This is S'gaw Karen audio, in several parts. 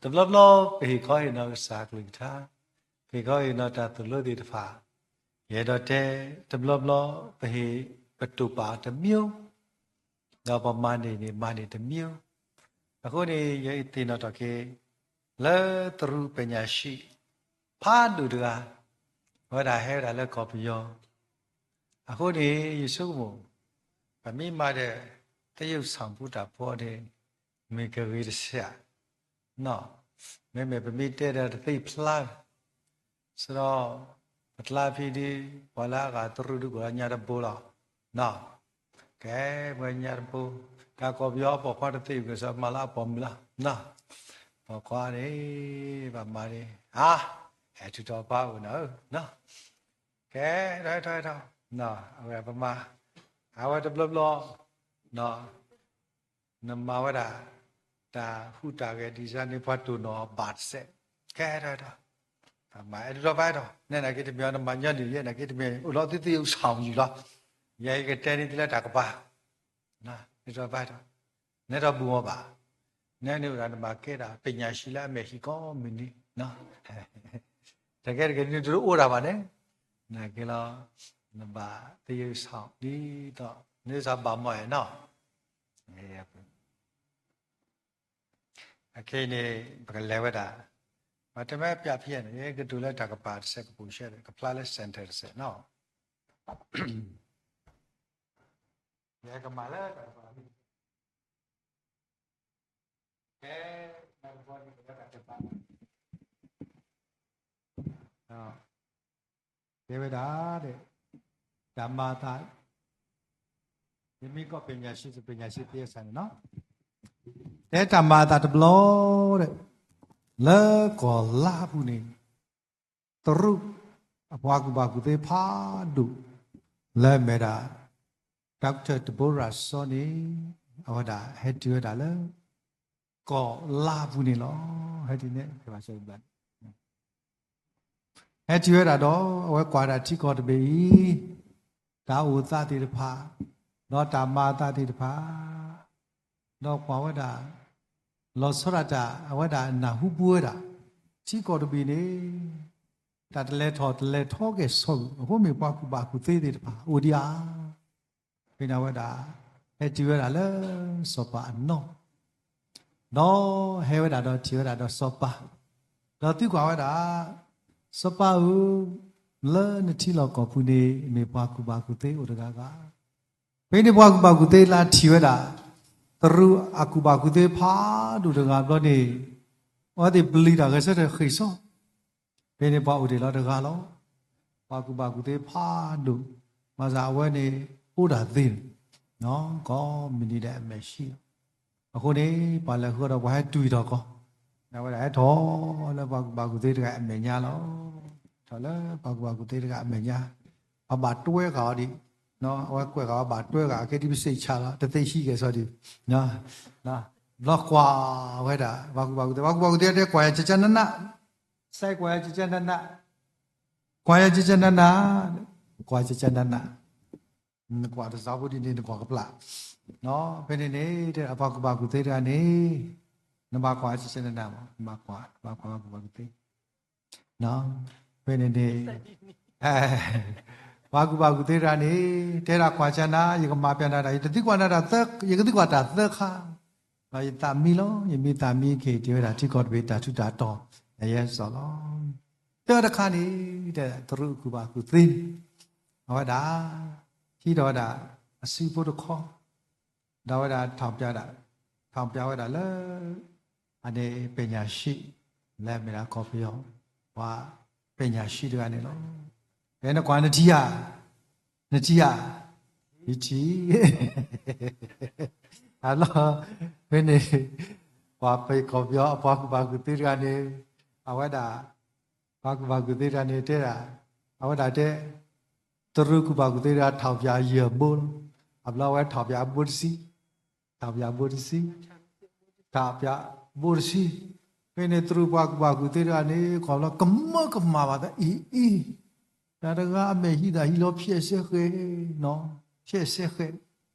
တဘျီဘျီပဟ့ၣ်ခီဟ့ၣ်နီၤကစၢ်ကလုၢ်ကထါ, ပဟ့ၣ်ခီဟ့ၣ်နီၤတၢ်သိၣ်လိသ့ၣ်တဖၣ်, ယအဲၣ်ဒိးတဲ, တဘျီဘျီပဟ့ၣ်ပတိၢ်ပာ်တမံၤ, ဒီးပမၤန့ၢ်န့ၣ်မၤန့ၢ်တမံၤ, အဃိန့ၣ် ယသ့ၣ်နီၣ်ထီၣ်က့ၤ လၢသရူးပညာရှိ ဖးဒိၣ်တဂၤ, အဝဲဒၣ်ဟဲဝဲဒၣ်လၢကီၢ်ပယီၤ, အဃိန့ၣ် ယဆိကမိၣ်, ပမ့ၢ်မၤဒီး သရုပ်ဆောင်ဖုတၢ်ဖိန့ၣ် မ့ၢ်ကဂ့ၤတစဲး, မ့မ့ၢ်ပမ့ၢ်တဲဒီးတသ့ဖျါ, ဆိုတော့ ပကျါဖဲဒ် ပှၤလၢအဂၤသရူးဒုးကိးလၢညါတဘိလီၤ, ကဲ ပှၤညါတဘိ, တၢ်ကီၢ်ပယီၤအပိာ်ခွါတသ့ဂ့ၤ စီၤမၤလၢအပိာ်မုၣ်လီၤ, ပိာ်ခွါန့ၣ် ဘၣ်မၤန့ၣ် အါ, ဟဲထုးထီၣ်ပၢ်အိၣ်နီၤဧၢ, ကဲ ထီၣ်ထီၣ်ထီၣ်, အဝဲပမၤ, အဝဲတဘျီဘျီ နမၤဝဲဒၣ် တၢ်ဟူးတၢ်ဂဲၤ design န့ၣ် ပှၤတိၢ်နီၣ်အီၤဘၣ်တစဲး, ကဲထီၣ်ထီၣ်, မၤအဲၣ်ဒိးဘၣ်ထီၣ်, နဲနာ်က့တမ့ၢ်အီၤ နမၤညီနုၢ်ယဲနာ်က့တမ့ၢ် အိၣ်လီၤသ့သ့အိၣ်ဆီၣ်ယူၢ်လီၤ, ယဲယကတဲန့ၣ်သုလၢတၢ်ကပၤ, အဲၣ်ဒိးဘၣ်ထီၣ်, နဲထီၣ်ဘူၣ်မီၤဘၣ်, နဲန့ၣ်အိၣ်ဒၣ်နဘၣ်ကဲဒၣ် ပညာရှင်လၢအမဲာ်ဟံၣ်ကိးမုၢ်နံၤ, တကဲတကဲန့ၣ်တအိၣ်ဒၣ်ဘၣ်န့ၣ်, နာ်က့လီၤ, နဘၣ်သ့ဆိၣ်ဒ်သိး နသးဘၣ်မီၢ်အဲၣ်နီၤ အခဲအံၤန့ၣ် ပကလဲၤဝဲဒၣ်, ပှၤတမ့ၢ်ပျးဖဲန့ၣ် ကတိၤလၢတၢ်ကပၤတစဲးကပူၤရှဲဒီး ကဖျါလၢ center တစဲးနီၤ, ယကမၤလၢတၢ်ကပၤ, ကဲ, တၢ်ကပၤန့ၣ် ကလၢတၢ်ကပၤ တဲဝဲဒၣ်, တၢ်မၤအသး, ယမ့ၢ်ကိး ပညာရှင် ပညာရှင်သ့အဆၢန့ၣ်နီၤ, တဲတၢ်မၤအသးတဘျီဒီး လၢကီၢ်လါပူၤန့ၣ် တရူး အပှၤကူၣ်ဘၣ်ကူၣ်သ့ဖးဒိၣ် လၢအမ့ၢ်ဒၣ် Doctor Deborah Seaw န့ၣ် အဝဲဒၣ်ဟဲတုၤဝဲဒၣ်လၢ ကီၢ်လါပူၤန့ၣ်လီၤ. ဟဲတုၤန့ၣ် ဟဲတုၤဝဲဒၣ်ဒီး အဝဲကွၢ်ဒၣ်ထံကီၢ်တဘ့ၣ်အံၤ တၢ်အိၣ်သးသ့ၣ်တဖၣ်, ဒီးတၢ်မၤအသးသ့ၣ်တဖၣ်, ဒီးကွၢ်ဝဲဒၣ် လီၤဆီဒၣ်တၢ် အဝဲဒၣ်နၢ်ဟူပူၤဝဲဒၣ် ထံကီၢ်တဘ့ၣ်န့ၣ် တၢ်တလဲၤထီၣ်တလဲၤထီက့ၤဆီဂုာ် အဃိမ့ၢ်ပှၤကူၣ်ဘၣ်ကူၣ်သ့သ့ၣ်တဖၣ်အိၣ်ဒံးဧါ. ဖဲန့ၣ်အဝဲဒၣ် ဟဲတုၤဝဲဒၣ်လၢစီၤပၤအနီၢ်, ဒီးဟဲဝဲဒၣ်ဒီးထံၣ်ဝဲဒၣ်ဒီးစီၤပၤ, ဒီးသံကွၢ်ဝဲဒၣ်, စီၤပၤဧၢ, လၢနထံလီၢ်ကီၢ်ပူၤန့ၣ် မ့ၢ်ပှၤကူၣ်ဘၣ်ကူၣ်သ့အိၣ်တဂၤဂၤ ဖဲန့ၣ်ပှၤကူၣ်ဘၣ်ကူၣ်သ့လၢထံၣ်ဝဲဒၣ် တရူးအကူၣ်ဘၣ်ကူၣ်သ့ဖးဒိၣ်တဂၤဘျီန့ၣ်, အဝဲသ့ၣ်ပျံၤတၢ်ဂဲၤဆၢထၢၣ်ဃ့ၢ်စီ, ဖဲန့ၣ်ပှၤအိၣ်ဒံးလီၤတဂၤလီၤ. ပှၤကူၣ်ဘၣ်ကူၣ်သ့ဖးဒိၣ်, ဘၣ်ဆၣ်အဝဲန့ၣ် အိၣ်ဒၣ်သ့န့ၣ်, ကိးမုၢ်နံၤဒဲးအမဲာ်ဆှံလီၤ. အဃိန့ၣ် ပှၤလဲၤဃုာ်ဒီးပှၤဟဲတုၤထီၣ်ကီး, အဝဲဒၣ်ဟဲထီၣ်လၢပှၤကူၣ်ဘၣ်ကူၣ်သ့တဂၤအမဲာ်ညါလီၤ. ထီၣ်လၢပှၤကူၣ်ဘၣ်ကူၣ်သ့တဂၤအမဲာ်ညါ, ပှၤဘၣ်တွဲဃာ်အီၤဒံး, အဝဲကွဲးဃာ်အီၤဘၣ်တွဲဃာ် အကဲဒ်ပစံးဆၣ်လီၤ တသ့ဟံးကဲၤစီဒံး, ဘျီကွၢ်ဝဲဒၣ် ပှၤကူၣ်ဘၣ်ကူၣ်သ့ ပှၤကူၣ်ဘၣ်ကူၣ်သ့တဲကွၢ်ယၤကကနန, စဲကွၢ်ယၤကကနန, ကွၢ်ယၤကကနန, ကွၢ်ကကနန နကွၢ်တစးဖိဒ်န့ၣ် နကွၢ်ကပျၢ်, ဖဲန့ၣ်န့ၣ် တဲဒၣ်ပှၤကူၣ်ဘၣ်ကူၣ်သ့တဂၤန့ၣ်, နဘၣ်ကွၢ်ကကနနမး, နဘၣ်ကွၢ် နဘၣ်ကွၢ်ပှၤကူၣ်ဘၣ်ကူၣ်သ့, ဖဲန့ၣ်န့ၣ် ပှၤကူၣ်ဘၣ်ကူၣ်သ့တဂၤန့ၣ် တဲဒၣ်ကွၢ်ကနၤ ယကမၤပျၢ်နၤတၢ် ယတသံကွၢ်နၤတၢ်သၢ, ယကသံကွၢ်တၢ်သၢခါ, ဒီးယသးမံလီၤ, ယမ့ၢ်သးမံက့ၤ တဲဝဲဒၣ်ထံကီၢ်တဘ့ၣ်တၢ်ထူးတၢ်တီၤ နယဲစီၤလီၤ. တၢတခါန့ၣ် တဲတရူးကူၣ်ဘၣ်ကူၣ်သ့န့ၣ် အဝဲဒၣ် ဟံးထီၣ်ဝဲဒၣ် အစုဖိတခီ, ဒီးအဝဲဒၣ် ထောင်ပြဝဲဒၣ်လၢ အန့ၣ် ပညာရှိ လၢအမ့ၢ်ဒၣ်ကီၢ်ပယီၤ ပှၤ ပညာရှိ တဂၤန့ၣ်လီၤ. ဖဲနကွၢ်နထံၣ်ဧါ, နထံၣ်ဧါ, ယထံၣ် အလီၢ် ဖဲန့ၣ် ပှၤကီၢ်ပယီၤ အပှၤကူၣ်ဘၣ်ကူၣ်သ့တဂၤန့ၣ် အဝဲဒၣ် ပှၤကူၣ်ဘၣ်ကူၣ်သ့တဂၤန့ၣ်တဲဒၣ်, အဝဲဒၣ်တဲ တရူးကူၣ်ဘၣ်ကူၣ်သ့တဂၤ ထောင်ပြယဲၢ်ဘိလီၤ. အဘျီဝဲ ထောင်ပြ ဘိတဆံ, ထောင်ပြ ဘိတဆံ, ထောင်ပြ ဘိတဆံ, ဖဲန့ၣ်တရူးပှၤကူၣ်ဘၣ်ကူၣ်သ့တဂၤန့ၣ် ကွၢ်လီၤ ကမၢကမၣ်ဘၣ်သးအံၤအံၤ, တၢ်တဂၤအမဲာ်ဟံးသးဟံးလီၤ ဖျဲးစဲဃဲး, ဖျဲးစဲဃဲး,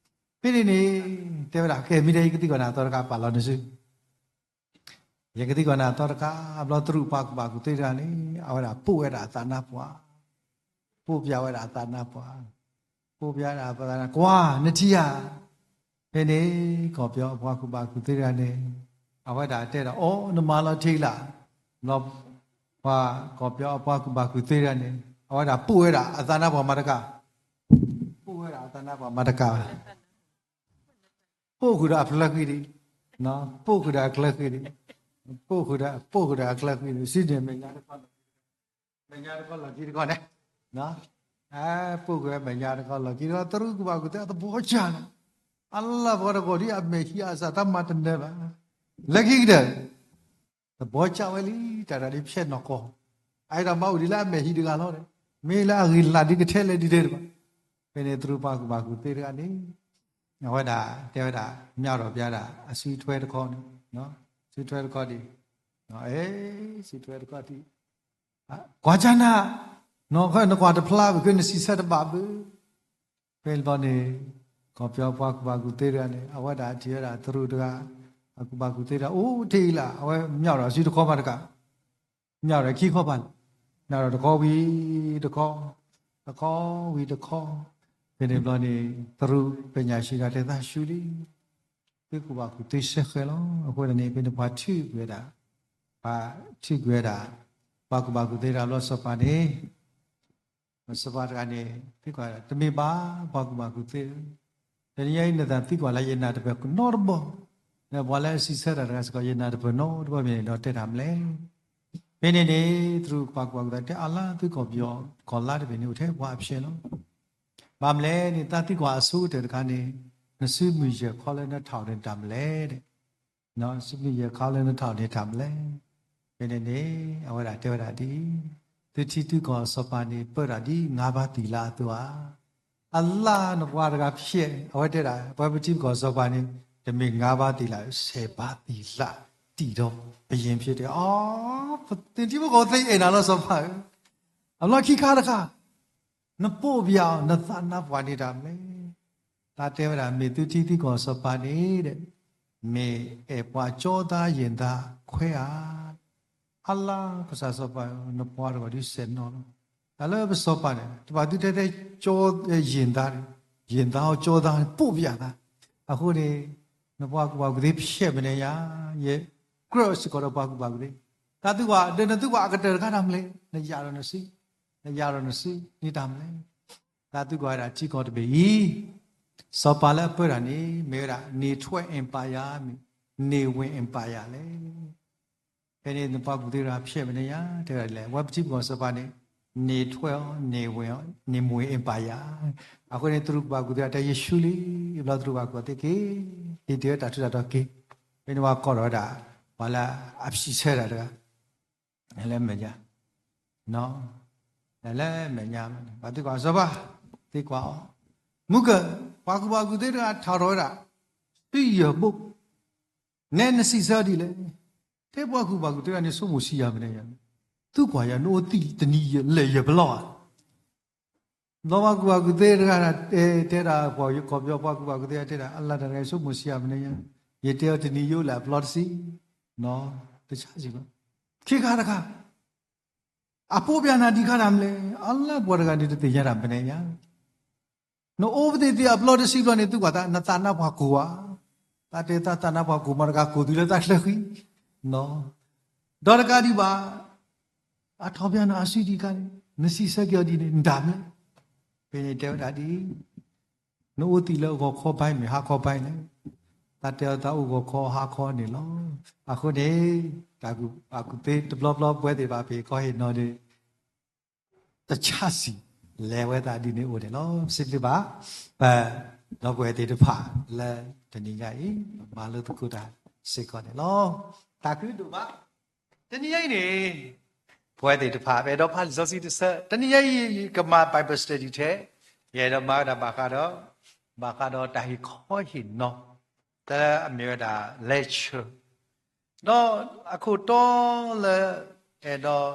ဖဲန့ၣ်န့ၣ် တဲဝဲဒၣ် ကဲ မ့ၢ်တဲ ယကသံကွၢ်နၤအသီတခါ ပာ်လီၤနစု တဲ ယကသံကွၢ်နၤသီတခါ, ဘျီတရူးပှၤကူၣ်ဘၣ်ကူၣ်သ့တဂၤန့ၣ် အဝဲဒၣ်ပိာ်ဝဲဒၣ်အသးနါပှၢ်, ပိာ်ပျၢ်ဝဲဒၣ်အသးနါပှၢ်, ပိာ်ပျၢ်ဒၣ်အသးနါ, ကွၢ် နထံၣ်ဧါ. ဖဲန့ၣ် ကီၢ်ပယီၤအပှၤကူၣ်ဘၣ်ကူၣ်သ့တဂၤန့ၣ် အဝဲဒၣ်တဲဒၣ် အိ နမၤလီၤတံၢ်လၢ်. ဘျီ ပှၤကီၢ်ပယီၤအပှၤကူၣ်ဘၣ်ကူၣ်သ့တဂၤန့ၣ် အဝဲဒၣ်ပိာ်ဝဲဒၣ်အသးနါပှၢ်မၤတကး, ပိာ်ဝဲဒၣ်အသးနါပှၢ်မၤတကးဘၣ်. ပိာ်ဃုာ်ဒီးအဖျၢၣ်ဃံဒံး, ပိာ်ဃုာ်ဒီးအဖျၢၣ်ဃံဒံး, ပိာ်ဃုာ်ဒီး ပိာ်ဃုာ်ဒီးအဖျၢၣ်ဃံဒံး စံးန့ၣ် မဲာ်ညါတခီလီၢ်ခံတခီန့ၣ်, ပိာ်ဃုာ်မဲာ်ညါတခီလီၢ်ခံတခီ, တရူးကူၣ်ဘၣ်ကူၣ်သ့အသဘီကၢ်လီၤ. အလၢ်ပှၤတဂီၤဒ်အမဲာ်ဟံးအစးတၢ်မၤတနၢၤဘၣ်. လၢခံကတၢၢ် သဘီကၢ်ဝဲလံ တၢ်တဂၤဒ်ဖျဲၣ်နီၢ်ကီၢ်, အအံၤဒီးမၤအိၣ်ဒံးလၢအမဲာ်ဟံးတဂၤလီၤဒီး မ့ၢ်လၢအဂ့ၤလၢ်ဒ်ကထဲလဲၣ်ဒ်တဲတဘၣ်. ဖဲန့ၣ်တရူးပှၤကူၣ်ဘၣ်ကူၣ်သ့တဂၤန့ၣ် အဝဲဒၣ်တဲဝဲဒၣ် မၠၢ်ထီၣ်ပျၢ်ဒၣ်အစုထွဲတခီန့ၣ်, စုထွဲတခီဒံး, အဲ စုထွဲတခီဒံး, ကွၢ်ကၢ်နၤ, နကွၢ်တဖျါဘၣ် နစံးဆၢတဘၣ်ဘၣ်. ဖဲန့ၣ်ဘျီန့ၣ် ကီၢ်ပယီၤပှၤကူၣ်ဘၣ်ကူၣ်သ့တဂၤန့ၣ် အဝဲဒၣ်ထံၣ်ဝဲဒၣ်တရူးတဂၤ အကူၣ်ဘၣ်ကူၣ်သ့တဂၤ အိၣ်ထဲအံၤလၢ် အဝဲမၠၢ်ထီၣ်အစုတခီမးတကး မၠၢ်ဒီးခံခီပၤလီၤ, မၠၢ်ဒီးတခီဝံၤတခီ, တခီဝံၤတခီ, ဖဲန့ၣ်ဘျီန့ၣ် တရူးပညၣ်ဆံးတဂၤတဲသးဆူလံ, သုကူၣ်ဘၣ်ကူၣ်သ့စဲဃဲၤလီၤ. အဃိသတးန့ၣ် ဖဲန့ၣ်ပှၤထုးကွံာ်ဝဲဒၣ်, ပှၤထုးကွံာ်ဝဲဒၣ် ပှၤကူၣ်ဘၣ်ကူၣ်သ့တဂၤဘျီစီၤပၤန့ၣ် စီၤပၤတဂၤန့ၣ် သံကွၢ် တမ့ၢ်ဘၣ် ပှၤကူၣ်ဘၣ်ကူၣ်သ့ဧၢ, တနံၤညါအံၤနသးသံကွၢ်လၢယနၢ်တပၢၢ်နီတဘီ, ဒီးပှၤလၢအစံးဆၢတၢ်တဂၤစ့ၢ်ကီး ယနၢ်တပၢၢ်နီတဘီမ့ၢ်န့ၣ်ဒီးတဲတၢ်မနုၤလဲၣ်. ဖဲန့ၣ်န့ၣ် တရူးပှၤကူၣ်ဘၣ်ကူၣ်သ့တဲ အါလၢသုကီၢ်ပယီၤကီၢ်လါတဘ့ၣ်န့ၣ် အိၣ်ထဲပှၤအဖျဲၣ်လီၤ. ဘၣ်မနုၤလဲၣ်န့ၣ် တၢ်သံကွၢ်အဆိကတၢၢ်တခါန့ၣ် နစုမုၢ်ယဲၢ်ခီလၢနထးန့ၣ်တၢ်မနုၤလဲၣ် နစုမုၢ်ယဲၢ်ခီလၢနထးန့ၣ်တၢ်မနုၤလဲၣ်. ဖဲန့ၣ်န့ၣ် အဝဲဒၣ်တဲဝဲဒၣ်ဒ်အံၤ, သုထံသုကီၢ်စီၤပၤန့ၣ် ပၢတၢ်ဒ်ငါးပါးသီလအသိးဧါ. အလၢ်နပှၤတဂၤဖျဲၣ် အဝဲတဲဒၣ် ပှၤပထံပကီၢ်စီၤပၤန့ၣ် တမ့ၢ်ငါးပါးသီလ ဆယ်ပါးသီလ တည်သောဘုရင်ဖြစ်တယ်. အီ ပသ့ၣ်ထံဖိကီၢ်ဖိသ့အဲၣ်နၤလီၤစီၤပၤဧၢ, အလီၢ်ခံခါတခါ နပိာ်ပျၢ်အီၤ နသးနါပှၢ်န့ၣ်တၢ်မနုၤလဲၣ်. တၢ်တဲဝဲဒၣ် မ့ၢ်သုထံသုကီၢ်စီၤပၤန့ၣ်ဒီး မ့ၢ်အဲၣ်ပှၤကၠီသးယ့ၣ်သးခွဲဧါ. အလၢ်ကစၢ်စီၤပၤ နပှၤတဂၤဒုးစဲးနီၤလီၤ. တၢ်လၢပစီၤပၤန့ၣ် တဘၣ်သုတဲတဲ ကၠီ ယ့ၣ်သး, ယ့ၣ်သးအီၤကၠီသးန့ၣ် ပိာ်ပျၢ်သး. အဃိန့ၣ် နပှၤကူၣ်ဘၣ်ကူၣ်သ့ဖျဲၣ်မနုၤညါ, ယကြၢးစ့ၢ်ကီးဒီးပှၤကူၣ်ဘၣ်ကူၣ်သ့, တၢ်သုကွၢ်ဒီးနသုကွၢ်အကတၢၢ်တခါတၢ်မနုၤလဲၣ်, နယၢ်ဒီးနစု, နယၢ်ဒီးနစုန့ၣ်တၢ်မနုၤလဲၣ်. တၢ်သုကွၢ်ဝဲဒၣ်ထံကီၢ်တဘ့ၣ်အံၤ စီၤပၤလၢအပၢတၢ်န့ၣ် မ့ၢ်ဝဲဒၣ် နေထွဋ် empire မ့ၢ် နေဝင် empire လဲၣ်. ဖဲန့ၣ်နပှၤကူၣ်သ့တဂၤဖျဲၣ်မနုၤညါ တဲဝဲဒၣ်လဲၣ်, အဝဲပထံပကီၢ်စီၤပၤန့ၣ် နေထွဋ် နေဝင် နေဝင် empire. အဃိန့ၣ် တရူးပှၤကူၣ်သ့တဲယ့ၣ်ၡူးလံ, ဘျီတရူးပှၤကူၣ်သ့က့ၤ, ဟ့ၣ်တ့ၢ်ဝဲတၢ်ထူးတၢ်တီၤက့ၤ, ဖဲန့ၣ်ပှၤကိးထီၣ်ဝဲဒၣ် ပှၤလၢအစံးဆၢတၢ်တဂၤ လၢမဲာ်ညါ, လၢမဲာ်ညါ, ပှၤသံကွၢ်စီၤပၤ, သံကွၢ်အီၤ, မုၢ်ကၢၢ်, ပှၤကူၣ်ဘၣ်ကူၣ်သ့တဂၤထးထီၣ်ဝဲဒၣ် ဆူယဲၢ်ဘိ, နဲနစံးဆၢဒ်လဲၣ်, ထဲပှၤကူၣ်ဘၣ်ကူၣ်သ့တဂၤန့ၣ် ဆိကမိၣ်ဆံးယၤမနုၤညါ, သုကွၢ်ယၤ နအိၣ်သံၣ်တနံၤယဲၢ်လၢယဲၢ်ပလီၢ်ဧါ. ဒီးပှၤကူၣ်ဘၣ်ကူၣ်သ့တဂၤ တဲဒၣ်ပှၤကီၢ်ပယီၤ ပှၤကူၣ်ဘၣ်ကူၣ်သ့တဲဒၣ် အလၢ်တၢ်တဂၤ ယဆိကမိၣ်ဆံးယၤမနုၤညါ, ယတဲအီၤတနံၤယအိၣ်လၢအပလီၢ်တဆံ, တဆံးစ့ၢ်ကီး, ခံခါတခါ အပိာ်ပျၢ်နၤဒံးခါတၢ်မနုၤလဲၣ်, အလၢ်ပှၤတဂၤန့ၣ်တသ့ၣ်ညါတၢ်မနုၤညါ နအိၣ်ပသ့ၣ်သ့ၣ်အပလီၢ်တဆံဘျီန့ၣ် သုကွၢ်သး နသးနါပှၢ်ကိၢ်ဧါ, တၢ်တဲသးသးနါပှၢ်ကိၢ်မးတဂၤကိၢ်သုလၢတၢ်ချၢဃံ, ဒီးတကးဒံးဘၣ်, အထီၣ်ပျၢ်နၤအစုဒံးခါန့ၣ် နစံးဆၢက့ၤအီၤဒ်န့ၣ် နတၢ်မနုၤလဲၣ်, ဖဲန့ၣ်တဲဝဲဒၣ်ဒ်အံၤ, နအိၣ်သံၣ်လၢဂီၤခီဘါမ့ၢ်ဟါခီဘါလဲၣ်, တၢ်တဲအီၤသးအိၣ်ဂီၤခီဟါခီန့ၣ်လီၤ. အဃိန့ၣ် တၢ်ကူၣ်ဘၣ်ကူၣ်သ့တဘျီဘျီပဝဲသ့ၣ်တဖၣ်ဖဲကီၢ်ဟ့ၣ်နီၤန့ၣ် တဆၣ်စံၣ်လဲၤဝဲသးဒ်န့ၣ်အိၣ်န့ၣ်လီၤ. ပစံးဘျုးဘၣ် ပဒီပုၢ်ဝဲၢ်သ့ၣ်တဖၣ်လၢတနံၤညါအံၤ မၤလိသကိးတၢ်စ့ၢ်ကီးန့ၣ်လီၤ. တၢ်ကဒိၣ်ဘၣ် တနံၤညါအံၤန့ၣ် ပဝဲသ့ၣ်တဖၣ် ပအဲၣ်ဒိးဖးလံာ်စီဆှံတဆၢ တနံၤညါအံၤ ယကမၤ Bible study ထဲ ယအဲၣ်ဒိးမၤဝဲဒၣ်ဘၣ်ဃးဒီး ဘၣ်ဃးဒီးတၢ်ဟ့ၣ်ခီဟ့ၣ်နီၤ တၢ်လၢအမ့ၢ်ဝဲဒၣ် lecture ဒီးအခိၣ်တီလၢအဲၣ်ဒိး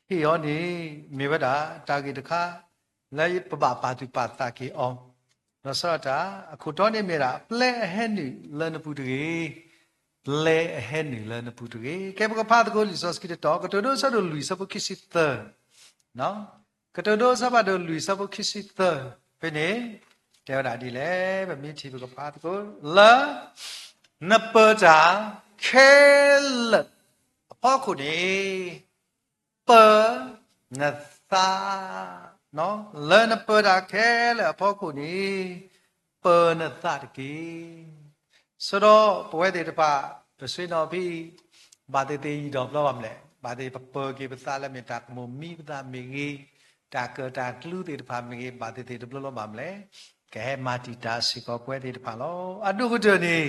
ဟ့ၣ်အီၤန့ၣ် မ့ၢ်ဝဲဒၣ်တၢ်ဂ့ၢ်တခါ လၢပဘၣ်ပာ်သူၣ်ပာ်သးက့ၤအီၤ ဒီးစးထီၣ်တၢ် အခိၣ်တီန့ၣ်မ့ၢ်ဒၣ် ပျဲအဟဲနုာ်လၢနပူၤတဂ့ၤ. ပျဲအဟဲနုာ်လၢနပူၤတဂ့ၤ. ကဲ ပကဖးသကိးလံာ်စီဆှံတတီၤ, ကတိၤဒိဆၢဒိၣ်လွံၢ်ဆၢဖိခံဆံသၢ, ကတိၤဒိဆၢဖးဒိၣ်လွံၢ်ဆၢဖိခံဆံသၢ, ဖဲန့ၣ် တဲဝဲဒၣ်ဒ်လဲၣ်, ပမ့ၢ်ထံၣ်ပကဖးသကိး, လၢနပၢၤတၢ်ခဲလၢာ်အဖီခိၣ်န့ၣ် ပၢၤနသး, လၢနပၢၤတၢ်ခဲလၢာ်အဖီခိၣ်န့ၣ် ပၢၤနသးတက့ၢ်. ဆိဒီးပဝဲသ့ၣ်တဖၣ် ပဆ့ၣ်နီၤဖဲအံၤ ဘၣ်သ့ၣ်သ့ၣ်ယံာ်ဒီးဘျီဘၣ်မလဲၣ်, ဘၣ်သ့ၣ်ပပၢၤက့ၤပသးလၢမ့ၢ်တၢ်ကမိၣ်မံပသးမ့ၢ်ဂ့ၤ, တၢ်ကၢၣ်တၢ်ကျူသ့ၣ်တဖၣ်မ့ၢ်ဂ့ၤ, ဘၣ်သ့ၣ်သ့ၣ်တဘျီဘျီဘၣ်မလဲၣ်, ကဟဲမၤတံာ်တာ်စ့ၢ်ကီးပဝဲသ့ၣ်တဖၣ်လီၤ. အဒိၣ်ကတၢၢ်န့ၣ်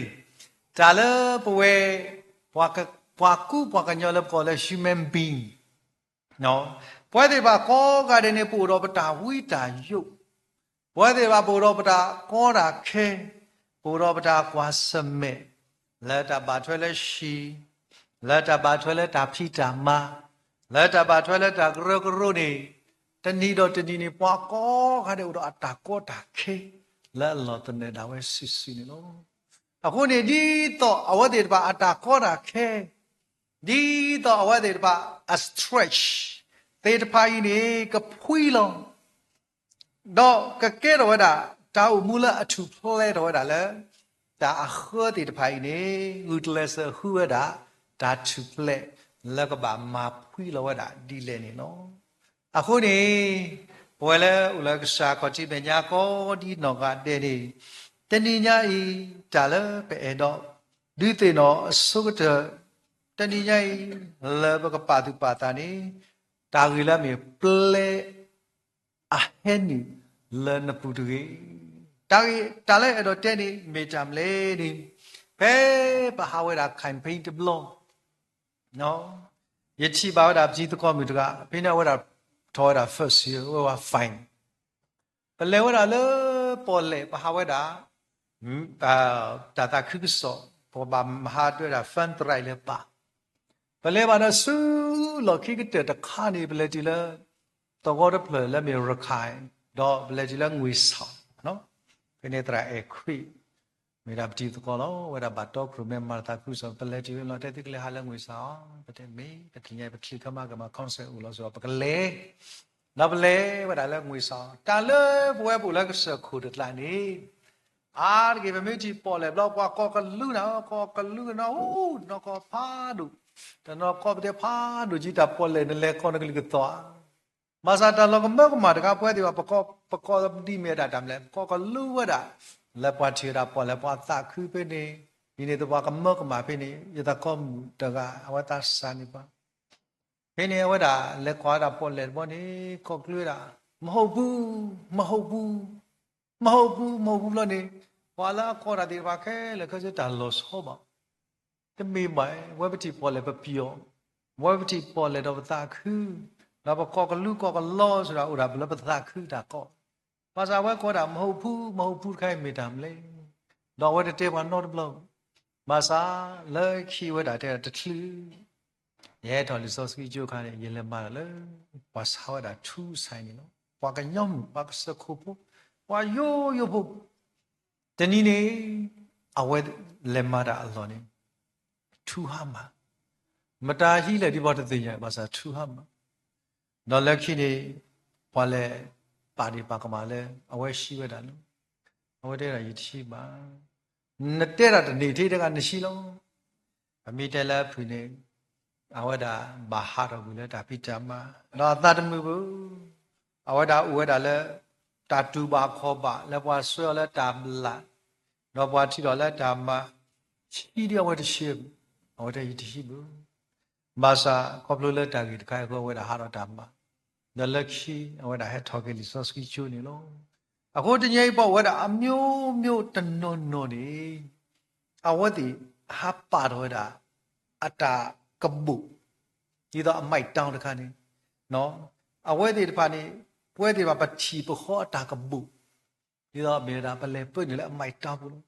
တၢ်လၢပဝဲ ပှၤကူပှၤကညီလၢပကိးလၢ human being ပဝဲသ့ၣ်တဖၣ်ကိးဂၤဒဲးန့ၣ် ပအိၣ်ဒီးပတၢ်ဝံတၢ်ယိး, ပဝဲသ့ၣ်တဖၣ်ပအိၣ်ဒီးပတၢ်ကီတၢ်ခဲ, ပအိၣ်ဒီးပတၢ်ကွၢ်ဆၢၣ်မဲာ်, လၢတၢ်ဘၣ်ထွဲလၢဟံၣ်, လၢတၢ်ဘၣ်ထွဲလၢတၢ်ဖံးတၢ်မၤ, လၢတၢ်ဘၣ်ထွဲလၢတၢ်ကရၢကရိန့ၣ်, တနံၤဒီးတနံၤန့ၣ် ပှၤကိးဂၤဒဲးအိၣ်ဒီးအတၢ်ကီတၢ်ခဲ လၢအလီၢ်သနၢၣ်ဒၣ်ဝဲစုာ်စုာ်န့ၣ်လီၤ. အဃိန့ၣ် ဒ်သိးအဝဲသ့ၣ်တဖၣ်အတၢ်ကီတၢ်ခဲ ဒ်သိးအဝဲသ့ၣ်တဖၣ်အ stretch သ့ၣ်တဖၣ်အံၤန့ၣ် ကဖှံလီၤ, ဒီးကကဲထီၣ်ဝဲဒၣ် တၢ်အိၣ်မူလၢအထူၣ်ဖျဲးထီၣ်ဝဲဒၣ်လၢ တၢ်အဃၢသ့ၣ်တဖၣ်အံၤန့ၣ် ဂုာ်ကျဲးစၢးဃုဝဲဒၣ် တၢ်ထူၣ်ဖျဲးလၢကဘၣ်မၤဖှံလီၤဝဲဒၣ်ဒ်လဲၣ်န့ၣ်လီၤ. အဃိန့ၣ် ပဝဲလၢအိၣ်လၢကစၢ်ခီၣ်ထံးမဲာ်ညါကိးဒ်နီၢ်ဂၤဒဲးန့ၣ် တနံၤညါအံၤ တၢ်လၢပအဲၣ်ဒိး ဒုးသ့ၣ်နီၣ်အဆိကတၢၢ် တနံၤညါအံၤ လၢပကပာ်သူၣ်ပာ်သးန့ၣ် တၢ်ဂ့ၢ်လၢအမ့ၢ်ပျဲအဟဲနုာ်လၢနပူၤတဂ့ၤ. တၢ်ဂ့ၢ် တၢ်လၢအဲၣ်ဒိးတဲန့ၣ် မ့ၢ်တၢ်မနုၤလဲၣ်န့ၣ် ဖဲပဟးဝဲဒၣ် campaign တဘျီ ယထံၣ်ဘၣ်ဝဲဒၣ်ပတံၤသကိးမုၣ်တဂၤ ဖဲန့ၣ်အဝဲဒၣ်ထီၣ်ဝဲဒၣ် first year ဝဲဝဲ fine ပလဲၤဝဲဒၣ်လၢပီၣ်လဲၣ် ပဟးဝဲဒၣ် တၢ်သးခုကစီၣ် ပဘၣ်မၤဟးဒၢးဒၣ် fundraise လၢပၢ် ပလဲၤဘၣ်ဒီးဆူလီၢ်ခံကတၢၢ်တခါန့ၣ် ပလဲၤတုၤလၢ သဝီတဖျၢၣ်လၢမ့ၢ်ရခၢၣ် ဒီးပလဲၤတုၤလၢငွေဆောင် ဖဲန့ၣ်သရၣ်အဲၣ်ခွံ မ့ၢ်ဒၣ်ပတံၤသကိးလီၤ ဝဲဒၣ်ဘၣ်တီကြိုမ့ၢ်မၤသးခုကစီၣ် ပလဲၤတုၤလီၤ တဲသုကလဲၤဟးလၢငွေဆောင် ပတဲမ့ၢ် ပသ့ၣ်ညါပချံၣ်ခဲမးကမၤ concert အိၣ်လီၤ စ့ၢ်ကီး ပကလဲၤ ဒီးပလဲၤဝဲဒၣ်လၢငွေဆောင် တၢ်လၢပဝဲပအိၣ်လၢကစၢၢ်ခိၣ်တကျါန့ၣ် အါတက့ၢ် ပမ့ၢ်ထံၣ်ပီၣ်လဲၣ်ဘျီ ပှၤကိးကလုာ်နၤ ကိးကလုာ်ကနီၤ အိၣ်တနီၤကိးဖးဒိၣ် တနီၤကိးပတဲဖးဒိၣ်ကံ တၢ်ပီၣ်လဲၣ် နလဲၤကိးနကလုာ်ကသီၣ်ဧါ ဘၣ်ဆၣ်တၢ်လီၤကမၢကမၣ်တခါ ပဝဲသ့ၣ်ဘၣ် ပကိး ပကိးဒ်မ့ၢ်ဒၣ်တၢ်မနုၤလဲၣ် ပကိးကလုာ်ဝဲဒၣ် လၢပှၤထံၣ်ဝဲဒၣ်ပီၣ်လဲၣ် ပှၤသးခုဖဲန့ၣ် ဒ်န့ၣ်သပှၢ်ကမၢကမၣ်ဖဲန့ၣ် ယသကိးမုၣ်တဂၤ အဝဲသးစၢ်န့ၣ်ပှၤ ဖဲန့ၣ် အဝဲဒၣ်လဲၤကွၢ်ဝဲဒၣ်ပီၣ်လဲၣ်တဘျီန့ၣ် ကိးကလုာ်ဝဲဒၣ် မဟိၣ်ပူၤ မဟိၣ်ပူၤ မဟိၣ်ပူၤ မဟိၣ်ပူၤဘျီန့ၣ် ပှၤလၢအကိးတၢ်သ့ၣ်တဖၣ်ခဲလၢာ်ခဲဆ့တၢ်လီၤဆီဘၣ် တမ့ၢ်ဘၣ် ဝဲပထံၣ်ပီၣ်လဲၣ်ပပျီၣ် ဝဲပထံၣ်ပီၣ်လဲၣ်ဒီးပသးခု ဒီးပကိးကလုာ်ကိးကလီစ့ၢ်ကီး အိၣ်ဒၣ်လၢပသးခုတၢ်ကိး ဘၣ်ဆၣ်အဝဲကိးဒၣ် မဟိၣ်ပူၤ မဟိၣ်ပူၤတခါအံၤမ့ၢ်တၢ်မနုၤလဲၣ် ဒီးအဝဲတတဲပှၤနီတဘျီ ဘၣ်ဆၣ်လၢခံဝဲဒၣ်တဲဒၣ်တချုး ယဟဲထီၣ်လံာ်စီဆှံကၠိအခါန့ၣ် ယလဲၤမၤတၢ်လၢ ပှၤဆါဝဲဒၣ်ထူစဲးန့ၣ်လီၤ ပှၤကညီမုၣ် ပှၤကစၢၢ်ခိၣ်ဖိ ပှၤယိယိဖိ တနံၤန့ၣ် အဝဲလဲၤမၤတၢ်အလီၢ်န့ၣ် ထူဟါမၢ် မတၤဟံးလဲၣ်ဒ်ပှၤတသ့ၣ်ညါ ဘၣ်ဆၣ်ထူဟါမၢ် ဒီးလၢခံန့ၣ် ပှၤလဲၤပာ်ဒ့ၣ်ပာ်ကမၣ်လၢ အဝဲဟံးဝဲဒၣ်လီၤ အဝဲတဲဒၣ်ယတဟံးဘၣ် နတဲဒၣ်တန့ၢ်ထဲတဂၤနဟံးလီၤ ပမ့ၢ်တဲလၢအဖုၣ်န့ၣ် အဝဲဒၣ်ဘၣ်ဟးထီၣ်ကွံာ်လၢတၢ်ဖံးတၢ်မၤ ဒီးအသးတမုာ်ဘၣ် အဝဲဒၣ်အိၣ်ဝဲဒၣ်လၢ တၢ်တူၢ်ဘၣ်ခီၣ်ဘၣ် လၢပှၤဆှၢအီၤလၢတၢ်ဘျၣ် ဒီးပှၤထံၣ်ထီၣ်လၢတၢ်မၤ ဟံးဒ်အဝဲတဆှၢဘၣ် အဝဲတဲယတဟံးဘၣ် ဘၣ်ဆၣ်ခီဖျိလၢတၢ်ဂ့ၢ်တခါအံၤအဃိ အဝဲဒၣ်ဟးထီၣ်တၢ်မၤ ဒီးလၢခံ အဝဲဒၣ်ဟဲထီၣ်က့ၤလံာ်စီဆှံကၠိန့ၣ်လီၤ. အဃိတနံၤအံၤပှၤအိၣ်ဝဲဒၣ်အမျိုးမျိုးတနီၤနီၤန့ၣ် အဝဲသ့ၣ်ဟးပာ်ထီၣ်ဝဲဒၣ် အတၢ်ကဘူၣ် ဒ်သိးအမိုက်တောင်တခါန့ၣ် အဝဲသ့ၣ်တဖၣ်န့ၣ် ပဝဲသ့ၣ်တဖၣ်ပထံၣ်ပဃီအတၢ်ကဘူၣ် ဒ်သိးမ့ၢ်ဝဲဒၣ်ပလဲၤပၢနုာ်လၢအမိုက်တောင်ပူၤလီၤ.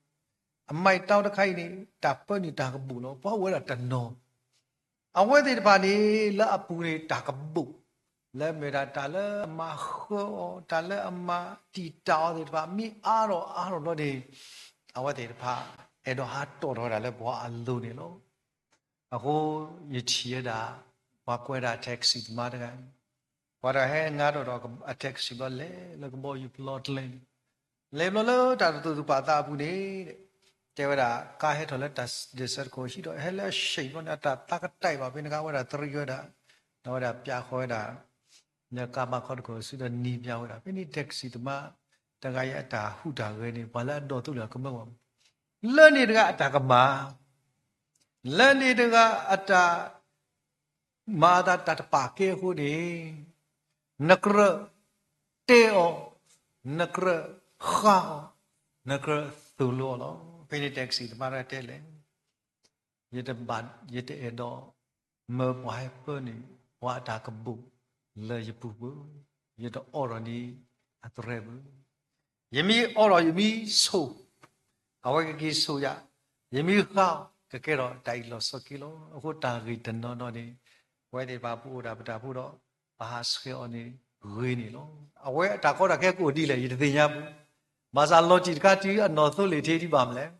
အမိုက်တောင်တခါအံၤန့ၣ် တၢ်ပၢနုာ်တၢ်ကဘူၣ်လီၤ. ပှၤအိၣ်ဝဲဒၣ်တနီၤ အဝဲသ့ၣ်တဖၣ်န့ၣ် လၢအပူၤန့ၣ်တၢ်ကဘူၣ် လၢမ့ၢ်ဝဲဒၣ်တၢ်လၢအမၤဃၢအီၤ တၢ်လၢအမၤတံာ်တာ်အီၤသ့ၣ်တဖၣ် မ့ၢ်အါထီၣ်အါထီၣ်ဘျီန့ၣ် အဝဲသ့ၣ်တဖၣ် အဲၣ်ဒိးဟးတီၣ်ထီၣ်ဝဲဒၣ်လၢပှၤအလိၤန့ၣ်လီၤ. အဃိယထံၣ်ဝဲဒၣ် ပှၤကွဲးဒၣ်အ taxi သမားတဂၤ, ပှၤတဂၤဟဲငါထီၣ်ဒီးအ taxi ဘျီလဲၤလၢကဘီယူၤပျီတလဲန့ၣ်, လဲၤဘျီလၢတၢ်တသူၣ်တပာ်သးအပူၤန့ၣ် တဲဝဲဒၣ် ကါဟဲထီၣ်လၢတၢ်ဒဲးစဲးတခိၣ်ဟံးဒီး ဟဲလၢအဆံးဘျီန့ၣ် အတၢ်သးကတၢၢ်ဘၣ်ဖဲန့ၣ် ကါဝဲဒၣ်တရံးဝဲဒၣ်, ဒီးဝဲဒၣ်ပျးဃီဝဲဒၣ် လၢကါဘၣ်ခီတခိၣ်စုဒီးနံၤပျးဝဲဒၣ် ဖဲန့ၣ် taxi သမားတဂၤအံၤအတၢ်ဟူးတၢ်ဂဲၤန့ၣ် ပှၤလၢအဒိးသူလၢအကမၢဝဲ လၢန့ၣ်တဂၤအတၢ်ကမၣ်, လၢန့ၣ်တဂၤအတၢ်မၤအသးတၢ်တပာ်ကဲအဃိန့ၣ် နကြၢးတဲအီၤ, နကြၢးဃါအီၤ, နကြၢးသိၣ်လိအီၤလီၤ. ဖဲန့ၣ် taxi သမားတဂၤတဲလဲၣ် ယတဘၣ်, ယတအဲၣ်ဒိး မၢပှၤဟဲပၢနုာ်ပှၤအတၢ်ကဘူၣ်လၢယပူၤဘၣ်, ယတအိးထီၣ်န့ၢ်အသရဲဘၣ်. ယမ့ၢ်အိးထီၣ်ယမ့ၢ်ဆိၣ်, အဝဲကက့ၤဆိၣ်ယၤ, ယမ့ၢ်ဃါအီၤ ကကဲထီၣ်တၢ်အ့ၣ်လိာ်ဆိးက့လီၤ. အဃိတၢ်ဂ့ၢ်တနီၤနီၤန့ၣ် ပဝဲသ့ၣ်တဖၣ်ပအိၣ်ဒၣ်ပတၢ်ဖိဒီး ပဟးဆှဲးအီၤန့ၣ်ဂ့ၤန့ၣ်လီၤ. အဝဲအတၢ်ကီတၢ်ခဲကအိၣ်ဒ်လဲၣ် ယတသ့ၣ်ညါဘၣ်. ဘၣ်ဆၣ်လီၤတံၢ်တခါတုၤအနီၢ်သိလ့ၣ်ထံဒ်ဘၣ်မနုၤလဲၣ်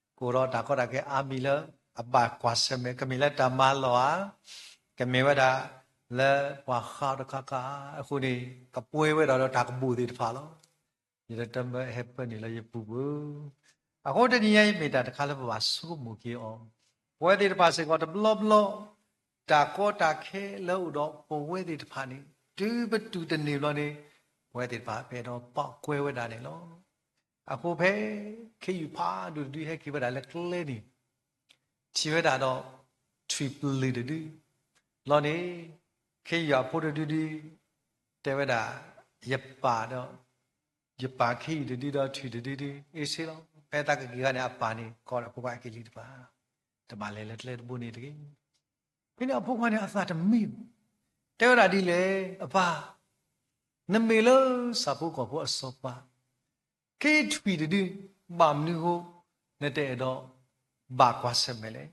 ကအိၣ်ဒီးတၢ်ကီတၢ်ခဲအါမံၤလၢအဘၣ်ကွၢ်ဆၢၣ်မဲာ် ကမ့ၢ်လၢတၢ်မၤလီၢ်ဧါ, ကမ့ၢ်ဝဲဒၣ်လၢပှၤဃါတခါခါအဃိန့ၣ် ကပှဲၤဝဲဒၣ်ဒီးတၢ်ကဘူၣ်သ့ၣ်တဖၣ်လီၤ. ယတတမၢဟဲပၢနုာ်လၢယပူၤဘၣ်. အဃိတနံၤညါအံၤမ့ၢ်တၢ်တခါလၢပဘၣ်ဆိကမိၣ်က့ၤအီၤ, ပဝဲသ့ၣ်တဖၣ်စ့ၢ်ကီးတဘျီဘျီ တၢ်ကီတၢ်ခဲလၢအအိၣ်ဒီးပဝဲသ့ၣ်တဖၣ်န့ၣ် တုၤပတုၤတန့ၢ်ဘျီန့ၣ် ပဝဲသ့ၣ်တဖၣ်ပအဲၣ်ဒိးပာ်ကွဲဝဲဒၣ်န့ၣ်လီၤ. အဃိဖဲခ့ယုၢ်ဖးဒိၣ်တဒုဟဲက့ၤဝဲဒၣ်လၢကျဲန့ၣ် ထံၣ်ဝဲဒၣ်ဒီးထွံၣ်ပျုၢ်တဒု လီၤန့ၣ် ခ့ယုၢ်အဖိတဒုဒု တဲဝဲဒၣ် ယပာ်ဒီး ယပာ်ခ့ယုၢ်တဒုဒီးထွံၣ်တဒုဒု အ့ၣ်ဆ့လီၤ. ဖဲသးကက့ၤဂၤန့ၣ် အပၢ်န့ၣ် ကိးဒီးဖိခွါအက့ၤလံတပၤ, တဘၣ်လဲၤလၢကျဲတဘိန့ၣ်တဂ့ၤ. ဖဲန့ၣ်အဖိခွါန့ၣ်အသးတမံဘၣ်, တဲဝဲဒၣ်ဒ်လဲၣ်, အပၢ်, နမ့ၢ်လၢဆၣ်ဖိကီၢ်ဖိအစီၤပၤ ခ့ထွံၣ်တဒု ဘၣ်မနုၤအဃိ နတအဲၣ်ဒိးဘၣ်ကွၢ်ဆၢၣ်မဲာ်လဲၣ်.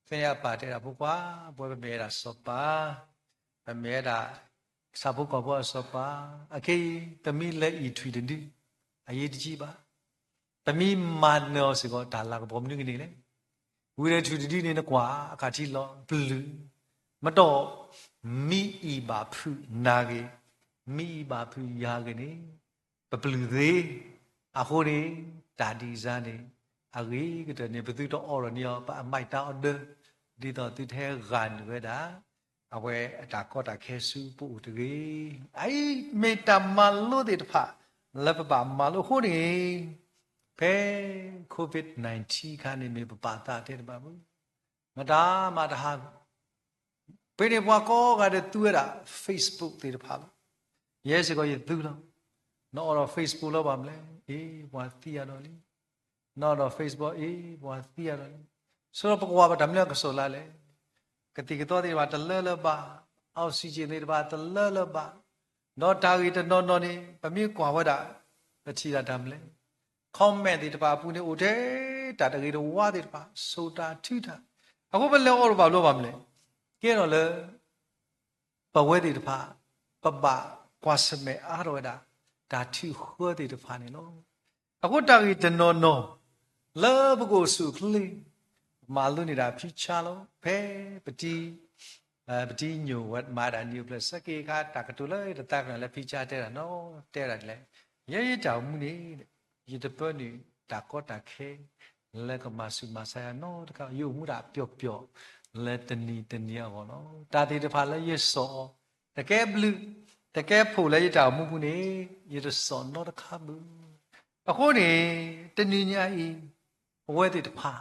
ဖဲန့ၣ်အပၢ်တဲဒၣ် ဖိခွါ, ပဝဲပမ့ၢ်ဝဲဒၣ်စီၤပၤ, ပမ့ၢ်ဝဲဒၣ်ဆၣ်ဖိကီၢ်ဖိအစီၤပၤ, အခဲအံၤ ပမ့ၢ်လဲၤအံၣ်ထွံၣ်တဒု အရေးတကြီးဘၣ်. ပမ့ၢ်မၤနၢၤအီၤစ့ၢ်ကီး တၢ်လၤကပီၤမနုၤကန့ၣ်လဲၣ်. ဝံၤဒီးထွံၣ်တဒုန့ၣ် နကွၢ်အခါထံလီၤပျုၢ်, မ့ၢ်တၢ် မ့ၢ်အံၣ်ဘၣ်ဖုးနၤဂ့ၤ, မ့ၢ်အံၣ်ဘၣ်ဖုးယၤဂ့ၤန့ၣ် ပပျုၢ်သ့. အဃိန့ၣ် တၢ်ဒ်စၢ်န့ၣ် အဂ့ၤကတၢၢ်န့ၣ် ပသုတအိးထီၣ်န့ၢ်အီၤ ပအမံၤတၢ်အီၤဒၢ ဒ်သိးသုတဟဲဂၤနုာ်ဝဲဒၣ် အဝဲအတၢ်ကီတၢ်ခဲဆူပအိၣ်တဂ့ၤ. အအံၤမ့ၢ်တၢ်မၤလိသ့ၣ်တဖၣ် လၢပဘၣ်မၤလိအဃိန့ၣ် ဖဲ COVID nineteen ခါန့ၣ်မ့ၢ်ပပာ်သးတဲတဘၣ်ဘၣ် မတၤမၤတဟါ ဖဲန့ၣ်ပှၤကိးဂၤဒဲးသူဝဲဒၣ် Facebook သ့ၣ်တဖၣ်လီၤ. ယဲစ့ၢ်ကီးယသူလီၤ. နအိးထီၣ် Facebook လၢၤဘၣ်မနုၤလဲၣ်, အ့ ပှၤသံအါဒီးလံ. နအိးထီၣ် Facebook အ့ ပှၤသံအါဒီးလံ. ဆိဒီးပကကွၢ်ဘၣ်တၢ်မနုၤအကစီၣ်လၢလဲၣ်. ကသံၣ်ကသီသ့ၣ်တဖၣ်တလၢလၢၤဘၣ်, oxygen သ့ၣ်တဖၣ်တလၢလၢၤဘၣ်, ဒီးတၢ်ဂ့ၢ်တနီၤနီၤန့ၣ် ပမ့ၢ်ကွၢ်ဝဲဒၣ် ပထံၣ်ဒၣ်တၢ်မနုၤလဲၣ် comment သ့ၣ်တဖၣ်အပူၤန့ၣ် အိၣ်ထဲတၢ်တဂ့ၤတဝါသ့ၣ်တဖၣ် ဆိၣ်တၢ်ထုတၢ်. အဃိပလဲၤအိးထီၣ်ဘၣ်ဘျီဘၣ်မနုၤလဲၣ်, ကဲထီၣ်လၢ ပဝဲသ့ၣ်တဖၣ် ပဘၣ်ကွၢ်ဆၢၣ်မဲာ်အါထီၣ်ဝဲဒၣ် တၢ်ထုးဃၢသ့ၣ်တဖၣ်န့ၣ်လီၤ. အဃိတၢ်ဂ့ၢ်တနီၤနီၤ လၢပကအိၣ်ဆူၣ်အိၣ်ချ့ မၤလိန့ၢ်ဒၣ်ဖံဆါလီၤ. ဖဲပတံ ပတံညိၣ်ဝဲမၤဒၣ်နံၣ်အိၣ်ဖျဲၣ်ဆၢက့ၤအခါ တၢ်ကတိၤလၢယတသးကညီၤလၢဖံဆါတဲဒၣ်နီၤ တဲဒၣ်ဒ်လဲၣ်, ယဲယတၢ်အိၣ်မူန့ၣ် ယတပၢနုာ်တၢ်ကီတၢ်ခဲ လၢကမၤဆူၣ်မၤဆါယၤနီတခါ, ယအိၣ်မူဒၣ်ပျီၣ်ပျီၣ်လၢတနံၤတနံၤအဂီၢ်လီၤ. တၢ်သ့ၣ်တဖၣ်လၢယစိာ်အီၤ တကဲဘျုး တကဲဖိးလၢယတၢ်အိၣ်မူပူၤန့ၣ် ယတစိာ်နီတခါဘၣ်. အဃိန့ၣ် တနံၤညါအံၤ ပဝဲသ့ၣ်တဖၣ်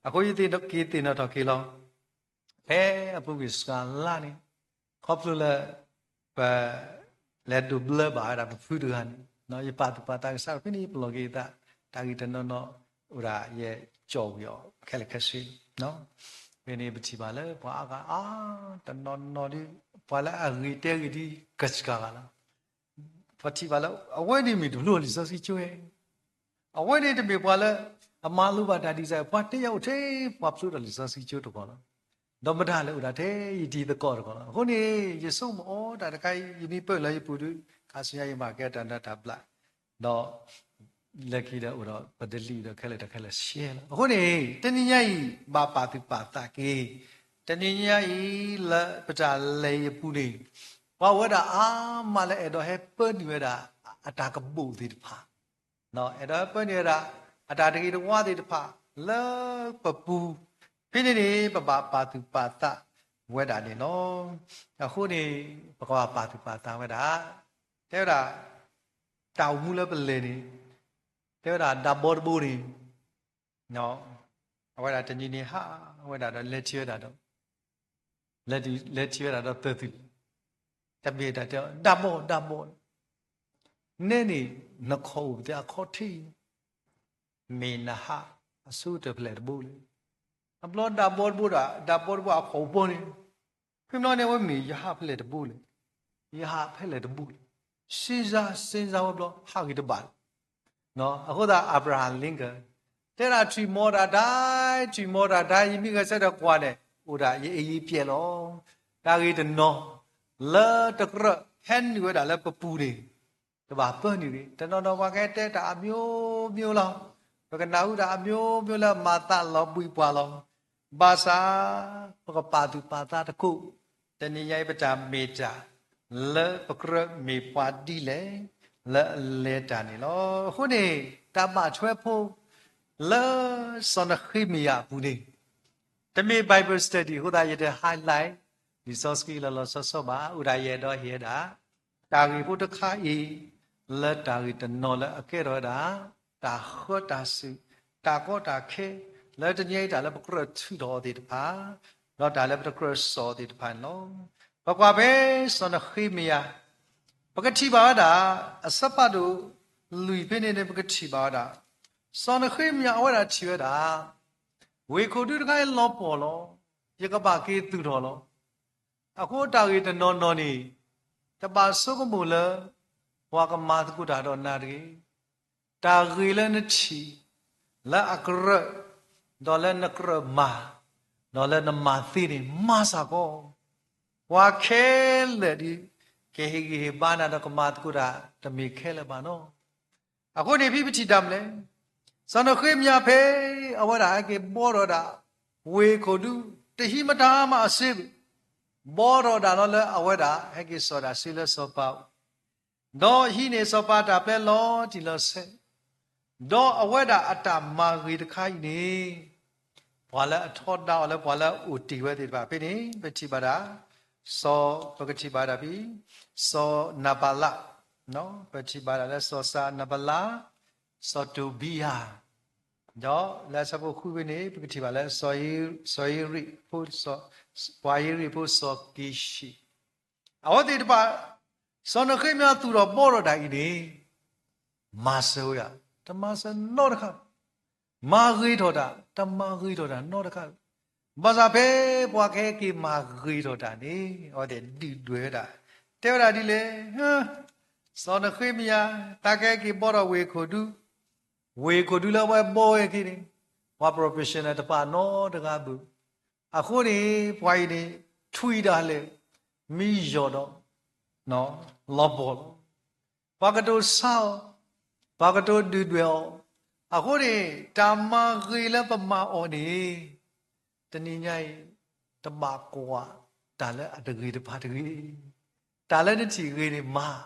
အဃိယသ့ၣ်က့ၤသ့ၣ်နီၣ်ထီၣ်က့ၤလီၤ ဖဲအပူၤကွံာ်စှၤလါန့ၣ် ခီဖျိလၢ ပ လဲၤဒိးဘျၢဘၣ်ဝဲဒၣ်ပဖုတဂၤန့ၣ် ယပာ်သူၣ်ပာ်သးကစၢ်ဒီး ဖဲန့ၣ်ယပလီၢ်က့ၤအသး တၢ်ဂ့ၢ်တနီၤနီၤ အိၣ်ဒၣ်ယဲကၠီၣ်ဝံၤအီၤခဲလၢာ်ခဲဆ့ ဖဲန့ၣ်ပထံၣ်ဘၣ်လၢပှၤအါဂၤအါ တနီၤနီၤဒ် ပှၤလၢအဂ့ၤတဲဂ့ၤဒ်ကစှၤဂၤလီၤ. ပထံၣ်ဘၣ်လၢ အဝဲန့ၣ်မ့ၢ်တဖျိလံာ်စီဆှံကၠိဧါ အဝဲန့ၣ်တမ့ၢ်ပှၤလၢ အမၤလိဘၣ်တၢ်ဒ်စၢ် ပှၤတဲယၤအိၣ်ထဲပှၤဖျိထီၣ်လံာ်စီဆှံကၠိတဂၤလီၤ. ဒီးမတၤလဲၣ်အိၣ်ဒၣ်ထဲယတံၤသကိးတဂၤလီၤ. အဃိန့ၣ် ယဆိကမိၣ်အီၤတၢ်တခါအံၤ ယမ့ၢ်ပၢၢ်လၢယပူၤဒီး ခါဆူညါယမၤကဲတၢ်နးတၢ်ဘျး ဒီး လၢခံဒီးအိၣ်ဒီး ပဒလံၣ်ဒီးခဲလၢာ်တၢ်ခဲလၢာ်ရှဲလီၤ. အဃိန့ၣ် တနံၤညါအံၤ ဘၣ်ပာ်သူၣ်ပာ်သးက့ၤ, တနံၤညါအံၤလၢပတၢ်လဲၤအပူၤန့ၣ် ပှၤအိၣ်ဝဲဒၣ်အါမးလၢအဲၣ်ဒိးဟဲပၢနုာ်ဝဲဒၣ် အတၢ်ကဘူၣ်သ့ၣ်တဖၣ် အဲၣ်ဒိးဟဲပၢနုာ်ဝဲဒၣ် အတၢ်တဂ့ၤတဝါသ့ၣ်တဖၣ် လၢပပူၤ, ဖဲန့ၣ်န့ၣ် ပဘၣ်ပာ်သူၣ်ပာ်သးဝဲဒၣ်န့ၣ်လီၤ. အဃိန့ၣ် ပကဘၣ်ပာ်သူၣ်ပာ်သးဝဲဒၣ်, တဲဝဲဒၣ် တၢ်အိၣ်မူလၢပလဲၤန့ၣ် တဲဝဲဒၣ်ဒၣ်ဘီတဘိန့ၣ် အဝဲဒၣ်တနံၤန့ၣ်ဟးဝဲဒၣ်ဒီး လဲၤထံၣ်ဝဲဒၣ်ဒီး လဲၤထံၣ်ဝဲဒၣ်ဒီးပၢၤသုး, တမ့ၢ်တၢ်တဲဒၣ်ဘီဒၣ်ဘီ, နဲန့ၣ် နခီၣ်အိၣ်ပသ့အခီၣ်ထံး, မ့ၢ်နဟးအဆိကတၢၢ်ဖဲလဲၣ်တဘိလဲၣ်. အဘျီဒၣ်ဘီတဘိဒီး ဒၣ်ဘီတဘိအခီၣ်အိၣ်ဘီန့ၣ် ဖဲမနီန့ၣ် အဝဲမ့ၢ်ယဟးဖဲလဲၣ်တဘိလဲၣ်, ယဟးဖဲလဲၣ်တဘိလဲၣ်, စ့စါ စ့စါဝဲဘျီ ဟးဂ့ၤတဘၣ်လၢၤ. အဃိသတး Abraham Lincoln တဲဒၣ် ထွံၣ်မီတၢ်ဒၣ်, ထွံၣ်မီတၢ်ဒၣ်, ယမ့ၢ်ဂဲၤဆၢထၢၣ်ကွၢ်န့ၣ် အိၣ်ဒၣ်ယအ့ယပျဲၢ်လီၤ. တၢ်ဂ့ၢ်တနီၤ လၢတကြၢးဟဲနုာ်ဝဲဒၣ်လၢပပူၤန့ၣ် တဘၣ်ပၢနုာ်ဂ့ၤ, တနီၤနီၤပှၤကဟဲတဲတၢ်အမျိုးမျိုးလီၤ. ပကနၣ်ဟူတၢ်အမျိုးမျိုးလၢမၤသးလီၤဘှံးပှၤလီၤ. ဘၣ်ဆၣ် ပကပာ်သူၣ်ပာ်သးတကိး, တနံၤညါအံၤပတၢ်မ့ၢ်တၢ် လၢပကြၢးမ့ၢ်ပှၤဒ်လဲၣ် လၢအလဲၤတၢ်န့ၣ်လီၤ. အဃိန့ၣ် တၢ်ဘၣ်ထွဲဖိ လၢစီၤနဃ့မယၤအပူၤန့ၣ် တမ့ၢ် Bible study အဃိသတး ယတ highlight လံာ်စီဆှံလီၤလီၤဆီဆီဘၣ်. အိၣ်ဒၣ်ယအဲၣ်ဒိးဟ့ၣ်ဝဲဒၣ် တၢ်ဂ့ၢ်ဖိတခါအံၤ လၢတၢ်ဂ့ၢ်တနီၤလၢအကဲထီၣ်ဝဲဒၣ် တၢ်ဃၢတၢ်စူၣ်, တၢ်ကီတၢ်ခဲ, လၢတနံၤအံၤတၢ်လၢပကြၢးထုးထီၣ်အီၤသ့ၣ်တဖၣ်, ဒီးတၢ်လၢပတကြၢးစိာ်အီၤသ့ၣ်တဖၣ်န့ၣ်လီၤ. ပကွၢ်ဖဲစီၤနဃ့မယၤ ပကထံၣ်ဘၣ်ဝဲဒၣ် အဆၢဖးဒိၣ်လွံၢ်ဖဲန့ၣ်န့ၣ် ပကထံၣ်ဘၣ်ဝဲဒၣ် စီၤနဃ့မယၤအဝဲဒၣ်ထံၣ်ဝဲဒၣ် ဝ့ၢ်ခိၣ်ဒူတခါအံၤလီၤပှီၢ်လီၤ. ယကဘၣ်က့ၤသူၣ်ထီၣ်လီၤ. အဃိတၢ်ဂ့ၢ်တနီၤနီၤန့ၣ် တဘၣ်ဆိကမိၣ်လၢ ပှၤကမၤသကိးတၢ်ဒီးနၤတဂ့ၤ. တၢ်ဂ့ၢ်လၢနထံၣ် လၢအကြၢး, ဒီးလၢနကြၢးမၤ, ဒီးလၢနမၤသ့န့ၣ် မၤစ့ၢ်ကီး. ပှၤခဲလၢာ်ဒ် ကဟ့ၣ်ဂံၢ်ဟ့ၣ်ဘါနၤဒီးကမၤသကိးတၢ် တမ့ၢ်ခဲလၢာ်ဘၣ်နီၤ. အဃိန့ၣ် ဖဲပထံၣ်တၢ်မနုၤလဲၣ်, စီၤနဃ့မယၤဖဲ အဝဲဒၣ်ဟဲက့ၤဘှီထီၣ်ဒၣ် ဝ့ၢ်ခိၣ်ဒူ တဟံးမတၤမးအစ့ဘၣ်, ဘှီထီၣ်ဒၣ်လီၤလၢအဝဲဒၣ် ဟဲက့ၤစိာ်ဒၣ်စ့လၢစီၤပၤအအိၣ်, ဒီးဟံးန့ၢ်စီၤပၤတၢ်ပျဲလီၤတံၢ်လီၤဆဲး, ဒီးအဝဲဒၣ်အတၢ်မၤဂ့ၤတခါအံၤန့ၣ် ပှၤလၢအထီဒါအီၤလၢပှၤလၢအအိၣ်တ့ၢ်ဝဲသ့ၣ်တဖၣ်ဖဲန့ၣ် ပထံၣ်ဘၣ်ဒၣ် စီၤ, ပကထံၣ်ဘၣ်ဒၣ်ဖဲ စီၤနၤဘလး, ပထံၣ်ဘၣ်ဒၣ်လၢစီၤစၤနၤဘလး, စီၤတိဘံယၤ, ဒီးလၢအဆၢဖိဃုဖဲန့ၣ် ပကထံၣ်ဘၣ်လၢ စီၤဧရံးဖိ, ပှၤဧရံးဖိစီၤက့ၤၡံး, အဝဲသ့ၣ်တဖၣ် စီၤနဃ့မယၤသူၣ်ထီၣ်ဘှီထီၣ်တၢ်အံၤန့ၣ် မၤစၢၤဝဲဧါ, တမၤစၢၤနီတခါ, မၤဂ့ၤထီၣ်တၢ်, တမၤဂ့ၤထီၣ်တၢ်နီတခါ, ဘၣ်ဆၣ်ဖဲပှၤကဟဲက့ၤမၤဂ့ၤထီၣ်တၢ်န့ၣ် အဝဲသ့ၣ်ဒုၣ်ဒွဲၣ်ဝဲဒၣ်, တဲဝဲဒၣ်ဒ်လဲၣ်, စီၤနဃ့မယၤ တၢ်ကဟဲက့ၤဘှီထီၣ်ဝ့ၢ်ခိၣ်ဒူ, ဝ့ၢ်ခိၣ်ဒူလၢအဝဲဘှီဝဲအခံန့ၣ် ပှၤ professional တပာ်နီတဂၤဘၣ်, အဃိန့ၣ် ပှၤအံၤန့ၣ် ထွံၣ်ဒၣ်လဲာ် မံယီၤဒီး လီၤပှီၢ်လီၤ. ပှၤကတိၤဆါအီၤ, ပှၤကတိၤဒုၣ်ဒွဲၣ်အီၤ, အဃိန့ၣ် တၢ်မၤဂ့ၤလၢပမၤအီၤန့ၣ် တနံၤညါအံၤ တဘၣ်ကွၢ်တၢ်လၢအတဂ့ၤတဖၣ်တဂ့ၤ, တၢ်လၢနထံၣ်ဂ့ၤန့ၣ်မၤ,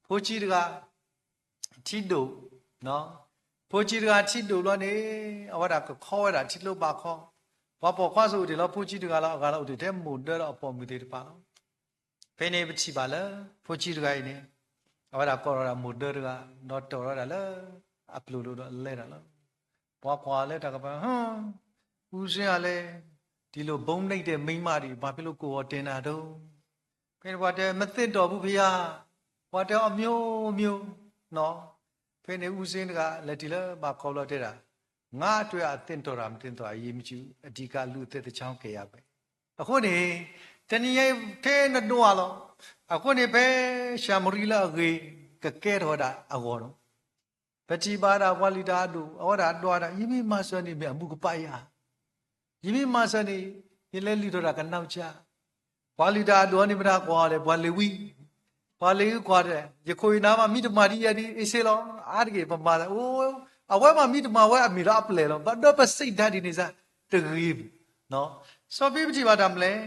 ဖိဆံးတဂၤ ထံဒိၣ်, ဖိဆံးတဂၤထံဒိၣ်ဘျီန့ၣ် အဝဲဒၣ်ကခီဝဲဒၣ်ထံကျိဘၣ်ခီ, ပှၤပိာ်ခွါစိၤအိၣ်တ့ၢ်လီၤဖိဆံးတဂၤလီၤ, အဂၤလီၤအိၣ်တ့ၢ်ထဲမိၢ်ဒၢဒီးအပိာ်မုၣ်သ့ၣ်တဖၣ်လီၤ. ဖဲန့ၣ်ပထံၣ်ဘၣ်လၢ ဖိဆံးတဂၤအံၤန့ၣ် အဝဲဒၣ်ကိးထီၣ်ဒၣ်မိၢ်ဒၢတဂၤ ဒီးတီၢ်ထီၣ်ဝဲဒၣ်လၢ အပျိၢ်လိၤဒီးလဲၤတၢ်လီၤ. ပှၤကွၢ်လၢတၢ်ကပၤ, အူစ့ဧါလဲၣ်, ဒီလို ဘုန်းကြီးတဲ့မိန်းမတွေ ဘာဖြစ်လို့ကိုယ်ကိုတင်တာတုန်း, ဖဲန့ၣ်ပှၤတဲ မသင့်တော်ဘူးဘုရား, ပှၤတဲအမျိုးမျိုး, ဖဲန့ၣ်အူစ့တဂၤ လဲၤတုၤလၢဘၣ်ခီဘျီတဲဒၣ်, ငါ့အတွက်အသင့်တော်တာ မသင့်တော်တာ အရေးမကြီးဘူး, အဓိကလူအသက်တချောင်းကယ်ရမယ်. အဃိန့ၣ် တနံၤညါအံၤဖဲနဒိးအလီၤ, အဃိန့ၣ်ဖဲၡၤမရံလၢအဂ့ၤကကဲထီၣ်ဝဲဒၣ်အဂီၢ်ဒီး ပထံၣ်ဘၣ်ဒၣ်ပှၤလုၢ်တၢ်အဒိၣ် အဝဲဒၣ်ဒွးဒၣ် ယမ့ၢ်မၤစၢၤန့ၣ် မ့ၢ်အမူကပၣ်ယၤ, ယမ့ၢ်မၤစၢၤန့ၣ် ယလဲၤလုၢ်ထီၣ်တၢ်ကနီၢ်ကစၢ်, ပှၤလုၢ်တၢ်အဒိၣ်အီၤန့ၣ် မတၤကွၢ်အီၤလဲၣ် ပှၤလ့ၤဝံ, ပှၤလ့ၤအုၣ်ကွၢ်တဲ, ယခိၣ်ယနၢ်မၤမံတမၤဒ်ယဲဒ်အ့ၣ်စ့လီၤ. အါတက့ၢ်ပမၤ, အဝဲမၤမံတမၤဝဲအမ့ၢ်လၢအပျဲၢ်လီၤ. ဘၣ်ဒီးပစံးဒၣ်ဒ်န့ၣ်စ့ၢ်, တဂ့ၤ. စီဖံပထံၣ်ဘၣ်တၢ်မနုၤလဲၣ်,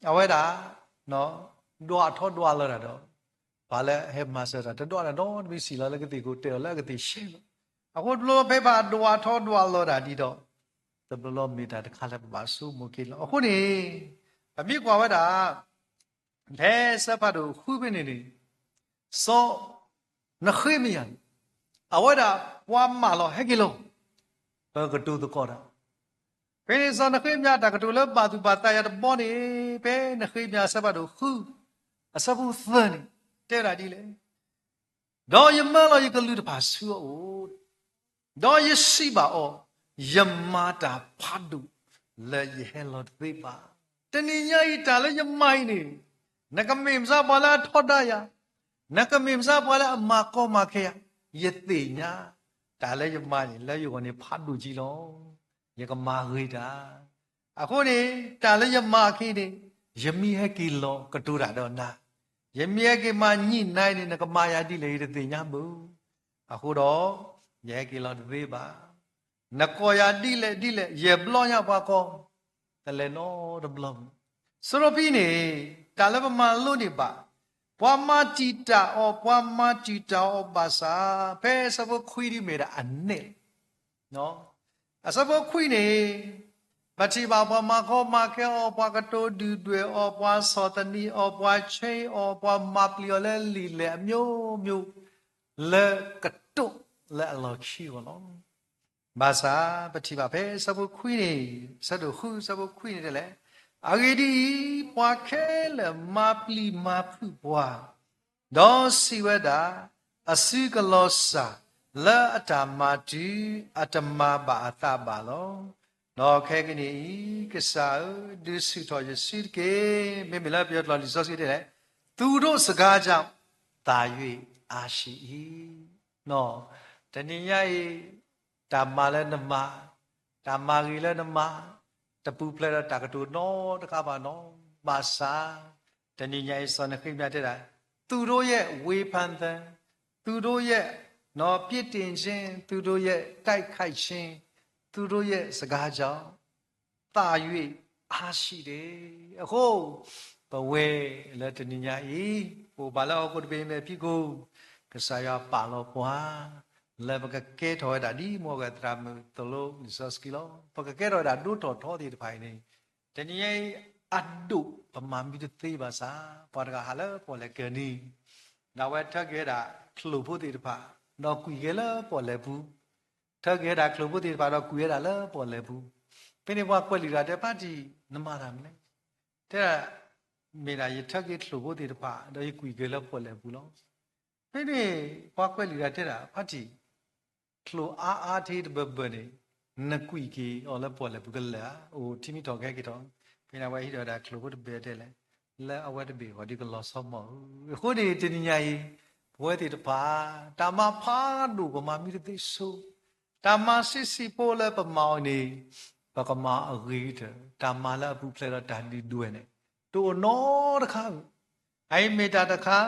အဝဲဒၣ် ဒွးထီၣ်ဒွးလီၤတၢ်ဒီး ပှၤလၢအဟဲမၤစၢၤတၢ်တဒွးတၢ်နီတမံၤ စံၣ်လီၤလၢကသ့ၣ်ခိၣ် တဲအီၤလၢအကသ့ၣ်ဆဲးလီၤ. အဃိတဘျီလီၤ ဖဲပှၤဒွးထီၣ်ဒွးလီၤတၢ်ဒ်ဒီး တဘျီလီၤမ့ၢ်တၢ်တခါလၢပဘၣ်ဆိကမိၣ်က့ၤလီၤ. အဃိန့ၣ် ပမ့ၢ်ကွၢ်ဝဲဒၣ် ဖဲဆၢဖးဒိၣ်ဃုဖဲန့ၣ်န့ၣ် စီၤနဃ့မယၤန့ၣ် အဝဲဒၣ်ပှၤမၢလီၤ ဟဲက့ၤလီၤ, ပကတိၤသကိးတၢ်. ဖဲန့ၣ် စီၤနဃ့မယၤတၢ်ကတိၤလၢဘၣ်သူၣ်ဘၣ်သးယၤတဘီန့ၣ် ဖဲနဃ့မယၤအဆၢဖးဒိၣ်ဃု အဆၢဖိသၢန့ၣ် တဲဝဲဒၣ်ဒ်လဲၣ်. ဒီးယမၢလီၤယကလုၢ်တဖၣ်ဆူအအိၣ်, ဒီးယစံးဘၣ်အီၤ, ယမၤတၢ်ဖးဒိၣ်လၢယဟဲလီၤတသ့ဘၣ်. တနံၤညါအံၤတၢ်လၢယမၤအံၤန့ၣ် နကမ့ၢ်မစးပှၤလၢအထီဒါယၤ, နကမ့ၢ်မစးပှၤလၢအမၤကီမၤခဲယၤ, ယသ့ၣ်ညါ တၢ်လၢယမၤန့ၣ် လၢယဂီၢ်န့ၣ်ဖးဒိၣ်ကံလီၤ. ယကမၤဂ့ၤတၢ် အဃိန့ၣ် တၢ်လၢယမၤအခံန့ၣ် ယမ့ၢ်ဟဲက့ၤလီၤကတိၤတၢ်ဒီးနၤ, ယမ့ၢ်ဟဲက့ၤမၤညှိနှိုင်းန့ၣ် နကမၤယၤဒ်လဲၣ် ယတသ့ၣ်ညါဘၣ်. အဃိဒီး ယဟဲက့ၤလီၤတသ့ဘၣ်. နကိးယၤဒ်လဲၣ်ဒ်လဲၣ် ယဘျီညါပှၤကိး တလဲၤနီတဘျီဘၣ်. စီဖံန့ၣ် တၢ်လၢပမၤလိန့ၢ်ဘၣ် ပှၤမၤတံာ်တာ်အီၤ ပှၤမၤတံာ်တာ်အီၤဘၣ်ဆၣ် ဖဲအဆၢဖိခွံဒ်မ့ၢ်ဒၣ်အနဲၣ် အဆၢဖိခွံန့ၣ် ပထံၣ်ဘၣ်ပှၤမၤကီမၤခဲအီၤ, ပှၤကတိၤဒုၣ်ဒွဲၣ်အီၤ, ပှၤဆီၣ်သနံးအီၤ, ပှၤဆ့အီၤ, ပှၤမၤပျံၤအီၤလၢလံာ်လဲၢ်အမျိုးမျိုး လၢကတိၤလၢအလီၢ်ခံအဂီၢ်လီၤ. ဘၣ်ဆၣ် ပထံၣ်ဘၣ်ဖဲအဆၢဖိခွံန့ၣ် အဆၢဒိၣ်ဃု အဆၢဖိခွံန့ၣ်ဒ်လဲၣ်, အဂ့ၢ်ဒ်အံၤ, ပှၤခဲလၢာ်မၤပျံၤမၤဖုးပှၤ ဒီးစံးဝဲဒၣ်, အစုကလီၤစၢ်လၢအတၢ်မၤတုၤ အတမၤဘၣ်အသးဘၣ်လီၤ. ဒီးခဲကနံၣ်အံၤ ကစၢ်ဧၢ, ဒုးဆူၣ်ထီၣ်ယစုတက့ၢ်. မ့မ့ၢ်လၢပယီၤကျိာ်လံာ်စီဆှံတဲလဲၣ်, သူတို့စကားကြောင့် သာ၍အားရှိ၏. တနံၤညါအံၤ တၢ်မၤလၢနမၤ, တၢ်မၤဂ့ၤလၢနမၤ, တပူၤဖျဲးဒီးတၢ်ကတိၤနီတခါဘၣ်နီၤ, ဘၣ်ဆၣ် တနံၤညါအံၤ စီၤနဃ့မယၤတဲဒၣ်, သူတို့ရဲ့ ဝေဖန်သံ, သူတို့ရဲ့ ပြစ်တင်ခြင်း, သူတို့ရဲ့ တိုက်ခိုက်ခြင်း, သူတို့ရဲ့ စကားကြောင့် သာ၍ အားရှိတယ်. အဃိ ပဝဲလၢတနံၤညါအံၤ ပအိၣ်ဘၣ်လၢဟီၣ်ခိၣ်တဘ့ၣ်အမဲာ်ဖံးခိၣ်, ကစၢ်ယွၤပာ်လီၤပှၤ လၢပကကဲထီၣ်ဝဲဒၣ်ဒ်မိၢ်ဂၤသရၣ်မုၣ်သိၣ်လိလံာ်စီဆှံလီၤ. ပကကဲထီၣ်ဝဲဒၣ်ဒိၣ်ထီၣ်ထီသ့ၣ်တဖၣ်အံၤန့ၣ်, တနံၤညါအံၤ အဒိၣ်ပမၤမံတသ့ဘၣ်ဆၣ် ပှၤတဂၤဟးလၢပီၣ်လဲၣ်ကၢၢ်နံၤ, ဒီးအဝဲထၢက့ၤဝဲဒၣ်ချိၣ်ဖိသ့ၣ်တဖၣ် ဒီးကွံာ်က့ၤလၢပီၣ်လဲၣ်ပူၤ ထၢက့ၤဝဲဒၣ်ချိၣ်ဖိသ့ၣ်တဖၣ်ဒီးကွံာ်ဝဲဒၣ်လၢပီၣ်လဲၣ်ပူၤ. ဖဲန့ၣ်ပှၤကွဲးလံာ်တဂၤတဲ ဖါတံၢ် နမၤတၢ်မနုၤလဲၣ်. တဲဒၣ်, မ့ၢ်ဒၣ်ယထၢက့ၤချိၣ်ဖိသ့ၣ်တဖၣ် ဒီးယကွံာ်က့ၤလၢပီၣ်လဲၣ်ပူၤလီၤ. ဖဲန့ၣ် ပှၤကွဲးလံာ်တဂၤတဲဒၣ် ဖါတံၢ်, ချိၣ်အါအါထဲတဘၢၣ်ဘၢၣ်န့ၣ် နကွံာ်က့ၤအီၤလၢပီၣ်လဲၣ်ပူၤကလဲာ်ဧါ, အိၣ်ထံမံၤထီၣ်ကဟဲက့ၤထီၣ်. ဖဲန့ၣ်အဝဲဟံးထီၣ်ဝဲဒၣ်ချိၣ်ဖိတဘ့ၣ်တဲလဲၣ်, လၢအဝဲတဘ့ၣ်အဂီၢ်ဒ်ကလီၤဆီမီၢ်ဧၢ. အဃိန့ၣ် တနံၤညါအံၤ ပဝဲသ့ၣ်တဖၣ် တၢ်မၤဖးဒိၣ်ပမၤမံတသ့ဆိ, တၢ်မၤဆံးဆံးဖိလၢပမၤအီၤန့ၣ် ပကမၤအဂ့ၤကတၢၢ်, တၢ်မၤလၢအပူၤဖျဲးဒီးတၢ်ဒုၣ်ဒွဲၣ်န့ၣ် တအိၣ်နီတခါဧိၤ. အအံၤမ့ၢ်တၢ်တခါ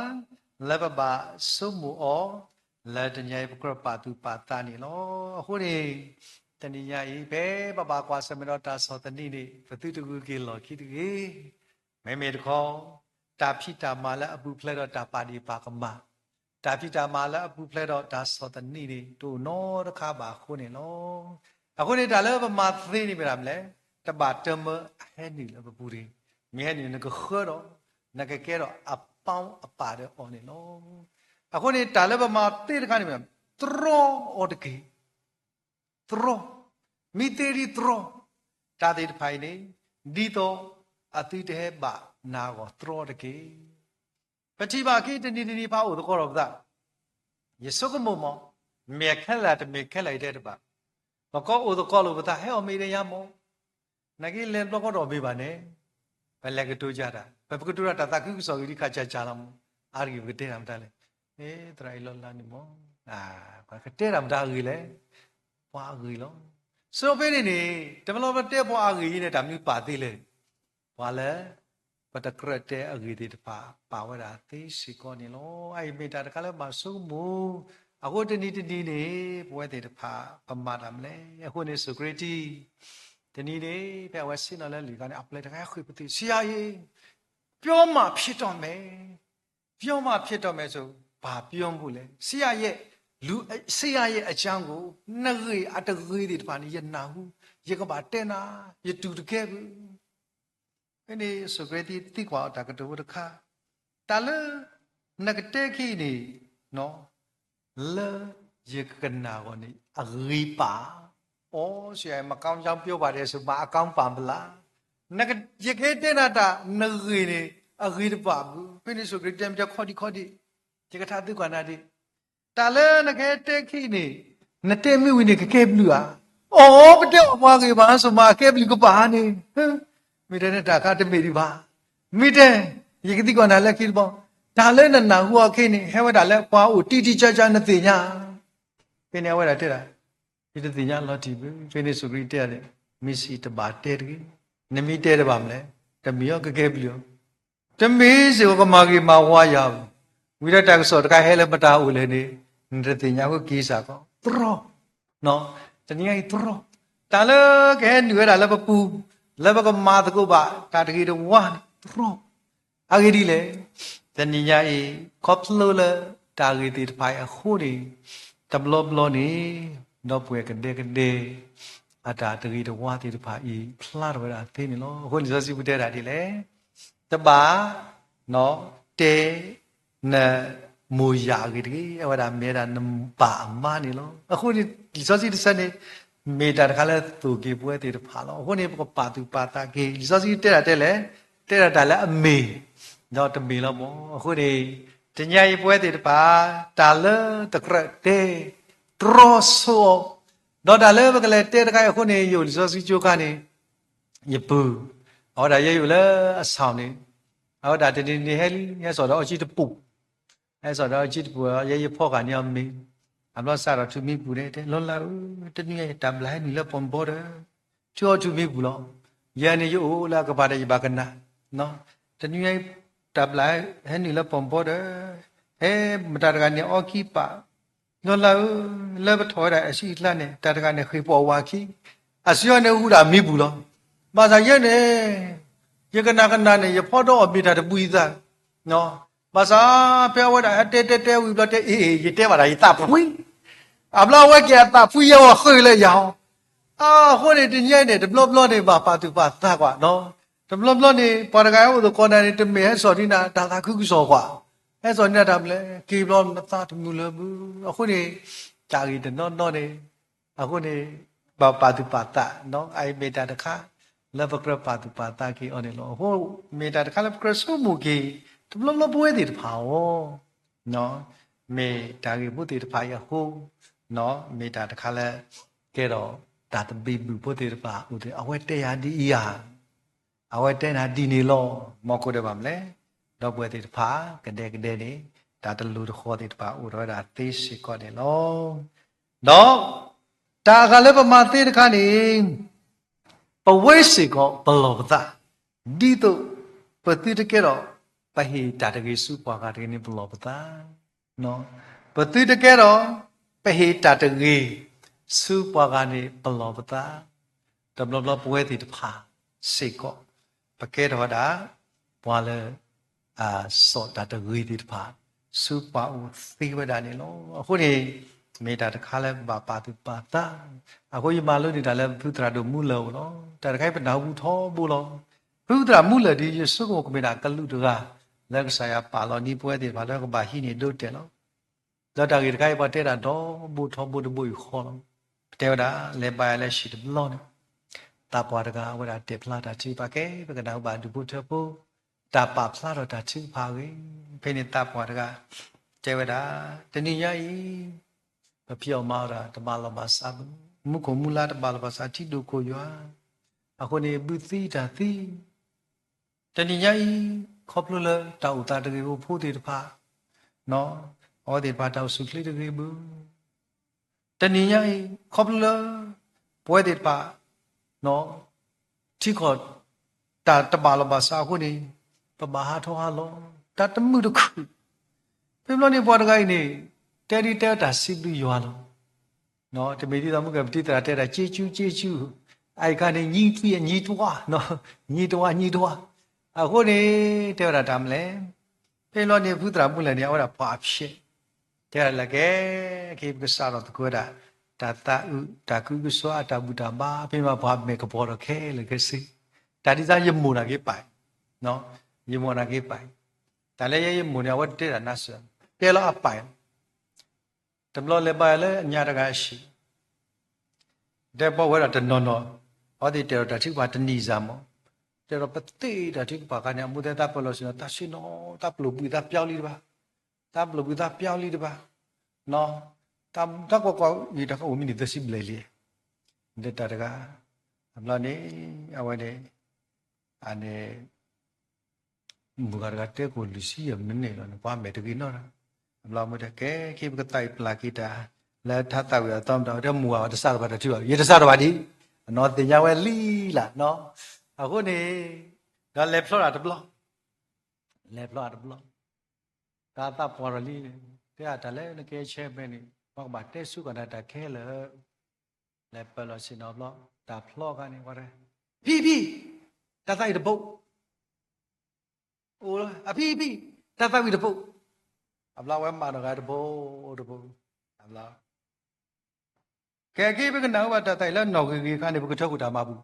လၢပဘၣ်ဆိကမိၣ်အီၤ လၢတနံၤအံၤပကြၢးပာ်သူၣ်ပာ်သးန့ၣ်လီၤ. အဃိန့ၣ် တနံၤညါအံၤ ဖဲပဘၣ်ကွၢ်ဆၢၣ်မဲာ်ဒီးတၢ်ဆီၣ်သနံးန့ၣ် ပသုတဂုာ်က့ၤလီၢ်ခံတဂ့ၤ. မ့မ့ၢ်တခီ တၢ်ဖံးတၢ်မၤလၢအပူၤဖျဲးဒီးတၢ်ပာ်ဒ့ၣ်ပာ်ကမၣ်, တၢ်ဖံးတၢ်မၤလၢအပူၤဖျဲးဒီးတၢ်ဆီၣ်သနံးန့ၣ် တအိၣ်နီတခါဘၣ်အဃိန့ၣ်လီၤ. အဃိန့ၣ် တၢ်လၢပမၤသ့န့ၣ်မ့ၢ်ဒၣ်မနုၤလဲၣ်, တဘၣ်တမၢအဟဲနုာ်လၢပပူၤတဂ့ၤ. မ့ၢ်ဟဲနုာ်နကဃၢဒီး နကကဲထီၣ်အပီအပၢ်ဒီးအီၤန့ၣ်လီၤ. အဃိန့ၣ် တၢ်လၢပမၤသ့တခါန့ၣ်မ့ၢ်ဒၣ် တြီအီၤတက့ၢ်. တြီ, မ့ၢ်သ့ဒ်တြီ တၢ်သ့ၣ်တဖၣ်အံၤန့ၣ် ဒ်သိးအသုတဟဲဘၣ်နၤအဂီၢ်တြီတက့ၢ်. ပထံၣ်ဘၣ်အခံတနံၤတနံၤပအိၣ်သကိးဒီးပသး, ယဆိကမိၣ်မး, မ့ၢ်အခဲလၢာ်တမ့ၢ်ခဲလၢာ်အံၤတဲတဘၣ်, ပကိးအိၣ်သကိးလိာ်ပသး ဟဲအီၣ်မ့ၤဒီးယၤမး, နာ်က့လဲၤဘျီကီဒီးမ့ၢ်ဘၣ်န့ၣ်, ပလဲၤကတိၤယၤတၢ်, ပကတိၤတၢ်တၢ်သးခုကစီၣ်ဂ့ၤဒ်ခါကၢ်ကၢ်လီၤမး, အါတက့ၢ်ပကတဲတၢ်မတၤလဲၣ်, မ့ၢ်သရၣ်အံၤလီၤလါန့ၣ်မး, ပကတဲတၢ်မတၤအဂ့ၢ်လဲၣ်, ပှၤအဂ့ၢ်လီၤ. ဆိဖဲန့ၣ်န့ၣ် တမ့ၢ်လၢပတဲပှၤအဂ့ၢ်အံၤန့ၣ် တၢ်မနုၤပာ်သ့လဲၣ်, ပှၤလၢ ပတကြၢးတဲအဂ့ၢ်သ့ၣ်တဖၣ် ပာ်ဝဲဒၣ်သ့စ့ၢ်ကီးန့ၣ်လီၤ. အအံၤမ့ၢ်တၢ်တခါလၢဘၣ်ဆိကမိၣ်, အဃိတနံၤတနံၤန့ၣ် ပဝဲသ့ၣ်တဖၣ် ပမၤတၢ်မနုၤလဲၣ်. အဃိန့ၣ် စီၤကရ့တံ တနံၤန့ၣ် ဖဲအဝဲဆ့ၣ်နီၤလၢလံာ်ခါန့ၣ် အပျဲၢ်တခါဃ့ၢ်ပသ့ၣ် ဆရာရဲ့, ပြောမှဖြစ်တော့မယ်, ပြောမှဖြစ်တော့မယ်ဆို, ဘာပြောဖို့လဲ. ဆရာရဲ့, လူ, ဆရာရဲ့အကြောင်းကို နဂ့ၢ်အတဂ့ၢ်သ့ၣ်တဖၣ်န့ၣ် ယနၢ်ဟူ, ယကဘၣ်တဲနၤ, ယတူၢ်တကဲဘၣ်. ဖဲန့ၣ် စီၤကရ့တံသံကွၢ်အီၤတၢ်ကတိၤဖိတခါ, တၢ်လၢနကတဲခဲအံၤန့ၣ် လၢယကကနၣ်အဂီၢ်န့ၣ် အဂ့ၤပာ်ဧါ. အိ ဆရာ, မကောင်းကြောင်းပြောပါတယ်ဆိုမှ အကောင်းပါမလား. ယကဟဲတဲနၤတၢ် နဂ့ၢ်န့ၣ် အဂ့ၤတဘၣ်ဘၣ်. ဖဲန့ၣ် စီၤကရ့တံတဲခီဒံခီဒံ, ယကထးသံကွၢ်နၤဒံး, တၢ်လၢနကဟဲတဲခဲအံၤန့ၣ် နတဲမ့ၢ်ဝံၤန့ၣ် ကကဲဘျုးဧါ. အိ ပတဲအီၤပှၤဂ့ၤဘၣ် ဆိမိၣ်အကဲဘျုးကပာ်ဧါန့ၣ်, မ့ၢ်တဲန့ၣ်တၢ်ခါတမ့ၢ်ဒံးဘၣ်. မ့ၢ်တဲ, ယကသံကွၢ်နၤလၢခံတဘျီ, တၢ်လၢနနၢ်ဟူအီၤခဲအံၤန့ၣ် ဟဲဝဲဒၣ်လၢပှၤအိၣ်တံတံကၢကၢနသ့ၣ်ညါ. ဖဲန့ၣ်အဝဲဒၣ်တဲဒၣ်, ယတသ့ၣ်ညါလီၤတံၢ်ဘၣ်. ဖဲန့ၣ်စီၤကရ့တံတဲဒၣ်, မ့ၢ်စံးတဘၣ်တဲတဂ့ၤ, နမ့ၢ်တဲတဘၣ်မနုၤလဲၣ်, တမ့ၢ်အီၤကကဲဘျုးအီၤ တမ့ၢ်စ့ၢ်ကီးကမၤဂ့ၤမၤဝါယၤဘၣ်. ဝံၤဒီးတၢ်ကစီၣ်တခါဟဲလၢပတၢ်အိၣ်လဲၣ်န့ၣ် နတသ့ၣ်ညါဃိက့ၤစ့ၢ်ကီး, တြီ, တနံၤညါအံၤတြီ, တၢ်လၢကဟဲနုာ်ဝဲဒၣ်လၢပပူၤ, လၢပကမၤသကိးဘၣ်တၢ်တဂ့ၤတဝါန့ၣ် တြီ. အဂ့ၢ်ဒ်လဲၣ်, တနံၤညါအံၤ ခီဖျိလၢတၢ်ဂ့ၢ်သ့ၣ်တဖၣ်အံၤအဃိန့ၣ်, တဘျီဘျီန့ၣ် ဒီပုၢ်ဝဲၢ်ကဒဲကဒဲ အတၢ်တဂ့ၤတဝါသ့ၣ်တဖၣ်အံၤ ဖျါထီၣ်ဝဲဒၣ်သ့န့ၣ်လီၤ. အဃိန့ၣ် လံာ်စီဆှံပူၤတဲဒၣ်ဒ်လဲၣ်, တဘၣ် တဲ နမိၢ်ယၢ်အဂ့ၢ်တဂ့ၤ, အဝဲဒၣ်မ့ၢ်ဝဲဒၣ်နပၢ်အမါန့ၣ်လီၤ. အဃိန့ၣ် လံာ်စီဆှံတဆၢန့ၣ် မ့ၢ်တၢ်တခါလၢသိၣ်က့ၤပဝဲသ့ၣ်တဖၣ်လီၤ. အဃိန့ၣ် ပကပာ်သူၣ်ပာ်သးက့ၤ လံာ်စီဆှံတဲဒၣ်တဲလဲၣ်, တဲဒၣ်တၢ်လၢအမ့ၢ် ဒီးတမ့ၢ်လီၤမး. အဃိန့ၣ် တနံၤညါအံၤပဝဲသ့ၣ်တဖၣ် တၢ်လၢတကြၢးတဲ တြီဆိအီၤ, ဒီးတၢ်လၢပကလဲၤတဲတခါအံၤအဃိန့ၣ် ယအိၣ်လံာ်စီဆှံကၠိခါန့ၣ် ယပုၢ်, အဝဲဒၣ်ယဲယအိၣ်လၢအဆီၣ်န့ၣ်, အဝဲဒၣ်တနံၤနံၤဟဲလံ ဟဲစိာ်ဒီးအီကၠံတပူၤ, ဟဲစိာ်ဒီးအီကၠံတပူၤ ယဲယဖီဂာ်န့ၢ်အီၤမ့ၤ, အဘျီစးထီၣ်ထူမံပူၤန့ၣ် တဲလီၤလၢဧၢ, တနံၤညါအံၤတၢ်ဘျၣ်ဟဲနုာ်လၢပီၣ်ဘီဒီး ထူအီၤထူမံပူၤလီၤ. ယဲန့ၣ်ယအိၣ်လၢအကပၤဒီးယဘၣ်ကနၣ်, တနံၤညါအံၤ တၢ်ဘျၣ်ဟဲနုာ်လၢပီၣ်ဘီဒီး ဟဲမတၤတဂၤန့ၣ်အီကံပာ် လီၤလၢဧၢ, လၢပထီၣ်ဝဲဒၣ်အဆံးအကျါန့ၣ် တၢ်တဂၤန့ၣ်ဃ့ၢ်ပီၣ်ဝၤခံ, အဆံးအီၤန့ၣ်ဟူးဒၣ်မံပူၤလီၤ. ဘၣ်ဆၣ်ယဲန့ၣ် ယကနၣ်ကနၣ်န့ၣ် ယဖီဒီးအီၣ်မ့ၤတၢ်တပူၤယသး, ဘၣ်ဆၣ် ဖဲအဝဲဒၣ်ဟဲတဲတဲတဲဝံၤဘျီတဲအ့ၣ်အ့ၣ် ယတဲဘၣ်ဒၣ်ယသးဖှံ, အဘျီအဝဲက့ၤအသးဖှံယဲအီၤဃုာ်လၢယၤအီၤ, အဃိန့ၣ် တနံၤညါအံၤန့ၣ် တဘျီဘျီန့ၣ် ဘၣ်ပာ်သူၣ်ပာ်သးကွၢ်, တဘျီဘျီန့ၣ် ပှၤတဂၤဟဲအိၣ်သကိးနၤန့ၣ် တမ့ၢ်ဟဲစိာ်န့ၢ်နၤတၢ်သးခုကစီၣ်ကွၢ်, ဟဲစိာ်န့ၢ်နၤတၢ်မနုၤလဲၣ် က့ၤဘျီနသးတမုာ်လၢၤဘၣ်. အဃိန့ၣ် တၢ်ဂ့ၢ်တနီၤနီၤန့ၣ် အဃိန့ၣ် ဘၣ်ပာ်သူၣ်ပာ်သး, အအံၤမ့ၢ်တၢ်တခါ လၢပကြၢးပာ်သူၣ်ပာ်သးက့ၤအီၤန့ၣ်လီၤ. အဃိ မ့ၢ်တၢ်တခါလၢပကြၢးဆိကမိၣ်က့ၤ တဘျီဘျီပဝဲသ့ၣ်တဖၣ်အီၤ, မ့ၢ်တၢ်ဂ့ၢ်ဖိသ့ၣ်တဖၣ်အံၤအဃိ, မ့ၢ်တၢ်တခါလၢ ကဲထီၣ်တၢ်သဘံၣ်ဘုၣ်ဖိသ့ၣ်တဖၣ်အိၣ်ဒီး အဝဲတဲယၤဒ်အံၤဧါ, အဝဲတဲနၤဒ်န့ၣ်လီၤ. မ်ကီးဒဲးဘၣ်မနုၤလဲၣ်, ဒီပုၢ်ဝဲၢ်သ့ၣ်တဖၣ် ကဒဲကဒဲန့ၣ် တၢ်တလိၤတဃီၤသ့ၣ်တဖၣ်အိၣ်ထီၣ်ဝဲဒၣ်သ့စ့ၢ်ကီးန့ၣ်လီၤ. ဒီးတၢ်အဂၤလၢပမၤသ့တခါန့ၣ် ပဝဲစ့ၢ်ကီးပလီၢ်ပသး, ဒ်သိးပသုတကဲထီၣ် ပဟ့ၣ်တၢ်တဂ့ၤဆူပှၤဂၤတဂ့ၤန့ၣ် ပလီၢ်ပသး, ပသုတကဲထီၣ် ပဟ့ၣ်တၢ်တဂ့ၤ ဆူပှၤဂၤန့ၣ် ပလီၢ်ပသး, တဘျီဘျီပဝဲသ့ၣ်တဖၣ်စ့ၢ်ကီး ပကဲထီၣ်ဝဲဒၣ် ပှၤလၢ စိာ်တၢ်တဂ့ၤသ့ၣ်တဖၣ် ဆူပှၤအိၣ်သ့ဝဲဒၣ်န့ၣ်လီၤ. အဃိန့ၣ် မ့ၢ်တၢ်တခါလၢပဘၣ်ပာ်သူၣ်ပာ်သး, အဃိယမၤလိန့ၢ်တၢ်လၢဖုသရၣ်ဒိၣ်မူလၢၢ်အအိၣ်လီၤ. တၢ်တခါအံၤပနၢ်ဟူထီဘိလီၤ. ဖုသရၣ်မူလၢၢ်ဒ်ယဆိကမိၣ်ကမ့ၢ်ဒၣ်ကလူးတဂၤ လၢကစၢ်ယွၤပာ်လီၤန့ၢ်ပဝဲသ့ၣ်တဖၣ်လၢကဘၣ်ဟံးန့ၢ်ဒိတဲာ်လီၤ. ဒီးတၢ်ဂ့ၢ်တခါအံၤပှၤတဲဒၣ်ဒီဘိထီဘိတဘိအံၤဃီလီၤ. ပတဲဝဲဒၣ် လဲၤဘါယွၤလၢဟံၣ်တဘျီန့ၣ် သးပှၢ်တဂၤ အဝဲဒၣ်တဲာ်ဖျါတၢ်ထုကဖၣ်ကဲ ပကနၢ်ဟူဘၣ်ဒူၣ်ဖိထၢဖိ တၢ်ပာ်ဖျါထီၣ်တၢ်ထုကဖၣ်အဂ့ၢ်, ဖဲန့ၣ်သးပှၢ်တဂၤ တဲဝဲဒၣ် တနံၤညါအံၤ ပဖံးအီၣ်မၤအီၣ်တၢ်တဘၣ်လီၢ်ဘၣ်စးဘၣ်, မူခိၣ်မူလါတဘၣ်လီၢ်ဘၣ်စးထံဒိၣ်ခိၣ်ယွၤ, အဃိန့ၣ် ဘုသံတၢ်သံ တနံၤညါအံၤ ခီဖျိလၢတၢ်အိၣ်သးတဂ့ၤဖိဖိသ့ၣ်တဖၣ်, အဝဲသ့ၣ်တဖၣ်တၢ်အိၣ်ဆူၣ်ချ့တဂ့ၤဘၣ်. တနံၤညါအံၤ ခီဖျိလၢ ပဝဲသ့ၣ်တဖၣ် ထံကီၢ် တၢ်တဘၣ်လီၢ်ဘၣ်စးအဃိန့ၣ် ပဘၣ်ဟးထီၣ်ဟးလီၤ, တၢ်တမုာ်တခုၣ်. ဖဲဘျီန့ၣ်ပှၤတဂၤအံၤန့ၣ် တဲဒ်တဲတၢ်စံးဘျုးယွၤလီၤ. တမ့ၢ်ဒ်သိးမုၢ်ကပတံၤသရၣ်တဲဒၣ် က့ကၠူက့ကၠူ, အအံၤခါန့ၣ် ညံသွံအညံတွါ, ညံတွါညံတွါ. အဃိန့ၣ် တဲဝဲဒၣ်တၢ်မနုၤလဲၣ်. ဖဲဘျီန့ၣ်ဖုသရၣ်မုၣ်လဲၣ်န့ၣ် အဝဲဒၣ်ပှၤအဖျဲး တဲဝဲဒၣ်လၢကဲ ခဲအံၤပကစးထီၣ်သကိးဝဲဒၣ် တၢ်သးအုး တၢ်ကဟုကစွါ တၢ်ဘူၣ်တၢ်ဘါ ဖဲမ့ၢ်ပှၤမဲာ်ကပီၤဒီးခဲလၢာ်ခဲဆ့, တၢ်ဒ်သိးယမိၢ်တၢ်က့ၤပာ်, ယမိၢ်တၢ်က့ၤပာ်, တၢ်လၢယဲယမိၢ်န့ၣ် အဝဲတတဲတၢ်နါစၢၤ, တဲလီၤအပာ်, တဘျီလဲၤဘါယွၤလၢအညါတဂၤအဟံၣ် တဲဘၣ်ဝဲဒၣ်တနီၤနီၤ, အဝဲသ့ၣ်တဲဒီးတၢ်ထုကဖၣ်တနံၤစၢ်မး, တဲဒီးပသ့ၣ်တၢ်ထုကဖၣ်အခါန့ၣ် အမိၢ်တဲသးပၢၢ်လီၤဆ့ၣ်နီၤ သးဆ့ၣ်နီၤ သးပျိာ်ဘှံးသးပျီလံတဘၣ်, သးပျိာ်ဘှံးသးပျီလံတဘၣ်, တၢ်ကွၢ်ကွၢ်အံၤတၢ်အိၣ်မံန့ၣ်သၢဆံဘျဲၣ်လံ, ဒီးတၢ်တဂၤ, အဘျီန့ၣ်, အဝဲန့ၣ်, အန့ၣ် မုၢ်ဂၤတဂၤတဲကိၣ်လွံၢ်ဆံယဲၢ်မံးနံးလီၤန့ၣ် ပှၤမဲာ်တဂ့ၤနီတဂၤ, အဘျီမ့ၢ်တဲကဲ ခဲအံၤပကသးဝံၣ်ပျၢ်က့ၤတၢ် လၢထါသးဝံၣ်အသီမတၤ တဲမုၢ်ဂၤတစးထီၣ်ဘၣ်တၢ်ထုဘၣ် ယတစးထီၣ်ဘၣ်ဒံး, အနီၢ်သ့ၣ်ညါဝဲလံလၢ်နီၤ, အဃိန့ၣ်, ဒီးလဲၤဖျီတၢ်တဘျီ, လဲၤဖျီတၢ်တဘျီ, တၢ်သးပှၢ်ထီၣ်လံ, တဲဒၣ်တၢ်လၢနကဲဆဲဖဲန့ၣ် ပှၤကဘၣ်တဲဆူကီၢ်နၤတၢ်ခဲလၢာ် လဲၤပၢၢ်လီၤဆ့ၣ်နီၤဘျီ, တၢ်ဖျီအခါန့ၣ် ပှၤတဲ, ဖံဖံ, တၢ်သးဝံၣ်တဘိ, အိၣ်လၢအဖံဖံ, တၢ်သးဝံၣ်တဘိ, အဘျီဝဲမၤနီၢ်ဂၤတဘိ, တဘိ, အဘျီ, ကဲ ကဲပကနၢ်ဟူဘၣ်တၢ်သးဝံၣ်လၢနီၢ်ဂ့ၤဂ့ၤအခါန့ၣ် ပကထၢဖှိၣ်တၢ်မၤဘူၣ်,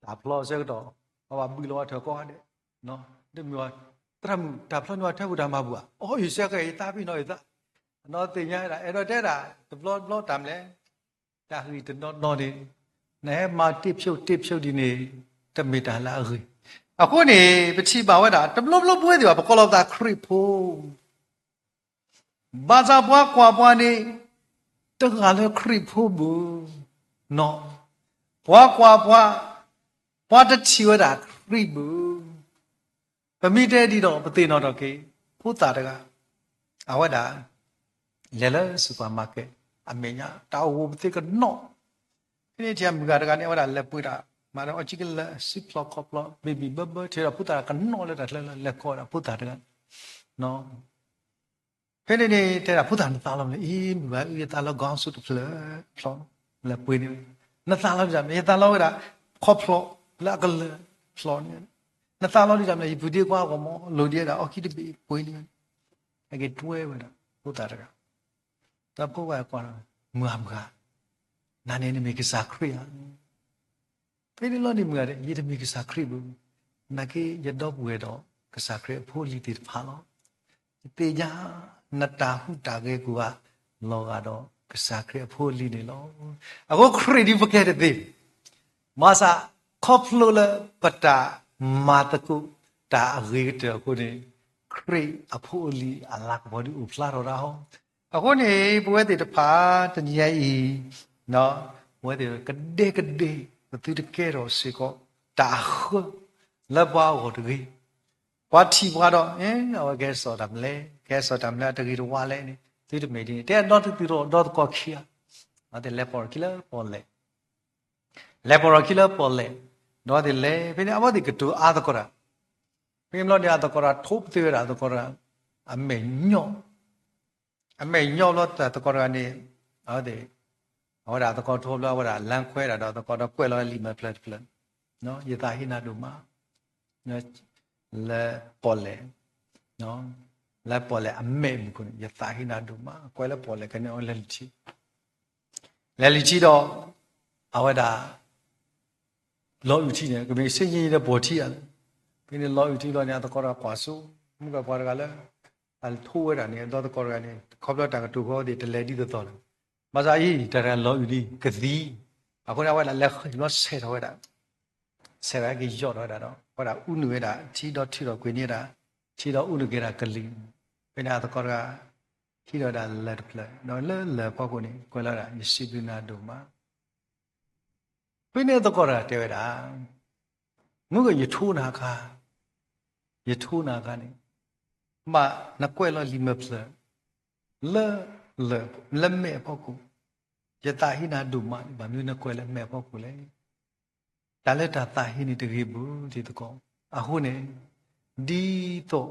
တၢ်ဖျီဆၢကတီၢ်, ပှၤဘၣ်ဘုးလီၤဝဲထၢၣ်ကီၢ်ဒဲး, တမ့ၢ်ဝဲ, သရၣ်မုၣ် တၢ်ဖျီန့ၣ်ဝဲထၢဖှိၣ်တၢ်မၤဘူၣ်ဧါ, အိ ယစဲကဲ ယသးဖံနီၢ်ယသး, အနီၢ်သ့ၣ်ညါဝဲဒၣ် အဲၣ်ဒိးတဲဒၣ် တဘျီဘျီတၢ်မနုၤလဲၣ်, တၢ်ဂ့ၢ်တနီၤနီၤန့ၣ်, နဟဲမၤတ့ၢ်ဖျိတ့ၢ်ဖျိဒ်န့ၣ်, တမ့ၢ်တၢ်လၢအဂ့ၤ, အဃိန့ၣ် ပထံၣ်ဘၣ်ဝဲဒၣ် တဘျီဘျီပဝဲသ့ၣ်ဘၣ် ပကိးလီၤပသးခရံာ်ဖိ ဘၣ်ဆၣ်ပှၤကွၢ်ပှၤန့ၣ်, တဂၤလၢခရံာ်ဖိဘၣ်, နီၢ်, ပှၤကွၢ်ပှၤ, ပှၤတထံၣ်ဝဲဒၣ်ခရံာ်ဘၣ်, ပမ့ၢ်တဲဒ်ဒီး ပသ့ၣ်နီၣ်ထီၣ်က့ၤ, ဖိသၣ်တဂၤ, အဝဲဒၣ်, လဲၤလၢ supermarket, အမဲာ်ညါ တၢ်အိၣ်ဝဲပသ့ၣ်ကနီၣ် ဖဲန့ၣ်ထံၣ်မုၣ်ဂၤတဂၤန့ၣ် အဝဲဒၣ်လဲၤပှ့ၤတၢ်, မၤဒီးအီကံကလၢ စုဖျိခီၣ်ဖျိ ဘ့ၣ်ဘံၣ်ဘၢဘၢ ထံၣ်ဒီးဖိသၣ်ကနီၣ်လၢတၢ်ချၢလၢလဲၤခီဒၣ်ဖိသၣ်တဂၤ, ဖဲန့ၣ်န့ၣ် တဲဒၣ်ဖိသၣ်နသးလီမနုၤလဲၣ်, အံၤ မုၣ်ဂၤအံၤ ယသးလီ gown suit တဖျၢၣ်ဖျိ, လဲၤပှ့ၤန့ၣ်, နသးလီဒ်တၢ်မနုၤလဲၣ်, ယသးလီဝဲဒၣ်, ခီၣ်ဖျိ, လၢအကလၢၢ်ဖျိန့ၣ်, နသးလီဒ်တၢ်မနုၤလဲၣ်, ယပုၢ်ဒ့ခွါအဂီၢ်မး လိၣ်ဒံးဝဲဒၣ်အီကံတဘ့ၣ်ပှ့ၤန့ၣ်, အက့ၤတွဲဝဲဒၣ်, ဖိသၣ်တဂၤ ဒီးဖိဝဲကွၢ်, မုၢ်ဂၤမုၢ်ဂၤ, နၤန့ၣ်နမ့ၢ်ကစၢ်ခရံာ်ဧါ. ဖဲန့ၣ်လီၤန့ၣ်မုၢ်ဂၤဒဲး ယတမ့ၢ်ကစၢ်ခရံာ်ဘၣ်, နာ်က့ယဒီပုၢ်ဝဲၢ်ဒီးကစၢ်ခရံာ်အဖိအလံၤသ့ၣ်တဖၣ်လီၤ. ယသ့ၣ်ညါ, နတၢ်ဟူးတၢ်ဂဲၤကိးဂၤ, လီၤဂာ်ဒီးကစၢ်ခရံာ်အဖိအလံၤန့ၣ်လီၤ. အဃိခရံာ်ဒ်ပကဲတသ့, ဘၣ်ဆၣ်, ခီဖျိလၢပတၢ်မၤသကိးတၢ်အဂ့ၤကတၢၢ်အဃိန့ၣ်, ခရံာ်အဖိအလံၤအလၤကပီၤဒုးအိၣ်ဖျါထီၣ်ဒၣ်ဟီ, အဃိန့ၣ် ပဝဲသ့ၣ်တဖၣ်တနံၤအံၤ, ပဝဲသ့ၣ်ကဒဲကဒဲ, ပသုတကဲထီၣ်စ့ၢ်ကီးတၢ်အဃၢလၢပှၤအဂီၢ်တဂ့ၤ. ပှၤထံၣ်ပှၤဒီး အဝဲကဲစိာ်တၢ်မနုၤလဲၣ်, ကဲစိာ်တၢ်မနုၤလဲၣ် တဂ့ၤတဝါလဲၣ်န့ၣ် သုတမ့ၢ်ဒ်န့ၣ်, တဲဒီသဒၢဒီသကိးခံဂၤ, အဝဲသ့ၣ်လဲၤပိာ်ထီၣ်ခံလၢပီၣ်လဲၣ်, လဲၤပိာ်ထီၣ်ခံလၢပီၣ်လဲၣ်, ဒီးအဝဲသ့ၣ်လဲၤ ဖဲန့ၣ် အဝဲသ့ၣ်ကတိၤအါသကိးတၢ်, ဖဲန့ၣ်ဘျီန့ၣ် အသကိးတၢ်ထိပသ့ဝဲဒၣ်အသကိးတၢ်, အမဲာ်ညီၣ် အမဲာ်ညီၣ်ဘျီသကိးတဂၤန့ၣ်, အဝဲသ့ၣ်, အဝဲဒၣ်အသကိးထိဘျီ အဝဲဒၣ်လၢကွဲဒၣ်ဒီးအသကိးဒီးကွဲးလီၤလံာ်မဲာ်ဖျၢၣ်တဖျၢၣ်, ယသးဟ့နၤဒိၣ်မး, လၢပီၣ်လဲၣ်, လၢပီၣ်လဲၣ်အမဲာ်မုၢ်ခိၣ်န့ၣ် ယသးဟ့နၤဒိၣ်မး, ကွဲးလၢပီၣ်လဲၣ်ကန့ၣ် အဝဲလဲၤလံထံ လဲၤလံထံဒီး, အဝဲဒၣ် လီၤအုၣ်ထံန့ၣ် ကမ့ၢ်စ့ယ့ၢ်ဒီးပိာ်ထံဧါ, ဖဲန့ၣ်လီၤအုၣ်ထံလီၤန့ၣ် အသကိးတဂၤကွၢ်စိ, မုၢ်ကပှၤတဂၤလၢ အထိဝဲဒၣ်န့ၣ် အသကိးတဂၤန့ၣ် ခီဖျိတၢ်ကတိၤဃီသ့ၣ် တလဲၤဒ်သိးသိးလၢၤ, ဘၣ်ဆၣ်အံၤ တၢ်တဂၤလီၤအုၣ်လံ ကသံ, အဃိန့ၣ် အဝဲဒၣ်လဲၤဃီၤဘျီဆဲးထီၣ်ဝဲဒၣ်, ဆဲးဝဲက့ၤယီၢ်ထီၣ်ဝဲဒၣ်ဒီး အဝဲဒၣ်အူနုာ်ဝဲဒၣ် ထံဒီးထုးထီၣ်ကွံာ်န့ၢ်ဝဲဒၣ်, ထံဒီးအူနုာ်က့ၤဒၣ်ကလံၤ, ဖဲန့ၣ်အသကိးတဂၤ ဟံးထီၣ်ဝဲဒၣ်လၢၢ်တဖျၢၣ်, ဒီးလၢလၢၢ်ဖီခိၣ်န့ၣ် ကွဲးလီၤဝဲဒၣ် ယစံးဘျုးနၤဒိၣ်မး ဖဲန့ၣ်အသကိးတဂၤတဲဝဲဒၣ်, မုၢ်ကယထိနၤအခါ, ယထိနၤအခါန့ၣ်, ဘၣ်နကွဲးလီၤလံာ်မဲာ်ဖျၢၣ် လၢ, လၢမဲာ်အဖီခိၣ်, ယသးဟ့နၤဒိၣ်မးန့ၣ် ဘၣ်မနုၤနကွဲးလၢမဲာ်အဖီခိၣ်လဲၣ်. တၢ်လၢတၢ်သးဟ့န့ၣ်တဂ့ၤဘၣ် သကိး, အဃိန့ၣ်, ဒ် ဒ်သိး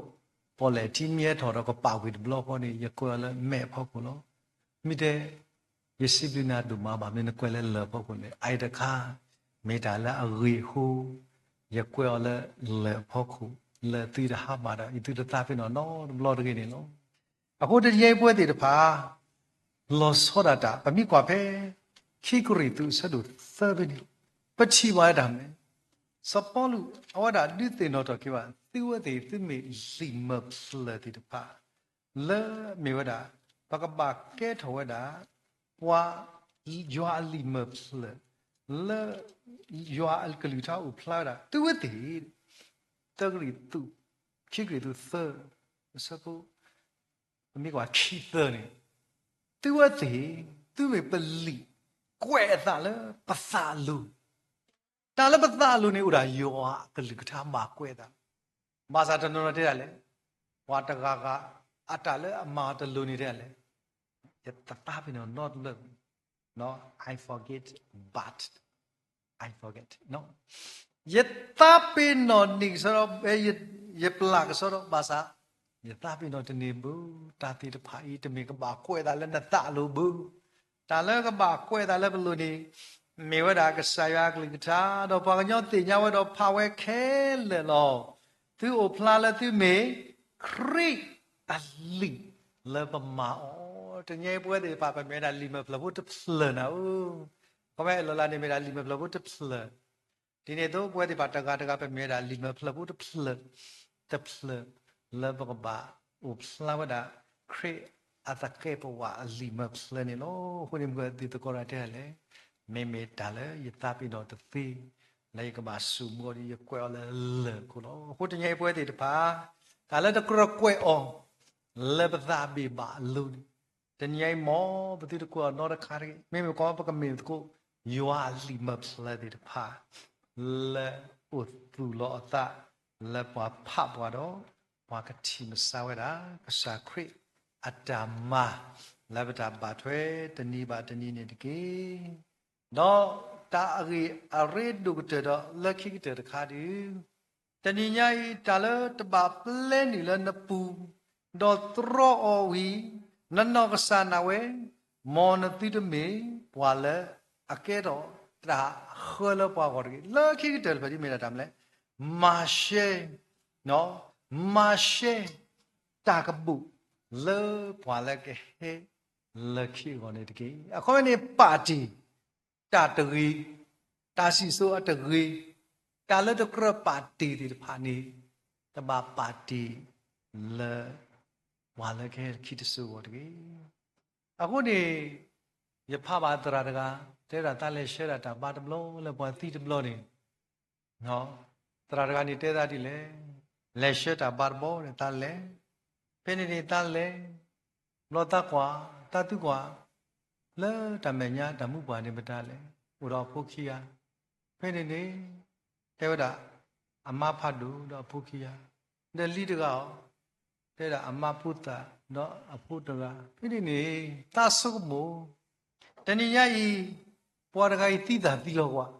ပီၣ်လဲၣ်ထံမ့ၢ်ဟဲထီၣ်ဒီးကပာ်ကွံာ်တဘျီဃီန့ၣ် ယကွဲးအီၤလၢမဲာ်အဖီခိၣ်လီၤ. မ့ၢ်တဲ ယစံးဘျုးနၤဒိၣ်မးဘၣ် မ့ၢ်နကွဲးလၢလၢၢ်အဖီခိၣ်န့ၣ် အအံၤတခါ မ့ၢ်တၢ်လၢအဂ့ၤအဃိ ယကွဲးအီၤလၢလၢၢ်အဖီခိၣ် လၢသုတဟးဘၣ်ဒီး ယသုတသးပ့ၤနီၣ်နီတဘျီတဂ့ၤန့ၣ်လီၤ. အဃိတနံၤအံၤပဝဲသ့ၣ်တဖၣ် လီၤဆီဒၣ်တၢ် ပမ့ၢ်ကွၢ်ဖဲ ခံကရံၣ်သူးအဆၢဒိၣ်သၢဖဲန့ၣ် ပထံၣ်ဘၣ်ဝဲဒၣ်မ့ၢ် စီၤပီလူး အဝဲဒၣ်ဒုးသ့ၣ်နီၣ်ထီၣ်က့ၤဘၣ် သုဝဲသ့ၣ်သုမ့ၢ်လံာ်မၢဖျၢၣ်သ့ၣ်တဖၣ် လၢမ့ၢ်ဝဲဒၣ် ပကဘၣ်ကဲထီၣ်ဝဲဒၣ် ပှၤ ယွၤအလံာ်မၢဖျၢၣ် လၢ ယွၤအကလုၢ်ကထါအိၣ်ဖျါဝဲဒၣ် သုဝဲသ့ၣ် သၢကရံၣ်သူး ခံကရံၣ်သူးသၢ အဆၢဖိ ပမ့ၢ်ကွၢ်ခံသၢန့ၣ် သုဝဲသ့ၣ် သုမ့ၢ်ပလံာ်ကွဲးအသးလၢပသးအလိၤ တၢ်လၢပသးအလိၤန့ၣ် အိၣ်ဒၣ်ယွၤအကလုၢ်ကထါဘၣ်ကွဲးအသး, ဘၣ်ဆၣ်တနီၤနီၤတဲဒၣ်လဲၣ်, ပှၤတဂၤဂၤ အတၢ်လၢအမၤတလိၤန့ၣ်တဲဒၣ်လဲၣ်, ယတသးပ့ၤနီၣ်နီတဘျီ, I forget, but I forget, ယသးပ့ၤနီၣ်န့ၢ်ကစီဒီ, ယပျၢ်ကစီဒီ ဘၣ်ဆၣ် ယသးပ့ၤနီၣ်တန့ၢ်ဘၣ်, တၢ်သ့ၣ်တဖၣ်အံၤ တမ့ၢ်ကဘၣ်ကွဲးအသးလၢနသးအလိၤဘၣ်. တၢ်လၢကဘၣ်ကွဲးအသးလၢပလိၤန့ၣ် မ့ၢ်ဝဲဒၣ်ကစၢ်ယွၤအကလုၢ်ကထါ, ဒီးပှၤကညီသ့ၣ်ညါဝဲဒီးဖးဝဲခဲလၢာ်လီၤ. သုအိၣ်ဖျါလၢသုမ့ၢ်ခရံာ်အလံာ်လၢပမၤအီၤ, တနံၤအံၤပဝဲသ့ၣ်တဖၣ် ပမ့ၢ်ဝဲဒၣ်လံာ်မၢဖျၢၣ်ဖိတဖျၢၣ်နၤဧၢ, ခီဖျိလီၤလၢန့ၣ်မ့ၢ်ဒၣ်လံာ်မၢဖျၢၣ်ဖိတဖျၢၣ်, ဒ်န့ၣ်အသိး ပဝဲသ့ၣ်တဖၣ်တဂၤတဂၤ ပမ့ၢ်ဝဲဒၣ်လံာ်မၢဖျၢၣ်ဖိတဖျၢၣ်, တဖျၢၣ်လၢပကဘၣ်အိၣ်ဖျါဝဲဒၣ် ခရံာ်အသကဲးပဝးအလံာ်မၢဖျၢၣ်န့ၣ်လီၤ. အဃိန့ၣ် မုၢ်သ့ၣ်သကိးတၢ်တဲဒ်လဲၣ်, မ့မ့ၢ်တၢ်လၢယသးပ့ၤနီၣ်တသ့, လၢယကဘၣ်ဆိမိၣ်ဒီး ယကွဲးအီၤလၢလၢၢ်ခိၣ်လီၤ. အဃိတနံၤအံၤပဝဲသ့ၣ်တဖၣ် တၢ်လၢတကြၢးကွဲးအီၤ လၢပသးဘ့ၣ်ဘၣ်အလိၤန့ၣ်, တနံၤအံၤမ်ပသုတကွဲးအီၤနီတခါတဂ့ၤ, မ့မ့ၢ်ကွၢ်ပကမ့ၢ်သကိး ယွၤအလံာ်မၢဖျၢၣ်သ့ၣ်တဖၣ် လၢအိၣ်သူၣ်လီၤအသး လၢပှၤဖးပှၤဒီး ပှၤကထံၣ်မစါဝဲဒၣ် ကစၢ်ခရံာ်အတၢ်မၤ လၢပတၢ်ဘၣ်ထွဲတနံၤဘၣ်တနံၤန့ၣ်တက့ၢ်. ဒီးတၢ်အဂ့ၢ်အရ့ဒိၣ်ကတၢၢ်ဒီးလၢခံကတၢၢ်တခါဒီး တနံၤညါအံၤ တၢ်လၢတဘၣ်ပျဲနုာ်လၢနပူၤ, ဒီးတြီအီၤဝံၤ နနီၢ်ကစၢ်နာ်ဝဲ, မ်နသုတမ့ၢ်ပှၤလၢအကဲထီၣ်တၢ်ဃၢလၢပှၤဂီၢ်တဂ့ၤ. လၢခံကတၢၢ်တဖၣ်ဒ်မ့ၢ်ဒၣ်တၢ်မနုၤလဲၣ်, မၤရှဲ, မၤရှဲတၢ်ကဘူၣ် လၢပှၤလၢကဟဲလၢခံအဂီၢ်န့ၣ်တက့ၢ်. အခီပညီန့ၣ် ပၣ်တံၣ် တၢ်တဂ့ၤ, တၢ်စံၣ်စိၤအတဂ့ၤ, တၢ်လၢတကြၢးပၣ်တံၣ်သ့ၣ်တဖၣ်န့ၣ် တဘၣ်ပၣ်တံၣ်လၢ ပှၤလၢကဟဲလၢခံတစိၤအဂီၢ်တဂ့ၤ. အဃိန့ၣ် ယဖးဘၣ်သရၣ်တဂၤ တဲဒၣ်သးလဲၤဆှၢဒၣ်တၢ်ဘါတဘျီလၢပှၤသံတဘျီန့ၣ် သရၣ်တဂၤန့ၣ်တဲသးဒ်လဲၣ်, လဲၤဆှၢတၢ်ဘါတဘျီန့ၣ် သးလဲၤ, ဖဲန့ၣ်န့ၣ်သးလဲၤ, ဘျီသးကွၢ်, သးသံကွၢ်, လၢတၢ်မဲာ်ညါတၢ်မူပှၢ်န့ၣ်မတၤလဲၣ်, အိၣ်ဒီးအဖိခံဂၤ, ဖဲန့ၣ်န့ၣ် တဲဝဲဒၣ် အမါဖးဒိၣ်ဒီးအဖိခံဂၤ, ဒီးလံၤတဂၤအီၤ, တဲဒၣ်အမါဖိသၣ်ဒီးအဖိတဂၤ, ဖဲန့ၣ်န့ၣ် သးဆိကမိၣ် တနံၤညါအံၤ ပှၤတဂၤအံၤသံသးသံလီၤကွၢ်,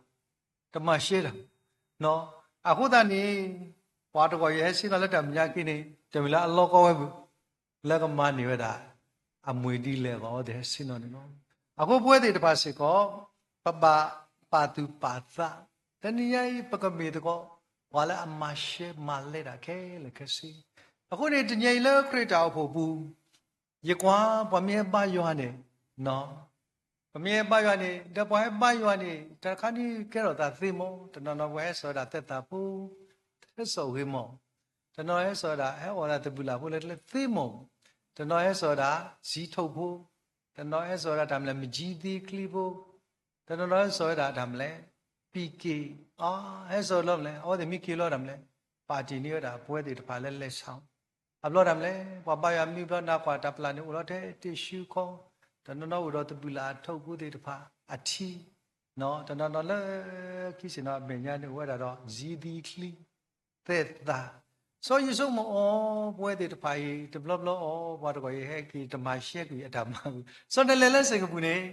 တမၤရှဲတၢ်, အဃိသတးန့ၣ် ပှၤတဂီၢ်ယဟဲဆ့ၣ်နီၤလၢတၢ်မဲာ်ညါက့န့ၣ် တမ့ၢ်လၢအလီၢ်ကီဝဲဘၣ်, လၢကမၤန့ၢ်ဝဲဒၣ် အမှံၤဒ်လဲၣ်အဂီၢ် အဝဲသ့ၣ်ဟဲဆ့ၣ်နီၤန့ၣ်လီၤ. အဃိပဝဲသ့ၣ်တဖၣ်စ့ၢ်ကီး ပဘၣ်ပာ်သူၣ်ပာ်သး, တနံၤညါအံၤ ပကမ့ၢ်သကိး ပှၤလၢအမၤရှဲမၤလဲတၢ်ခဲလၢာ်ခဲဆ့, အဃိန့ၣ် တနံၤညါအံၤလၢခရံာ်တၢ်အိၣ်ဖှိၣ်ပူၤ ယကွၢ်ပှၤမ့ၢ်ဟဲဘါယွၤန့ၣ်, ပမ့ၢ်ဟဲဘါယွၤန့ၣ် ဒီးပှၤဟဲဘါယွၤန့ၣ် တၢ်တခါန့ၣ်ကဲထီၣ်သးသ့မး, တနီၤနီၤပှၤဟဲစိာ်ဝဲဒၣ်သဲၣ်သၣ်ဖိ, ဟဲစိာ်ဂ့ၤမး, တနီၤဟဲစိာ်ဝဲဒၣ် ဟဲအိၣ်ဝဲဒၣ်သဘုၣ်လၣ်ဖိလၢကျဲသ့မး, တနီၤဟဲစိာ်ဝဲဒၣ် စံးထိၣ်ဖိ, တနီၤဟဲစိာ်ဝဲဒၣ်တၢ်မနုၤလဲၣ် မကၠံသံချံဖိ, တနီၤနီၤဟဲစိာ်ဝဲဒၣ်တၢ်မနုၤလဲၣ် ပံၤက့ၤ, အဟဲစိာ်လီၤမနုၤလဲၣ် အဝဲသ့ၣ်မ့ၢ်က့ၤလီၤတၢ်မနုၤလဲၣ် ပၣ်တံၣ်န့ၢ်ဝဲဒၣ်ပဝဲသ့ၣ်တဖၣ်လၢလဲၤဆူ အဘျီတၢ်မနုၤလဲၣ် ပှၤဘါယွၤမံဘျီနၤကွၢ်တၢ်ပျၢ်န့ၣ် အိၣ်လီၤထဲတ့ၢ်ဆူခီ, တနီၤနီၤအိၣ်ဒီးသဘုၣ်လၣ်အထိၣ်ဖိသ့ၣ်တဖၣ်အထံ, တနီၤနီၤလၢ ခံစ့ၣ်နီၤအမဲာ်ညါန့ၣ် အိၣ်ဝဲဒၣ်ဒီး စံးသံချံ, သဲၣ်သၣ်, စီၤယိၤစိမိၤအီၤ ပဝဲသ့ၣ်တဖၣ်အံၤ တဘျီဘျီအီၤ ပှၤတဂီၢ်အံၤဟဲက့ၤ တမၤရှဲကွံာ်အတၢ်မၤဘၣ်. စီၤနလဲၤလၢစ့ၢ်ကပူၤန့ၣ်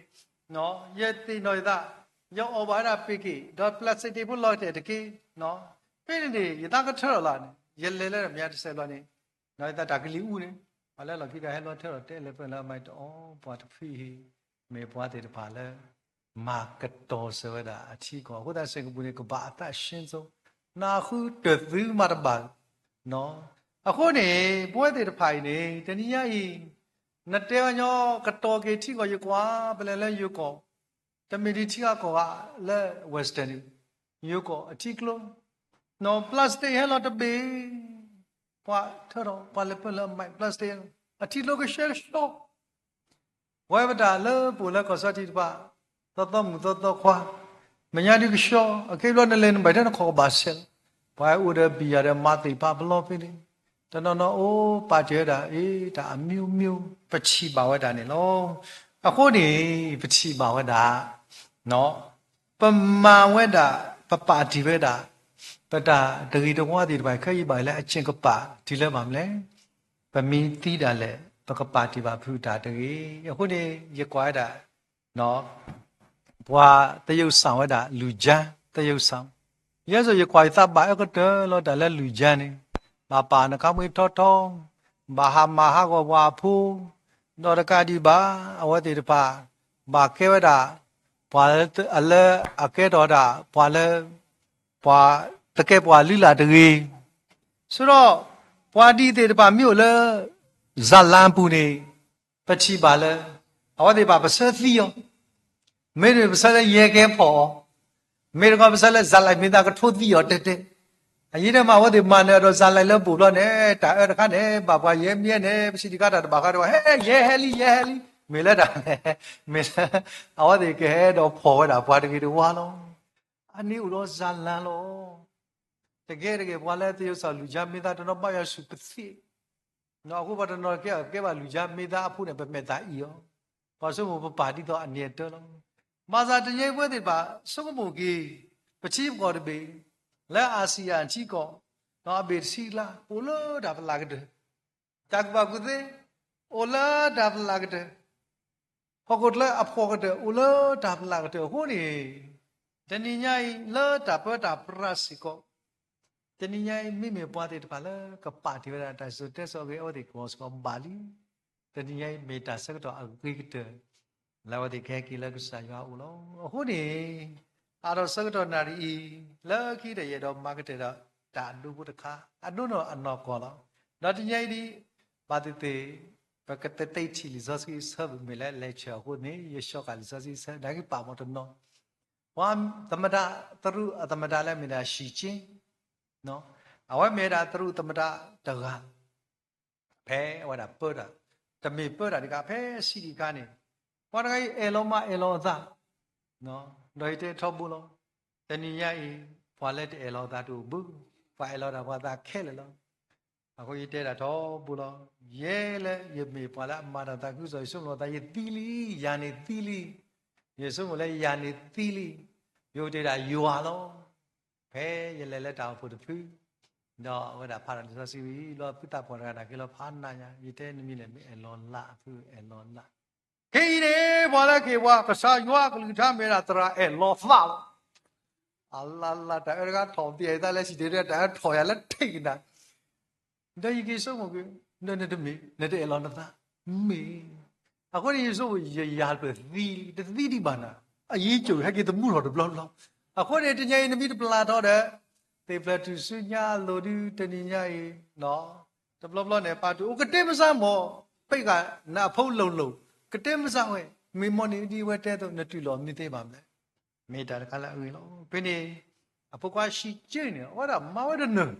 ယသ့ၣ်နီၣ်ယသး, ယအီၣ်ဘၣ်ဝဲဒၣ်ပံၤက့ၤ ဒီးပျၢ်စ့ၣ်တ့ၢ်ဖိလီၤတဲာ်တက့ၢ်, ဖဲန့ၣ်န့ၣ် ယသးကထၢထီၣ်လီၤန့ၣ် ယလဲၤလၢမဲာ်ညါတစဲးဘျီန့ၣ်, ယသးတၢ်ကလံၤအူန့ၣ်, ပှၤလၢလီၢ်ခံတၢ်ဟဲလီၤထၢထီၣ်တဲလဲၤပၢၢ်လၢအမၤတအီၤ, ပှၤတဖုအံၤ မ့ၢ်ပှၤသ့ၣ်တဖၣ်လၢ မၤကတီၤစၢၤဝဲဒၣ်အထံအကီၢ်, အဃိသတးစ့ၢ်ကီးပူၤန့ၣ် ကဘၣ်အသးရှင်းဆုံး, နၢ်ဟူတၢ်သုမၤတဘၣ်, အဃိန့ၣ် ပဝဲသ့ၣ်တဖၣ်အံၤန့ၣ် တနံၤညါအံၤ နတဲဝဲညီ ကတီၤက့ၤထံကီၢ် ယကွၢ် ပလဲၤလၢယိၤကီၢ်, တမ့ၢ်ဒ်ထံဂၤကီၢ်ဂၤလၢ Western န့ၣ်, ယိၤကီၢ်အထံကျိ, နီၢ် plastic ဟဲလီၤတဘ့ၣ်, ပှၤထၢထီၣ် ပှၤလဲၤပၢၢ်လၢအမၤ plastic အထံကျိကဆှဲကဆှီ ပဝဲပတၢ်လၢပအိၣ်လၢကီၢ်စီထံတဖၣ်, သီသီမုၣ်သီသီခွါ, မဲာ်ညါဒုးကဆှီ, အခဲအံၤဘျီနလဲၤနဘၣ်ထဲနခီၣ်ကဘၣ်ဆဲးလီၤ, ပှၤအိၣ်ဒီးဘံယၤဒီးမၤသ့ၣ်ဖးပလီၢ်ဖဲန့ၣ်, တနီၤနီၤအိၣ်ပာ်တ့ၢ်ဝဲဒၣ် အ့ တၢ်အမျိုးမျိုး, ပထံၣ်ဘၣ်ဝဲဒၣ်န့ၣ်လီၤ. အဃိန့ၣ် ပထံၣ်ဘၣ်ဝဲဒၣ် ပမၤဝဲဒၣ်, ပပာ်တ့ၢ်ဝဲဒၣ် ပတၢ်တဂ့ၤတဝါသ့ၣ်တဖၣ် ခဲအံၤဘၣ်လၢအက့ၢ်ကပၤတုၤလၢဘၣ်မနုၤလဲၣ်, ပမ့ၢ်သံဒၣ်လဲာ် ပကပာ်တ့ၢ်ဘၣ်ဖုးတၢ်တဂ့ၤ. အဃိန့ၣ် ယကွၢ်ဝဲဒၣ် ပှၤသယုၢ်စၢ်ဝဲဒၣ် လူၤကၠါ သယုၢ်စၢ်, ယဲသိးယကွၢ်ယသးဘၣ်အၢကတၢၢ်လီၤတၢ်လၢလူၤကၠါန့ၣ်, ဘၣ်ပာ်နခါမှံထီထီ, ဘၣ်ဟးမၤဟးဂီၤပှၤအဖိ, ဒီးတကးဒံးဘၣ် အဝဲသ့ၣ်တဖၣ် ဘၣ်ကဲဝဲဒၣ် ပှၤလၢအကဲထီၣ်ဝဲဒၣ် ပှၤလၢ ပှၤတကဲပှၤလုၢ်လၢ်တဂ့ၤ, ဆိဒီး ပှၤဒ်သ့ၣ်တဖၣ်မ့ၢ်အိၣ်လၢ ဇာတ်လမ်းပူၤန့ၣ် ပထံၣ်ဘၣ်လၢ အဝဲသ့ၣ်တဖၣ်ပဆၢသံအီၤ, မ့တမ့ၢ်ပဆၢလၢယဲၢ်ကဲဖီၣ်အီၤ, မ့ၢ်တခီပဆၢလၢ ဇာတ်လမ်း မ့ၢ်သးကထိသံအီၤတဲတဲ, အယံၤဒဲးမး အဝဲသ့ၣ်မၤနၢၤဒီး ဇာတ်လမ်း လၢပူၤဘျီန့ၣ် တၢ်အၢတခါန့ၣ် ဘၣ်ပှၤယဲၢ်မံယဲၢ်န့ၣ် ပစံးတခါတၢ်တဘၣ်ဃးဒီး ဟဲ ယဲၢ်ဟဲလံ ယဲၢ်ဟဲလံ, မ့ၢ်လၢတၢ်လဲၣ်, မ့ၢ်လၢ အဝဲသ့ၣ်ကဟဲဒီးဖီၣ်ဝဲဒၣ်ပှၤတဂ့ၤတဝါလီၤ. အန့ၣ်အိၣ်ဒီး ဇာတ်လမ်း လီၤ. တကဲတကဲ ပှၤလၢသယုၢ်စၢ်လူၤကၠါမ့ၢ်သးတနီၤဘၣ်ယွၤဆူၣ်ပသံး, အဃိပှၤတနီၤကဲကဲဘၣ်လူၤကၠါမ့ၢ်သးအဖိန့ၣ် ပမဲာ်သးအံၤအီၤ, ပှၤဆိကမိၣ်ပပာ်ဒ်သိးအန့ၣ်အတၢ်လီၤ. ဘၣ်ဆၣ်တနံၤအံၤပဝဲသ့ၣ်တဖၣ် ဆိကမိၣ်က့ၤ ပထံပကီၢ်တဘ့ၣ် လၢ အာဆီယံ ထံကီၢ် ဒီးအဘ့ၣ်တဆံလါ အိၣ်လၢတၢ်ပလၢ်ကတၢၢ်, တၢ်ကူၣ်ဘၣ်ကူၣ်သ့ အိၣ်လၢတၢ်ပလၢ်ကတၢၢ်, ဟီၣ်ခိၣ်ချၢအဖှီၣ်ကတၢၢ် အိၣ်လၢတၢ်ပလၢ်ကတၢၢ်အဃိန့ၣ်, တနံၤညါအံၤ လၢတၢ်ပၢတၢ်ပြးစ့ၢ်ကီး, တနံၤညါအံၤ မ့မ့ၢ်ပှၤသ့ၣ်တဖၣ်လၢကပာ်တ့ၢ်ဝဲဒၣ်တၢ်စံၣ်စိၤတဲစိၤအဂ့ၢ် အဝဲသ့ၣ်ကီၢ်စ့ၢ်ကီးဘၣ်လံ. တနံၤညါအံၤ မ့ၢ်တၢ်ဆၢကတီၢ်အဂ့ၤကတၢၢ် လၢအဝဲသ့ၣ်ကဟဲက့ၤလၢကစၢ်ယွၤအအိၣ်လီၤ. အဃိန့ၣ် အါထီၣ်ဆၢကတီၢ်နၣ်ရံၣ်အံၤ လၢခံတၢ်ယအဲၣ်ဒိးမၤကတၢၢ်ဒီး တၢ်အဒိဖိတခါ အဒိနီၢ်အနီၢ်ကီၢ်လီၤ. ဒီးတနံၤညါအံၤဒ် ဘၣ်သ့ၣ်သ့ၣ် ပကတသ့ထံၣ်လံာ်စီဆှံအဆၢ ပမ့ၢ်လၢလဲၤဆၢအဃိန့ၣ် ယဆှီဃာ်လံာ်စီဆှံအဆၢ နာ်က့ပာ်မီၤတနီၤ, ပှၤသမ္မတ သရူးအသမ္မတ လၢအမ့ၢ်ဒၣ် Xi Jinping, အဝဲမ့ၢ်ဒၣ်သရူးသမ္မတတဂၤ ဖဲအဝဲဒၣ်ပၢတၢ်, တမ့ၢ်ပၢတၢ်တခါ ဖဲစံးတခါန့ၣ်, ပှၤတဂၤအံၤအဲၣ်လီၤမးအဲၣ်လီၤအသး, ဒီးယတဲထီဘိလီၤ. တနံၤညါအံၤ ပှၤလၢတအဲၣ်လီၤအသးတအိၣ်ဘၣ်, ပှၤအဲၣ်လီၤတၢ်ပှၤသးခဲလၢာ်လီၤ. အဃိယတဲဒၣ်ထီဘိလီၤ. ယဲလၢယမ့ၢ်ပှၤလၢအမၤတၢ်သးခုကစီၣ် ယဆိကမိၣ်သးယသံလံ, ယၤန့ၣ်သံလံ, ယဆိကမိၣ်လၢယၤန့ၣ်သံလံ, ယအိၣ်တ့ၢ်ဒၣ်ယွၤလီၤ. ဖဲယလဲၤလၢတၢ်အိၣ်ဖှိၣ်တဖု, ဒီးအဝဲဒၣ်ဖးတၢ်လံာ်စီဆှံဝံၤ လီၤဖုသးပှၢ်တဂၤဒၣ်က့ၤလီၤဖးနၤယၤ, ယတဲနမံၤလဲၣ် မ့ၢ်အဲၣ်လီၤလး ဖုအဲၣ်လီၤလး. ခဲအံၤန့ၣ် ပှၤလၢက့ၤပှၤ ကစၢ်ယွၤအကလုၢ်ကထါမ့ၢ်ဝဲဒၣ်သရၣ်အဲၣ်လီၤသးလီၤ. အလါလါ တၢ်အၢတဂၤထီၣ်ပသံအသးလၢစံၣ်တဲၤတဲ တၢ်အၢထီၣ်ယၤလၢထံးကနၤ ဒီးယက့ၤဆိကမိၣ်က့ၤ, ဒီးနတမ့ၢ် နတအဲၣ်လီၤနသး, မ့ၢ်, အဃိန့ၣ် ယဆိကမိၣ် ယယၤတဖျၢၣ်သံလံ, တသံဒံးဘၣ်နၤ, အယံၤကၠိၣ် ဟဲက့ၤသမူထီၣ်တဘျီဘျီ. အဃိန့ၣ် တနံၤအံၤ နမ့ၢ်တပျၢ်ထီၣ်ဒီး သ့ၣ်ဖျၢၣ်ထူၣ်စုညါအလိၤဒု တနံၤညါအံၤ တဘျီဘျီန့ၣ် ပာ်တူၢ်အိၣ်ကတဲမစၢ်မး, ပ့ၢ်ဂၤနအဖိလိၤလိၤ ကတဲမစၢ်ဝဲ, မ့ၢ်မ်န့ၣ်ဒ်ဝဲတဲအသိး နတူၢ်လိာ်မ့ၢ်သ့ဘၣ်မလဲၣ်. မ့ၢ်တၢ်တခါလၢအဂ့ၤလီၤ. ဖဲန့ၣ် အဖိခွါ Xi Jinping န့ၣ် အဝဲဒၣ်မၤဝဲတနၢၤ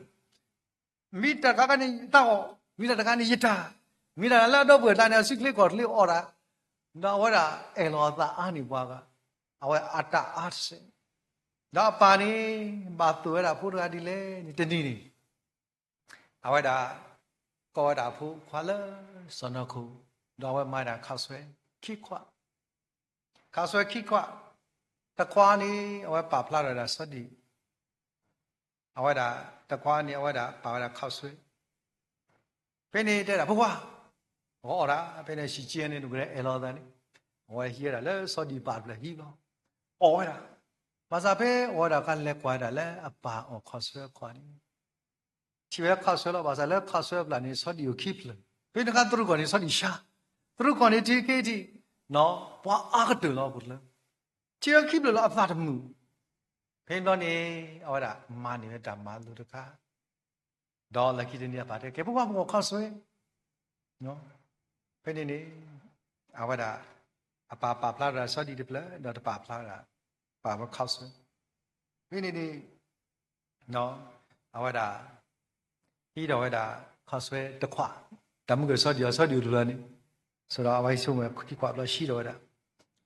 မ့ၢ်တၢ်တခါခါန့ၣ်တၢ်အီၣ်, မ့ၢ်တၢ်တခါန့ၣ်ယတၢ်, မ့ၢ်တၢ်လၢအဒီပုၢ်ဝဲၢ်ကျါန့ၣ် အစုချ့ကီၢ်ချ့အီၣ်တၢ်, ဒီးအဝဲဒၣ်အဲၣ်လီၤအသးအါန့ၢ်ပှၤဂၤ, အဝဲအတၢ်အါတစဲး, ဒီးအပၢ်န့ၣ် ဘၣ်သိၣ်ဝဲဒၣ်ဖိတဂၤဒ်လဲၣ်န့ၣ် တနံၤန့ၣ် အဝဲဒၣ် ကိးဝဲဒၣ်အဖိခွါလၢစီၢ်နီၤခိၣ်, ဒီးအဝဲမၤဒၣ်ခးဆွဲခံခွး, ခးဆွဲခံခွး, တခွးန့ၣ် အဝဲပာ်ဖျါထီၣ်ဝဲဒၣ်စီၤဒံၣ် အဝဲဒၣ်တခွးန့ၣ် အဝဲဒၣ်ပာ်ဝဲဒၣ်ခးဆွဲ, ဖဲန့ၣ်တဲဒၣ်ဖိခွါ, အီၣ်ဒၣ် ဖဲန့ၣ် Xi Jinping န့ၣ် နကအဲၣ်လီၤသးန့ၣ်, အဝဲဟံးဝဲဒၣ်လၢစီၤဒံၣ်ပာ်ဖျါဟံးလီၤ, အီၣ်ဝဲဒၣ်, ဘၣ်ဆၣ်ဖဲအီၣ်ဝဲဒၣ်အခါ လဲၤကွၢ်ဝဲဒၣ်လၢအပၢ်အီၣ်ခးဆွဲခွးန့ၣ် ထံၣ်ဝဲခီၣ်ဆွဲလီၤ. ဘၣ်ဆၣ်လၢခီၣ်ဆွဲအပျၢ်န့ၣ် ဆီဒံၣ်အိၣ်ခံဖျၢၣ်, ဖဲန့ၣ်အခါတရူးကီၢ်န့ၣ် ဆီဒံၣ်ဆါ, တရူးကီၢ်န့ၣ်ထံၣ်က့ၤထံၣ် ပှၤအါကတၢၢ်လီၤ အပူၤတလၢ, ထံၣ်ဝဲခံဖျၢၣ်လီၤအသးတမုာ်. ဖဲန့ၣ်ဘျီန့ၣ် အဝဲဒၣ်မၤန့ၢ်ဝဲတၢ်မၤလိတခါ, ဒီးလၢခံတနံၤအပၢ်တဲ ကဲ ဖိခွါ ပကီၢ်ခီၣ်ဆွဲ ဖဲန့ၣ်န့ၣ် အဝဲဒၣ် အပၢ်ပာ်ဖျါဝဲဒၣ်ဆီဒံၣ်တဖျၢၣ် ဒီးတပာ်ဖျါဝဲဒၣ် ပာ်ဝဲခီၣ်ဆွဲ, ဖဲန့ၣ်န့ၣ် အဝဲဒၣ် ဟံးထီၣ်ဝဲဒၣ် ခီၣ်ဆွဲတခွး, တၢ်မုၢ်ကၢၢ်ဆီဒံၣ်အီၤ ဆီဒံၣ်အိၣ်တဖျၢၣ်န့ၣ်, ဆိဒီးအဝဲဟံးဆိကမိၣ်ခံခွးဘျီ ဟံးထီၣ်ဝဲဒၣ်,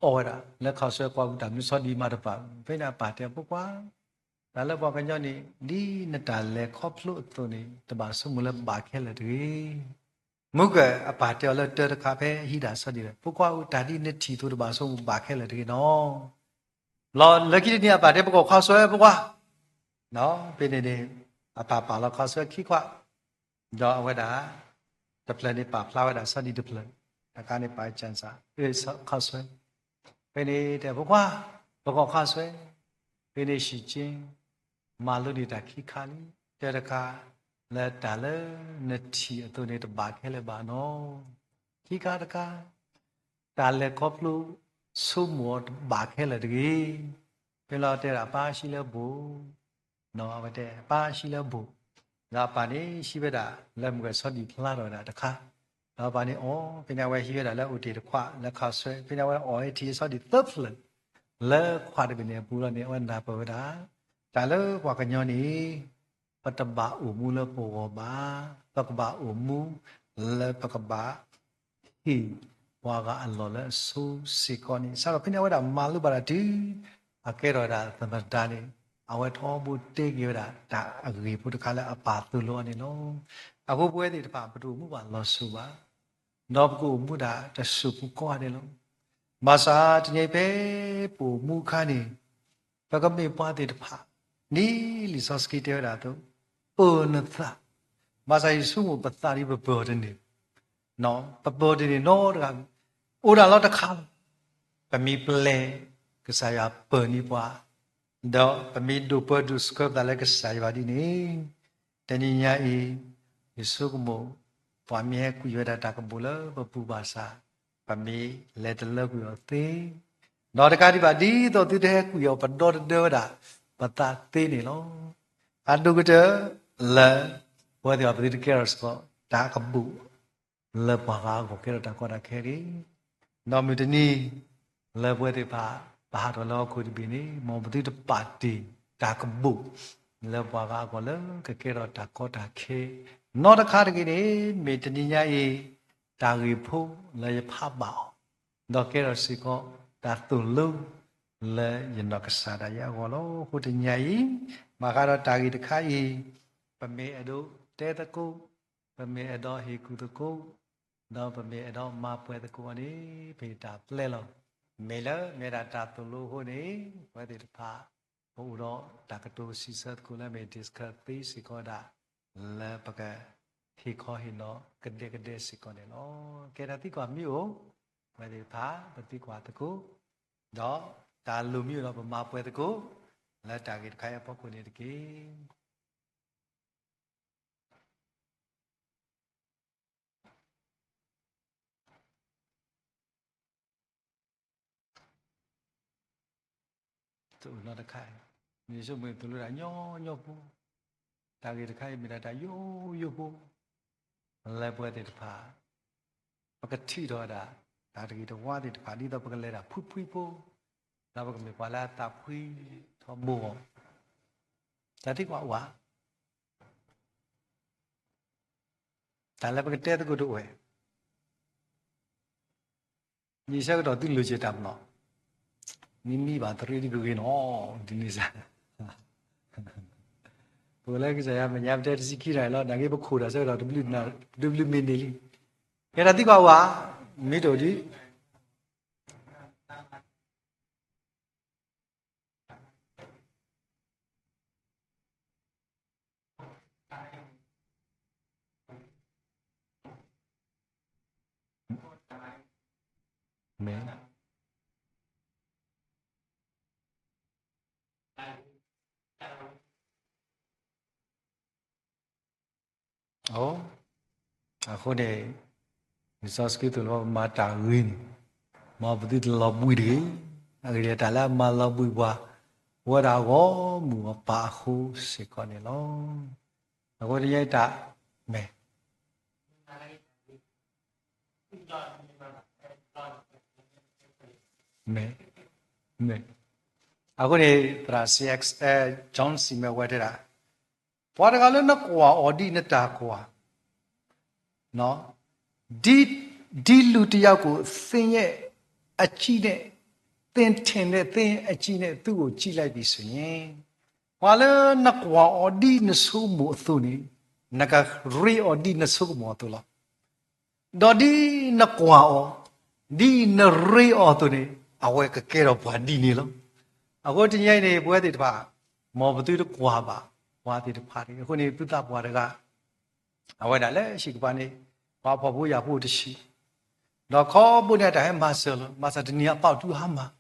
အီၣ်ဝဲဒၣ် လၢခီၣ်ဆွဲကွၢ်ပူၤ တၢ်မနုၤဆီဒံၣ်မးတပာ်, ဖဲန့ၣ်အပၢ်တဲ ဖိခွါ, တၢ်လၢပှၤကညီန့ၣ် ဒ်နတၢ်လဲၤခီဖျိအသိးန့ၣ် တဘၣ်ဆိကမိၣ်လၢဘၣ်ခဲလၢာ်တဂ့ၤ. မုၢ်ကၢၢ်အပၢ်တဲအီၤလၢတၢ်တခါ ဖဲဟံးတၢ်ဆီဒံၣ်ဝဲ, ဖိခွါဧၢ, တၢ်ဒ်နထံၣ်အသိး တဘၣ်ဆိကမိၣ်ဘၣ်ခဲလၢာ်တဂ့ၤနီၤ. လီၤလၢခံတနံၤအပၢ်တဲ ပကီၢ်ခီၣ်ဆွဲ ဖိခွါ, ဖဲန့ၣ်န့ၣ် အပၢ်ပာ်လီၤခီၣ်ဆွဲခံခွး, ဒီးအဝဲဒၣ် တဖျၢၣ်န့ၣ်ပာ်ဖျါဝဲဒၣ်ဆီဒံၣ်တဖျၢၣ်, တခါန့ၣ်ပာ်ကၢၢ်စး ခီၣ်ဆွဲ, ဖဲန့ၣ်တဲ ဖိခွါ, ပကီၢ်ခီၣ်ဆွဲ, ဖဲန့ၣ် ရှံၣ်ကၠ့ မၤလိန့ၢ်တၢ်ခံခါလံ, တၢ်တခါ လၢတၢ်လၢနထံၣ်အသိးန့ၣ် တဘၣ်ခဲလၢာ်ဘၣ်နီၤ. ခံခါတခါ တၢ်လဲၤခီဖျိဆိကမိၣ်အီၤ တဘၣ်ခဲလၢာ်တဂ့ၤ. ဖဲလီၤတဲဒၣ် ပၢ်ဟံးလၢဘိၣ်, အဝဲတဲ ပၢ်ဟံးလၢဘိၣ်, ဒီးအပၢ်န့ၣ်ဟံးဝဲဒၣ်လၢမုၢ်ကၢၢ်ဆီဒံၣ်ဖျါထီၣ်ဝဲဒၣ်တခါ, ဒီးအပၢ်န့ၣ်အီၣ်, ဖဲန့ၣ်အဝဲဟံးဝဲဒၣ်လၢအိၣ်တ့ၢ်တခွးလၢခီၣ်ဆွဲ, ဖဲန့ၣ်အဝဲအီၣ်ဝဲထံၣ်ဆီဒံၣ်သၢဖျၢၣ် လၢခွးတဘ့ၣ်န့ၣ်အပူၤလီၤန့ၣ် အဝဲနၢ်ပၢၢ်ဝဲဒၣ် တၢ်လၢပှၤကညီန့ၣ် ပတဘၣ်အိၣ်မူလၢပဂီၢ်ဘၣ်, ပကဘၣ်အိၣ်မူလၢပကဘၣ် ဟ့ၣ်ပှၤဂၤအလီၢ်လၢအဆိစ့ၢ်ကီးန့ၣ်, စးထီၣ်ဖဲန့ၣ် အဝဲဒၣ်မၤလိဘၣ်တၢ်တုၤ အကဲထီၣ်ဝဲဒၣ်သမ္မတန့ၣ်, အဝဲထီဘိတဲက့ၤဝဲဒၣ်တၢ်အဂ့ၢ်ဖိတခါလၢအပာ်သိၣ်လိအီၤန့ၣ်လီၤ. အဃိပဝဲသ့ၣ်တဖၣ် ပတအိၣ်မူဘၣ်လီၤစိၤဘၣ်, ဒီးပကအိၣ်မူဒၣ်တစိၢ်ဖိကိးဂၤဒဲးလီၤ. ဘၣ်ဆၣ်တနံၤအံၤဖဲပအိၣ်မူအခါန့ၣ် ပကမ့ၢ်ပှၤသ့ၣ်တဖၣ် ဒ်လံာ်စီဆှံတဲဝဲဒၣ်အသိး, အၢၣ်နသး, ဘၣ်ဆၣ်ယဆိကမိၣ်ပသးဒ်ပပၢၢ်အီၤတန့ၢ်, ပပၢၢ်အီၤတန့ၢ်နီတဂၤ, အိၣ်ဒၣ်လီၤတခါလီၤ. ပမ့ၢ်ပျဲကစၢ်ယွၤပၢၢ်န့ၢ်ပှၤ, ဒီးပမ့ၢ်ဒိၣ်ပၢဒိၣ်ဆှၢပသးလၢကစၢ်ယွၤဒ်န့ၣ်, တနံၤညါအံၤ ယဆိကမိၣ် ပှၤမ့ၢ်ဟဲကွံာ်ဝဲဒၣ်တၢ်ကဘူၣ်လၢပပူၤဘၣ်ဆၣ်, ပမ့ၢ်လဲၤတလၢကွံာ်အီၤသ့, ဒီးတကးဒံးဘၣ် ဒ်သိးသုတဟဲကွံာ်အီၤ ပဒီတဒၢဝဲဒၣ်ပသးသ့န့ၣ်လီၤ. အဒိၣ်ကတၢၢ်လၢ ပဝဲသ့ၣ်အံၤ ပသုတကဲထီၣ်စ့ၢ်ကီး တၢ်ကဘူၣ် လၢပှၤဂၤအဂီၢ် ကဲထီၣ်တၢ်ကီတၢ်ခဲတဂ့ၤ. ဒီးမုၢ်တနံၤ လၢပဝဲသ့ၣ်တဖၣ် ပဟးထီၣ်လၢဟီၣ်ခိၣ်တဘ့ၣ်န့ၣ် မ်ပသုတပာ်တ့ၢ်တၢ်ကဘူၣ် လၢပှၤဂၤအဂီၢ်လၢကကဲထီၣ်တၢ်ကီတၢ်ခဲ နီတခါတဂ့ၤန့ၣ် မ့ၢ်တနံၤညါအံၤ တၢ်ဂ့ၢ်ဖိလၢယဖးဘၣ်အီၤ, ဒီးကဲထီၣ်စ့ၢ်ကီး တၢ်သိၣ်လိ လၢယနီၢ်ကစၢ်ဒၣ်ယဲအဂီၢ်လီၤ. အဃိတနံၤညါအံၤ ဘၣ်ဃးဒီးတၢ်ဂ့ၢ်တခါအံၤ ပမ့ၢ်အဲၣ်ဒိးတဲသကိး, ပမ့ၢ်အဲၣ်ဒိးဟ့ၣ်ကူၣ်သကိး, ဒီးပမ့ၢ်အဲၣ်ဒိးမၤပှဲၤသကိးအီၤန့ၣ် ပဟ့ၣ်တၢ်ပျဲလီၤ. မ့ၢ်လၢမ့ၢ်ဒၣ်တၢ်သိၣ်လိအဃိန့ၣ် ပဝဲသ့ၣ်တဖၣ် ပအိၣ်ဒီးတၢ်ကတိၤစံးဆၢသကိးလၢမ့ၢ် discuss သ့စ့ၢ်ကီးဝဲဒၣ် လၢပကဟ့ၣ်ခီဟ့ၣ်နီၤကဒဲကဒဲစ့ၢ်ကီးန့ၣ်လီၤ. ကဲ တၢ်သံကွၢ်မ့ၢ်အိၣ် ပဝဲသ့ၣ်တဖၣ် ပသံကွၢ်သကိး, ဒီးတၢ်လိၣ်မ့ၢ်အိၣ်ဒီး ပမၤပှဲၤသကိး လၢတၢ်ဂ့ၢ်တခါအံၤအဖီခိၣ်န့ၣ်တက့ၢ်. တအိၣ်နီတခါ, မ့ၢ်ဆိကမိၣ်သိၣ်လိတၢ်ညီညီဖိ, တၢ်ဂ့ၢ်တခါအံၤမ့ၢ်ဒၣ်တၢ်ယိယိဖိ, လၢပဝဲသ့ၣ်တဖၣ် ပကထံၣ်ထီၣ်ဝဲဒၣ် တၢ်တဂ့ၤတဝါသ့ၣ်တဖၣ် ဒ်သိးပကလဲၤဒၣ်ဖှံဖှံဖိ, ဒီးပကမ့ၢ်ပှၤလၢအသးဖှံထီဘိအီၤ, တၢ်သံကွၢ်အိၣ်ဧါ. တၢ်လၢပကတဲသကိးတအိၣ်ဝဲ, ယဆၢကတီၢ်သုလိၤက့ၤတၢ်မနီၤ, မ့မ့ၢ်ဘၣ်သရ့ဒ်ဂ့ၤဂ့ၤနီၤ, ဒ်န့ၣ်စ့ၢ်, ပဝဲလၢကစၢ်ယွၤမဲာ်ညါပတဲတဆံခံတၢ်အံၤလီၤ, နာ်က့ပခိၣ်တၢ်ဆၢကတီၢ်တဘျုးမံးနံးလံ, ကဲ တၢ်သံကွၢ်အိၣ်ဧါ, မ့ၢ်တအိၣ်ဒ် မ့ၢ် အဃိန့ၣ် လံာ်စီဆှံသိၣ်လိပှၤမၤတၢ်ဂ့ၤန့ၣ် မ်ပသုတလီၤဘှံးတဂ့ၤ. အဂ့ၢ်ဒ်အံၤ တၢ်လၢအမၤလီၤဘှံးပှၤ အိၣ်ဝဲဒၣ်အဂီၢ်မုၢ်အပၢ်အဃိစ့ၢ်ကီးန့ၣ်လီၤ. အဃိတနံၤအံၤတၢ် မ့ၢ် မ့ၢ် မ့ၢ် အဃိန့ၣ် သရၣ် John C Maxwell တဲဒၣ်, ပှၤတဂၤလၢနကွၢ်အီၤဒ်နတၢ်ကွၢ် ဒီ ဒ်လူတယောက်ကို သင်ရဲ့အကြည့်နဲ့ သင်ထင်တဲ့ သင်အကြည့်နဲ့ သူ့ကို ကြည့်လိုက်ပြီဆိုရင် ပှၤလၢနကွၢ်အီၤဒ်နဆိကမိၣ်အသိးန့ၣ် နကရ့အီၤဒ်နဆိကမိၣ်အသိးလီၤ. ဒီးဒ်နကွၢ်အီၤ ဒ်နရ့အီၤအသိးန့ၣ် အဝဲကကဲထီၣ်ပှၤဒ်န့ၣ်လီၤ. အဃိတနံၤအံၤန့ၣ် ပဝဲသ့ၣ်တဖၣ် မ်ပသုတကွၢ်ဘၣ်ပှၤသ့ၣ်တဖၣ်တဂ့ၤ. အဃိန့ၣ် သုသးပှၢ်တဂၤ အဝဲဒၣ်လၢဟံၣ်ကပၤန့ၣ် ပှၤဖှီၣ်ဖိယာ်ဖိတဆံး ဒီးခီဘိန့ၣ်အတၢ်ဟဲမၤစၢၤလီၤ. ဘၣ်ဆၣ်တနံၤအပာ်အီၤတုၤဟါမၢ်,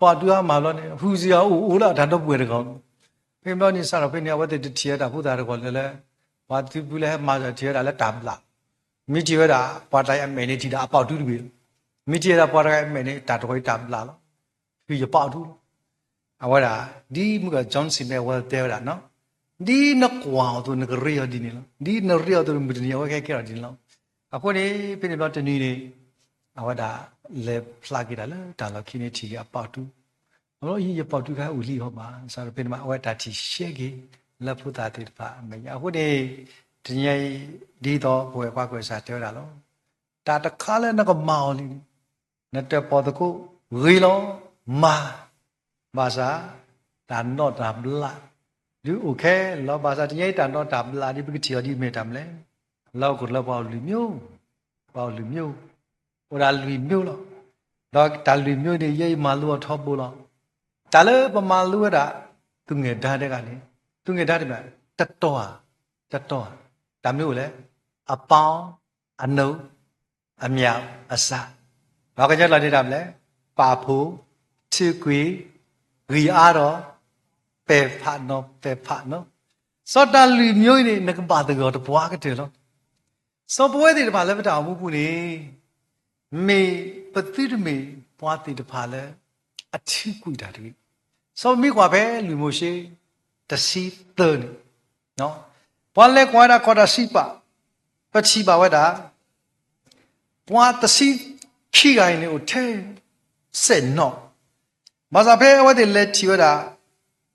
ပာ်အီၤတုၤဟါမၢ်ဘျီန့ၣ် ဟူးစံအအိၣ်အိၣ်လၢအတၢ်ဒီပုၢ်ဝဲၢ်တဂၤ. ဖဲဘျီန့ၣ် စးထီၣ်ဖဲန့ၣ် အဝဲသ့ၣ်တထံၣ်ဝဲတၢ်ဖိသၣ်တဂီၤလၢ်လၢ်, ပှၤသုးဖုလၢဟဲမၤစၢၤထံၣ်ဝဲဒၣ်လၢတၢ်ဘျး, မ့ၢ်ထံၣ်ဝဲဒၣ် ပှၤတၢ်အမဲာ်န့ၣ်ထံၣ်ဒၣ်အပာ်အီၤတုၤတဘ့ၣ်လီၤ. မ့ၢ်ထံၣ်ဝဲဒၣ်ပှၤတၢ်အမဲာ်န့ၣ် တၢ်တဂီၤအံၤတၢ်ဘျးလီၤ. ဖုယပာ်အီၤတုၤလီၤ. အဝဲဒၣ် ဒ်မုၢ်ကီၢ် John C Maxwell တဲဝဲဒၣ်, ဒ်နကွၢ်အီၤအသိး နကရ့အီၤဒ်န့ၣ်လီၤ. ဒ်နရ့အီၤအသိး မုၢ်တနံၤအဝဲကဟဲကဲထီၣ်ဒ်န့ၣ်လီၤ. အဃိန့ၣ် ဖဲန့ၣ်ဘျီတနံၤန့ၣ် အဝဲဒၣ်လဲၤဖျါက့ၤတၢ်လၢတၢ်လီၢ်ခံန့ၣ် ထံၣ်က့ၤအပာ်အီၤတုၤ, အယပာ်အီၤတုၤခါအိၣ်လံအီၤဘၣ်. စးထီၣ်ဖဲန့ၣ်မး အဝဲတၢ်ထံၣ်ရှဲက့ၤ လၢဖိသၣ်သ့ၣ်တဖၣ်အမဲာ်ညါ. အဃိန့ၣ် တနံၤအံၤ ဒ်သိးပဝဲပှၤကွဲးစၢ်တဲဝဲဒၣ်လီၤ. တၢ်တခါလၢနကမၤအီၤလံန့ၣ် နတၢၣ်ပီၣ်သကိးဂ့ၤလီၤ. မၤ ဘၣ်ဆၣ် တၢ်နီၣ်တၢ်ဘျး ဒုးအိၣ်ခဲလၢာ်လီၤ. ဘၣ်ဆၣ်တနံၤအံၤ တၢ်နီၣ်တၢ်ဘျးဒ်ပကထံၣ်အီၤဒ်မ့ၢ်တၢ်မနုၤလဲၣ်, လၢဟီၣ်ခိၣ်ချၢပှၤအိၣ်လွံၢ်မျိုး, ပှၤအိၣ်လွံၢ်မျိုး, အိၣ်ဒၣ်လွံၢ်မျိုးလီၤ. ဒီးတၢ်လွံၢ်မျိုးန့ၣ် ယဲအံၤမၤလိအီၤထီဘိလီၤ. တၢ်လၢပမၤလိဝဲဒၣ် သူငယ်တန်း တဂၤန့ၣ်, သူငယ်တန်း တမ့ၢ် တတီၤဧါ, တတီၤဧါ, တၢ်မနုၤအိၣ်လဲၣ်, အပေါင်း, အနုတ်, အမြောက်, အစ ပှၤကညီကျိာ်န့ၣ်တၢ်မနုၤလဲၣ်, ပာ်ဖှိၣ်, ထုးကွံာ်, ဂံၢ်အါထီၣ်, ပဲာ်ဖးနီၤ, ပဲာ်ဖးနီၤ. စီၤတၢ်လွံၢ်မျိုးအံၤန့ၣ် နကဘၣ်သဂၢၢ်တပှၢ်ကတၢၢ်လီၤ. စီၤပဝဲသ့ၣ်တဖၣ်လၢပတၢ်အိၣ်မူပူၤန့ၣ် မ့ၢ်ပသုတမ့ၢ်ပှၤသ့ၣ်တဖၣ်လၢ အထုးကွံာ်တၢ်တဂ့ၤ. စီၤပမ့ၢ်ကွၢ်ဖဲလွံၢ်မိၤၡ့ တဆံသၢန့ၣ်, ပှၤလဲၤကွၢ်ဝဲဒၣ်ကီၢ်တၢ်စံးပာ်, ပထံၣ်ဘၣ်ဝဲဒၣ် ပှၤတဆံခံဂၤအံၤန့ၣ်အိၣ်ထဲ စဲးနီၣ် ဘၣ်ဆၣ်ဖဲအဝဲသ့ၣ်လဲၤထံၣ်ဝဲဒၣ်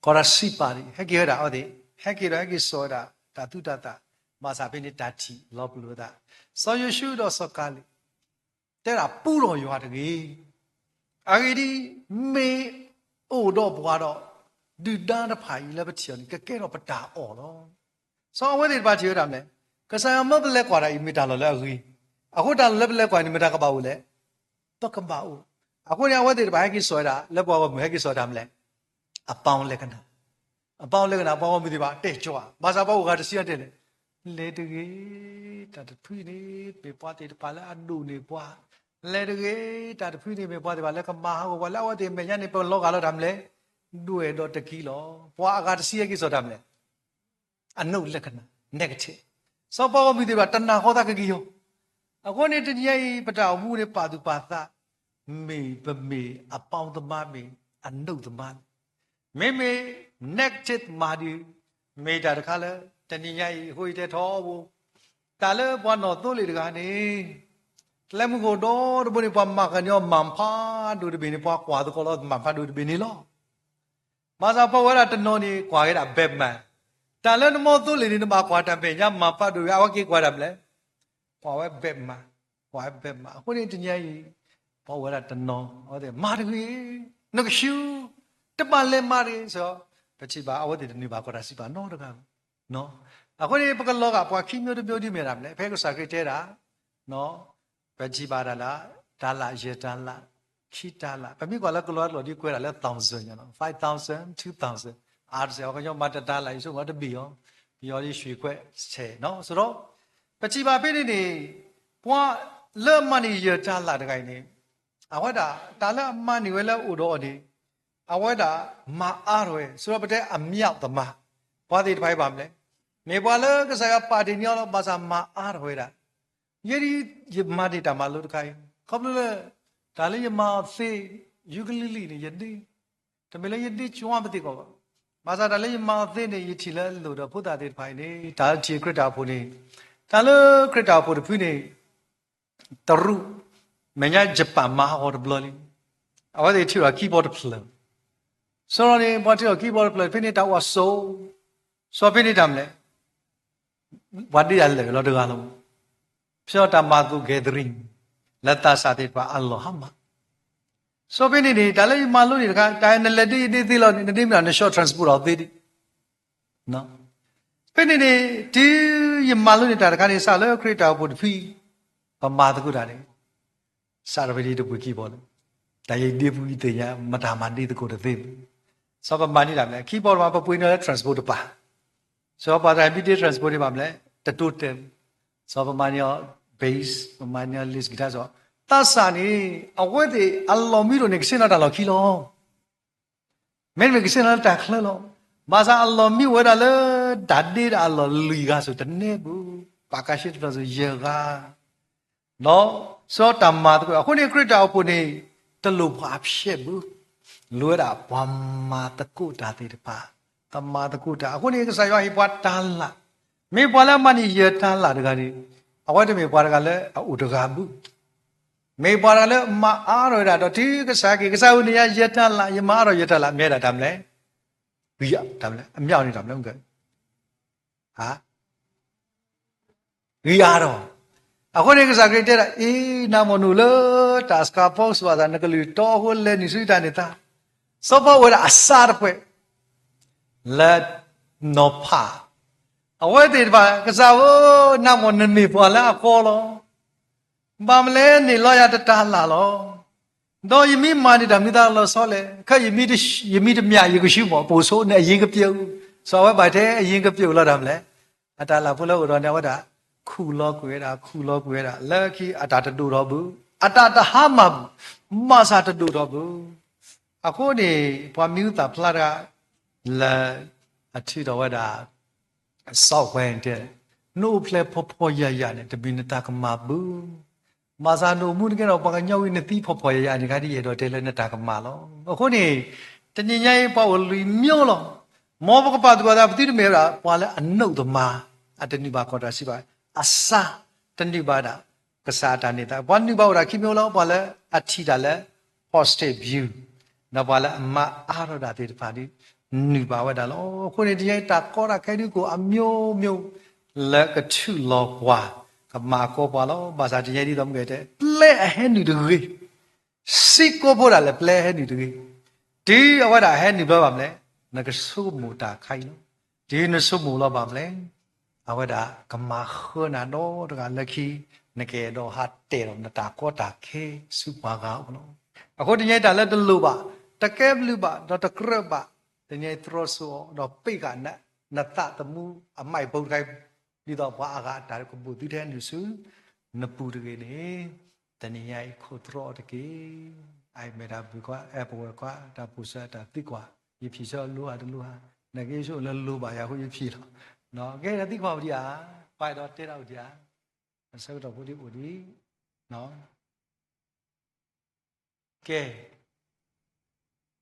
ကီၢ်တၢ်စံးပာ်န့ၣ် ဟဲက့ၤဝဲဒၣ်အဝဲသ့ၣ် ဟဲက့ၤဒီးဟဲက့ၤစိာ်ဝဲဒၣ်တၢ်သူတၢ်သၣ်, ဘၣ်ဆၣ်ဖဲန့ၣ်တၢ်ထံၣ်လီၤပလိာ်အသး, စီၤယိၤၡူဒီးစီၤကၤလ့း တဲဒၣ်ပူထီၣ်ယွၤတဂ့ၤ. အဂ့ၢ်ဒ်အံၤ, မ့ၢ်အိၣ်ဒီးပှၤဒီး ဒုၣ်ဒါတဖၣ်အံၤလၢပထံၣ်အီၤန့ၣ် ကကဲထီၣ်ပတၢ်အီၣ်လီၤ. စီၤအဝဲသ့ၣ်တဖၣ်ထံၣ်ဝဲဒၣ်မနုၤလဲၣ်, ကစၢ်ယွၤမၢပလဲၤကွၢ်တၢ်အံၤမ့ၢ်တၢ်လီၢ်လၢအဂ့ၤ, အဃိတၢ်လၢပလဲၤကွၢ်န့ၣ် မတၤကဘၣ်အိၣ်လဲၣ်, ပကဘၣ်အိၣ်. အဃိန့ၣ် အဝဲသ့ၣ်တဖၣ်ဟဲက့ၤစိာ်ဝဲဒၣ် လၢပှၤဂီၢ်မုၢ်ဟဲက့ၤစိာ်ဝဲဒၣ်မနုၤလဲၣ်, အပေါင်းလက္ခဏာ, အပေါင်းလက္ခဏာ ပှၤဂီၢ်မုၢ်သ့ၣ်တဖၣ်တဲာ်ကၠီ, ဘၣ်ဆၣ်ပှၤအိၣ်ဂၤတဆံအါတဲလဲၣ်, လဲၤတဂ့ၤ, တၢ်တဖုန့ၣ် မ့ၢ်ပှၤသ့ၣ်တဖၣ်လၢအဒိၣ်န့ၢ်ပှၤ, လဲၤတဂ့ၤ, တၢ်တဖုန့ၣ်မ့ၢ်ပှၤသ့ၣ်တဖၣ်လၢကမၤဟးဂီၤပှၤလၢအဝဲသ့ၣ်အမဲာ်ညါန့ၣ် ပလီၤဂာ်လီၤတၢ်မနုၤလဲၣ်, ဒွဲၣ်ဒီးတကံလီၤ. ပှၤအဂၤတဆံဟဲက့ၤစိာ်တၢ်မနုၤလဲၣ် အနုတ်လက္ခဏာ, negative. စီၤပှၤဂီၢ်မုၢ်သ့ၣ်တဖၣ်တနာ်ဃီသးကက့ၤယီၤ. အဃိန့ၣ်တနံၤအံၤ ပတၢ်အိၣ်မူန့ၣ်ပာ်သူၣ်ပာ်သး, မ့ၢ်ပမ့ၢ်အပေါင်းသမား မ့ၢ်အနုတ်သမားလဲၣ်. မ့မ့ၢ် negative သမားဒီး မ့ၢ်တၢ်တခါလၢ တနံၤညါအံၤ အဃိယတဲထီဘိ တၢ်လၢပှၤနီၣ်သိလ့ၣ်တဂၤန့ၣ် ကျဲမုၢ်ခိၣ်ဒီတဘိန့ၣ် ပှၤမၤဃာ်န့ၢ်အီၤမၤဖးဒိၣ်တဘ့ၣ်န့ၣ် ပှၤကွၢ်သကိးလီၤမၤဖးဒိၣ်တဘ့ၣ်န့ၣ်လီၤ. ဘၣ်ဆၣ်ပှၤဝဲဒၣ်တနီၤန့ၣ် ကွၢ်ဝဲဒၣ် Batman. တၢ်လၢနမိၢ်သိလ့ၣ်န့ၣ် နဘၣ်ကွၢ်တၢ်မဲာ်ညါမၤဖးဒိၣ်ဝဲ အဝဲက့ၤကွၢ်တၢ်မနုၤလဲၣ်, ကွၢ်ဝဲ Batman, ကွၢ်ဝဲ Batman. အဃိန့ၣ်တနံၤအံၤ ပှၤဝဲဒၣ်တနီၤ အဝဲသ့ၣ်မၤတဂ့ၤ, နကဆူ တဘၣ်လဲၤမၤတဂ့ၤ စ့ၢ်ကီး ပထံၣ်ဘၣ်အဝဲသ့ၣ်တန့ၢ်ဘၣ်ကီၢ်တၢ်စံးပာ်နီတဂၤဘၣ်. အဃိန့ၣ် ပကလီၤဂာ်ပှၤခံမျိုးတမျိုးဒ်မ့ၢ်တၢ်မနုၤလဲၣ်, ဖဲကစၢ်ခရံာ်တဲဒၣ် ပထံၣ်ဘၣ်တၢ်လၢ တၤလၣ် ယဲၢ်တၤလၣ် ခံတၤလၣ်, ပမ့ၢ်ကွၢ်လၢကလံးဝါကျိာ်ဒ်ကွဲးဒၣ်လၢ thousand ညါလီၤ, five thousand, two thousand, အါတစဲး ပှၤကညီမၤတတၤလၣ် ယဆိကမိၣ်တဘ့ၣ်အီၤ, ပယီၤဒ် ရွှေခွက်ဆယ် နီၤ. ဆိုတော့ ပထံၣ်ဘၣ်ဖဲန့ၣ်န့ၣ် ပှၤလၢအမၤန့ၢ်ယဲၢ်တၤလၣ်တဂၤအံၤန့ၣ် အဝဲဒၣ် တၢ်လၢအမၤန့ၢ်ဝဲလၢအအိၣ်ဒီးအီၤန့ၣ် အဝဲဒၣ်မၤအါထီၣ်ဝဲ, ဆိုတော့ ပတဲအမြောက်သမား, ပှၤသ့ၣ်တဖၣ်အံၤဘၣ်မနုၤလဲၣ် မ့ၢ်ပှၤလၢကစၢ်ယွၤပာ်တ့ၢ်န့ၢ်အီၤလီၤ. ဘၣ်ဆၣ်မၤအါထီၣ်ဝဲဒၣ်, ယဲဒၣ်ယမၤတ့ၢ်တၢ်မၤလိတခါအံၤ, ခီဖျိလၢ တၢ်လၢယမၤအီၤသ့, ယူကလံလံန့ၣ် ယဒ့, တမ့ၢ်လၢယဒ့ကွၢ်ပသ့ၣ်ကီးဘၣ်. ဘၣ်ဆၣ်တၢ်လၢယမၤအီၤသ့န့ၣ် ယထံၣ်လၢအလိၣ်ဒီးဖိသၣ်သ့ၣ်တဖၣ်အံၤန့ၣ် တၢ်လၢထံၣ်ခရံာ်တၢ်အိၣ်ဖှိၣ်န့ၣ်, တၢ်လၢခရံာ်တၢ်အိၣ်ဖှိၣ်တဖုန့ၣ် တရူး, မဲာ်ညါယပာ်မၤအီၤတဘျီလံ. အဝဲသ့ၣ်ထုးထီၣ်ခံဘီတဖျၢၣ်, စီၤလီၤန့ၣ် ပှၤထုးထီၣ်ခံဘီတဖျၢၣ် ဖဲန့ၣ်တၢ်အိၣ်အစိၤ, စီၤဖဲန့ၣ်တၢ်မနုၤလဲၣ်, ပှၤဒ့တၢ်လၢာ်လီၤတဂၤလီၤ. ဖဲတၢ်မၤသကိး gathering လၢသးစၢ်သ့ၣ်တဖၣ်အလီၢ်ဟါမၢ် စီၤဖဲန့ၣ်န့ၣ် တၢ်လၢယမၤလိန့ၢ်တခါ တၢ်နလဲၤဒ့ယဒ့သ့လီၤန့ၣ် နဒ့မ့ၢ်ဒီးန short transport အီၤသ့ဒံး. ဖဲန့ၣ်န့ၣ် တုၤယမၤလိန့ၢ်တၢ်တခါန့ၣ် စးလၢခရံာ်တၢ်အိၣ်ဖှိၣ်တဖုအံၤ ပမၤသကိးတၢ်န့ၣ် စးထီၣ်ဖဲဒၣ်တပှ့ၤခံဘီလံ. တၢ်ယဒ့ပူၤအံၤသ့ၣ်ညါ မတၤမၤဒ့သကိးတသ့ဘၣ်. စီၤပမၤန့ၢ်တၢ်မနုၤလဲၣ်, ခံဘီတမၤ ပပှ့ၤန့ၢ်လၢ transport တပၤ, စီၤပှၤတၢ်ဘံဒ့ transport န့ၣ်ဘၣ်မနုၤလဲၣ် တတိၤတဲာ်, စီၤပမၤန့ၢ်အီၤ bass, ပမၤန့ၢ်အီၤ lead guitar စီၤ, သးစၢ်န့ၣ် အဝဲသ့ၣ်အလီၢ်မံဒိၣ်န့ၣ် ကဆ့ၣ်နီၤတၢ်လီၢ်ခံလီၤ. မ့တမ့ၢ်ကဆ့ၣ်နီၤလၢတၢ်ချၢလီၤ. ဘၣ်ဆၣ်အလီၢ်မံဝဲဒၣ်လၢ တၢ်ဒ့တၢ်အလီၢ်လွံၢ်ဂၤစိၤတနဲၣ်ဘၣ်, ပာ်ကါရှ့တဖျၢၣ်စိၤယဲၢ်ဂၤ ဒီးစီၤတၢ်မၤသကိး, အဃိန့ၣ် ခရံာ်တၢ်အိၣ်ဖှိၣ်န့ၣ် တလိၣ်ပှၤအဖျဲၣ်ဘၣ်, လိၣ်ဝဲဒၣ်ပှၤမၤသကိးတၢ်သ့ၣ်တဖၣ်, ပမၤသကိးတၢ်. အဃိန့ၣ် ကစၢ်ယွၤဟ့ၣ်ပှၤတၤလၣ်, မ့ၢ်ပှၤလၢအမၤန့ၢ်ယဲၢ်တၤလၣ်တဂၤန့ၣ် အဝဲတမ့ၢ်ပှၤတဂၤလၢအအိၣ်တဂၤဘၣ် မ့ၢ်ပှၤတဂၤလၢမၤအါထီၣ်ဝဲဒၣ်ဒီး တုၤကစၢ်က့ၤ ကစၢ်အုၣ်န့ၢ်ယၤယဲၢ်တၤလၣ်, ယမၤအါထီၣ်ယဲၢ်တၤလၣ် မ့ၢ်ဒၣ်တၢ်မနုၤလဲၣ်, ဂံၢ်အါ, တၢ်မနုၤလဲၣ်, အမျၢ်အီၤန့ၣ်တၢ်မနုၤလဲၣ်, ဂံၢ်အါထီၣ်. အဃိန့ၣ် ကစၢ်ခရံာ်တဲဒၣ် အ့ နၤမိၢ်နအိၣ်လၢတၢ်စှၤဖီကစၢ်ဘၣ်ဆၣ် နကလုၢ်တီအဃိလဲၤနုာ်ဆူတၢ်န့ၢ်သါ, စီၤပီဝဲဒၣ်အစၢတဖှဲး လၢနီၤဖး, အဝဲသ့ၣ်တဖၣ် ကစၢ်ဧၢ, နၤမိၢ်နမ့ၢ်ပှၤလၢအဃီလီၤ. ဘၣ်မနုၤလဲၣ်န့ၣ် လီၤယၤတတၤလၣ်လီၤ. ဒီးယမ့ၢ်မၤန့ၢ်တၢ်မနုၤသးလီၤဆီလဲၣ်, ခဲအံၤ ယမ့ၢ်တမၠး ယကဆူမီၤပိာ်ဆိ နအယ့ကပျဲၢ်အူ, စီၤအဝဲဘၣ်ထဲအယ့ကပျဲၢ်အူလီၤတၢ်မနုၤလဲၣ်. အတၢ်လၢ်ဖိလၢအိၣ်ဒီးန့ၣ် အဝဲဒၣ် ခူၣ်လီၤကွံာ်ဝဲဒၣ် ခူၣ်လီၤကွံာ်ဝဲဒၣ် လၢခံအတၢ်တဒိၣ်ထီၣ်ဘၣ်, အတၢ်တဟါမၢ်ဘၣ်, ဘၣ်ဆၣ်တဒိၣ်ထီၣ်ဘၣ်. အဃိန့ၣ် ပှၤမံၤဟူသၣ်ဖျါတဂၤ လၢအထုးထီၣ်ဝဲဒၣ် စီၤဝဲတဲ, နအိၣ်ဖျဲၣ်ဖှီၣ်ဖှီၣ်ယာ်ယာ်န့ၣ် တမ့ၢ်နတၢ်ကမၣ်ဘၣ်. ဘၣ်ဆၣ်နအိၣ်မူတကဲဒီးပှၤကညီဝံၤ နသံဖှီၣ်ဖှီၣ်ယာ်ယာ်န့ၣ် ခါဒ်ယအဲၣ်ဒိးတဲလၢနတၢ်ကမၣ်လီၤ. အဃိန့ၣ် တနံၤညါအံၤ ပှၤအိၣ်လွံၢ်မျိုးလီၤ. မ်ပကပာ်သူၣ်ပာ်သး ပသုတမ့ၢ်ဝဲဒၣ် ပှၤလၢအနိၣ်သမါ, အတနုာ်ဘၣ်ကီၢ်တၢ်စံးဘၣ်, အစၢ်တနုာ်ဘၣ်ဒၣ် ကစၢ်အတၢ်န့ၢ်သါ, ပှၤနုာ်ဘၣ်အိၣ်ဒၣ်ခံမျိုးလီၤ. ပှၤလၢအထံၣ်တၢ်လၢ positive view ဒီးပှၤလၢအမၤအါထီၣ်တၢ်သ့ၣ်တဖၣ်ဒီး နုာ်ဘၣ်ဝဲဒၣ်လီၤ. အဃိန့ၣ် တနံၤညါအံၤ တၢ်ကီတၢ်ခဲဒုးကိး အမျိုးမျိုး လၢကထုးလီၤပှၤ, ကမၤကီပှၤလီၤ. ဘၣ်ဆၣ်တနံၤညါအံၤ ဒ်သိးမုၢ်ကဲတဲ ပျဲအဟဲနုာ်တဂ့ၤ, စံးကိးဖှိၣ်ဒၣ်လဲာ် ပျဲအဟဲနုာ်တဂ့ၤ. တုၤအဝဲဒၣ်အဟဲနုာ်ဘျီဘၣ်မနုၤလဲၣ်, နကဆိကမိၣ်တၢ်ခါအံၤလီၤ. တုၤနဆိကမိၣ်လီၤဘၣ်မနုၤလဲၣ်, အဝဲဒၣ်ကမၤဃၢနၤဒီတဂၤလၢခံ, နကအဲၣ်ဒိးဟးတဲာ်ဒီးနတၢ်ကီတၢ်ခဲဆူပှၤဂၤအအိၣ်လီၤ. အဃိတနံၤညါအံၤ တၢ်လၢတလိၣ်ဘၣ်, တကဲဘျုးဘၣ်, ဒီးတကြၢးဘၣ်, တနံၤညါအံၤ သြီစိအီၤ, ဒီးပ့းဃာ်န, နသးသမူအမံၤပိတခါအံၤ, ဒ်သိးပှၤအဂၤအတၢ်ကဘူၣ်သုထဲနုာ်ဆူ နပူၤတဂ့ၤန့ၣ်, တနံၤညါအံၤ ခိးသြီအီၤတက့ၢ်. အအံၤမ့ၢ်တၢ်ဘျုးကွၢ်, အဲၣ်ပဝဲကွၢ်, တၢ်ပူၤဆၢတၢ်သံကွၢ်, ယဖံးဆၢလိဟးတလိဟး, နက့ဆိလၢလိဘၣ်ယၤအဃိယဖံးလီၤ. ကဲ တၢ်သံကွၢ်အိၣ်ဒံးဧါ, ပှၤအဲၣ်ဒိးတဲတၢ်အိၣ်ဒံးဧါ, အဆၢကတီၢ်ဖိဒံးအိၣ်ဒံး, ကဲ,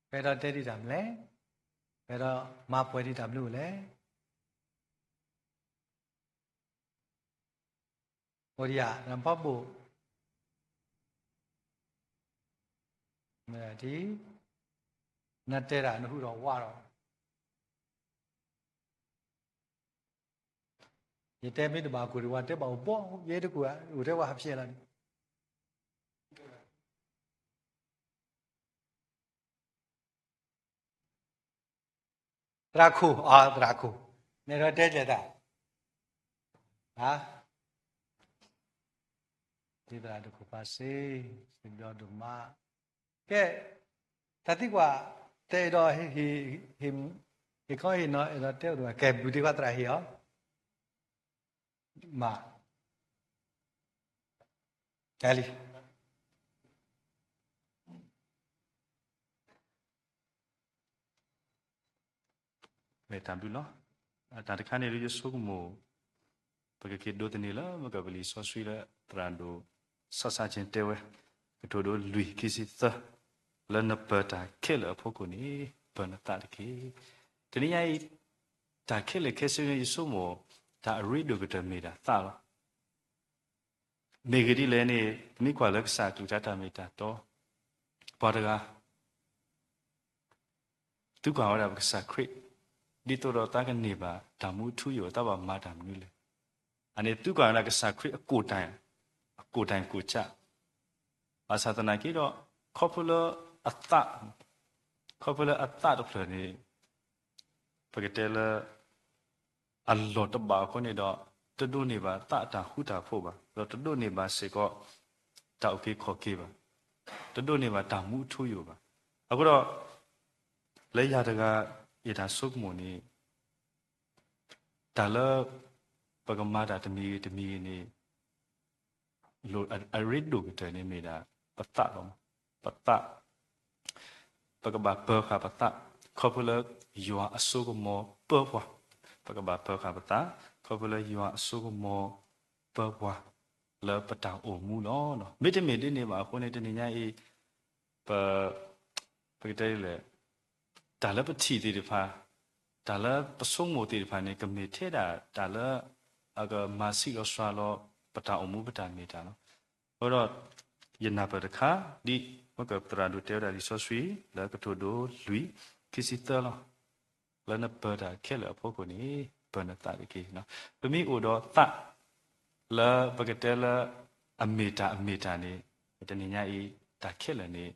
ပအဲၣ်ဒိးတဲဒံးတၢ်မနုၤလဲၣ်, ပအဲၣ်ဒိးမၤပှဲၤဒံးတၢ်မနုၤလဲၣ်. အိၣ်ဒံးဧါ, နဖီဘိၣ်, ဒ်, နတဲဒၣ်နဟူးထီၣ်ဝးထီၣ်, ယတဲမ့ၢ်တဘၣ်ကိၢ်ဒံး ဝဲတဲဘၣ်အိၣ်ဘီ, ယဲတကိၢ်ဧါ, အိၣ်ထဲဝဲဟးဖျဲၣ်လီၤန့ၣ် သရၣ်ခိၣ်, အသရၣ်ခိၣ်, နဲၣ်ဒီးတဲကဲသး, ဟါ, ဒ်သရၣ်ဒိၣ်ခိၣ်ဖးစ့, စံးဘျီဒိၣ်မး, ကဲ, တၢ်သံကွၢ်, တအဲၣ်ဒိး, ဟ့ၣ်ခီဟ့ၣ်နီၤ အဲၣ်ဒိးတဲအိၣ်တဂၤ, ကဲ ဘုၣ်ဒံးကွၢ်သရၣ်ဟ့ၣ်အီၤ မး, ကဲလံ, မ့ၢ်တၢ်ဘျုးလီၤ. တၢ်တခါန့ၣ်ဒ်ယဆိကမိၣ် ပကက့ၤဒိးသန့ၤလၢ မ့ၢ်ကပလံာ်စီဆှံလၢသရၣ်ဒိၣ် စီၤစၢ်က့တဲဝဲ ကထိၣ်ဒိၣ်လွံၢ်ခံဆံသၢ လၢနပၢၤတၢ်ခဲလၢာ်အဖီခိၣ်န့ၣ် ပၢၤနသးတက့ၢ်. တနံၤညါအံၤ တၢ်ခဲလၢာ်ခဲဆ့န့ၣ် ယဆိကမိၣ် တၢ်အရ့ဒိၣ်ကတၢၢ်မ့ၢ်ဒၣ်သးလီၤ. မ့ၢ်ဂ့ၢ်ဒ်လဲၣ်န့ၣ် ပမ့ၢ်ကွၢ်လၢကစၢ်အကလုၢ်ကထါတၢ်မ့ၢ်တၢ်တီ ပှၤတဂၤ သံကွၢ်ဝဲဒၣ်ပကစၢ်ခရံာ် ဒ်သိးဒီးသးကန့ၢ်ဘၣ်တၢ်မူအထူအယိာ် သးဘၣ်မၤတၢ်မနုၤလဲၣ်. အန့ၣ်သံကွၢ်ဝဲဒၣ်ကစၢ်ခရံာ်အကိၣ်တၢ်, အကိၣ်တၢ်ကိၣ်ကၢ်. ဘၣ်ဆၣ်သနာ်က့ဒီး ခီဖျိလၢအသး, ခီဖျိလၢအသးတဖျၢၣ်န့ၣ် ပကတဲလၢ အလီၢ်တဘၣ်အဃိန့ၣ်ဒီး တဒိးန့ၢ်ဘၣ်သးအတၢ်ဃူတၢ်ဖိးဘၣ်, ဒီးတဒိးန့ၢ်ဘၣ်စ့ၢ်ကီး တၢ်အုၣ်က့ၤခီၣ်က့ၤဘၣ်, တဒိးန့ၢ်ဘၣ်တၢ်မူအထူအယိာ်ဘၣ်. အဃိဒီး လၢယၤတဂၤ ယတၢ်ဆိကမိၣ်န့ၣ် တၢ်လၢ ပကမၤတၢ်တမံၤဂ့ၤတမံၤဂ့ၤန့ၣ် အရ့ဒိၣ်ကတၢၢ်န့ၣ်မ့ၢ်ဒၣ် ပသးလီၤ. ပသး ပကဘၣ်ပၢၤဃာ်ပသး ခီဖျိလၢယွၤအစိကမီၤပၢပှၤ, ပကဘၣ်ပၢၤဃာ်ပသး ခီဖျိလၢယွၤအစိကမီၤပၢပှၤ လၢပတၢ်အိၣ်မူလီၤ. မ့တမ့ၢ်ဒ်န့ၣ်ဘၣ်အဃိန့ၣ် တနံၤညါအံၤ ပ ပကတဲဒ်လဲၣ်, တၢ်လၢပထံၣ်သ့ၣ်တဖၣ်, တၢ်လၢပဆိကမိၣ်သ့ၣ်တဖၣ်န့ၣ် ကမ့ၢ်ထဲဒၣ်တၢ်လၢ အကမၤဆံးလီၤစှၤလီၤ ပတၢ်အိၣ်မူပတၢ်မ့ၢ်တၢ်လီၤ. အဃိဒီး ယနၢ်ပၢၢ်တခါ ဒ်မ့ၢ်ကသရၣ်ဒိၣ်တဲဝဲဒၣ်လံာ်စီဆှံ လၢကထိၣ်ဒိၣ်လွံၢ် ခံဆံသၢလီၤ. လၢနပၢၤတၢ်ခဲလၢာ်အဖီခိၣ်န့ၣ် ပၢၤနသးတက့ၢ်. ပမ့ၢ်အိၣ်ဒီးသး လၢပကတဲလၢ အမ့ၢ်တၢ်အမ့ၢ်တၢ်န့ၣ် တနံၤညါအံၤ တၢ်ခဲလၢာ်န့ၣ်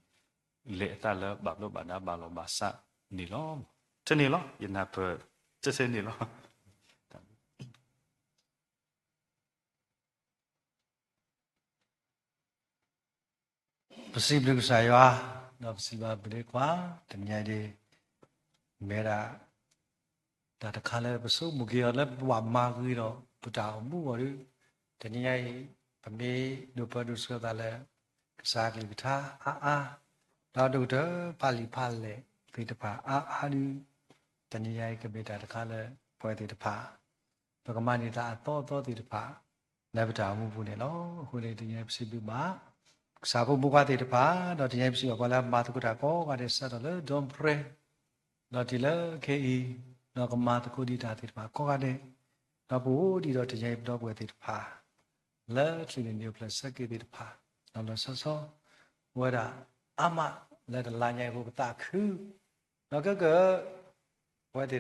လဲၤအသးလၢဘၣ်ဘျိးဘၣ်ဒါဘၣ်လီၢ်ဘၣ်စးန့ၣ်လီၤ. ထဲန့ၣ်လီၤ ယနၢ်ပၢၢ် ထဲန့ၣ်လီၤ. ပစံးဘျုးကစၢ်ယွၤ, ဒီးပစံးဘျုးပဒ့ခွါ, တနံၤညါအံၤ မ့ၢ်ဒၣ် တၢ်တခါလၢပဆိကမိၣ်က့ၤအီၤလၢပဘၣ်မၤဂ့ၤဒီးပတၢ်အိၣ်မူအဂီၢ်ဒီး တနံၤညါအံၤ ပမ့ၢ်ဒိးပၢဒိးဆှၢသးလၢ ကစၢ်ကလုၢ်ကထါအါအါ, ဒီးဒိၣ်ကတၢၢ်ဖးလံာ်ဖးလဲၢ်သ့ၣ်တဖၣ်အါအါဒီး တနံၤညါအံၤ ကမ့ၢ်တၢ်တခါလၢပဝဲသ့ၣ်တဖၣ် ပကမၤန့ၢ်တၢ်အသီအသီသ့ၣ်တဖၣ် လၢပတၢ်အိၣ်မူပူၤန့ၣ်လီၤ. အဃိန့ၣ် တနံၤညါအံၤ ပစံးဘျုးဘၣ် ကစၢ်ဖိမုၣ်ခွါသ့ၣ်တဖၣ်, ဒီးတနံၤညါအံၤပစံးဘၣ်ပှၤလၢအမၤသကိးတၢ်ကိးဂၤဒဲး စးထီၣ်လၢ ဒီပြဲ ဒီးတုၤလၢခဲအံၤ, ဒီးကမၤသကိးဒံးတၢ်သ့ၣ်တဖၣ်ကိးဂၤဒဲး, ဒီးပအိၣ်ဒံးဒီးတနံၤညါအံၤ ပဒီပုၢ်ဝဲၢ်သ့ၣ်တဖၣ် လၢချုးန့ၢ်နံၣ်အိၣ်ဖျဲၣ်ဆၢက့ၤသ့ၣ်တဖၣ် လီၤလီၤဆီဆီ အိၣ်ဝဲဒၣ်အါမးလၢတလါညါအံၤအဃိ ပသးခု ဒီးကဲကၢ ပဝဲသ့ၣ်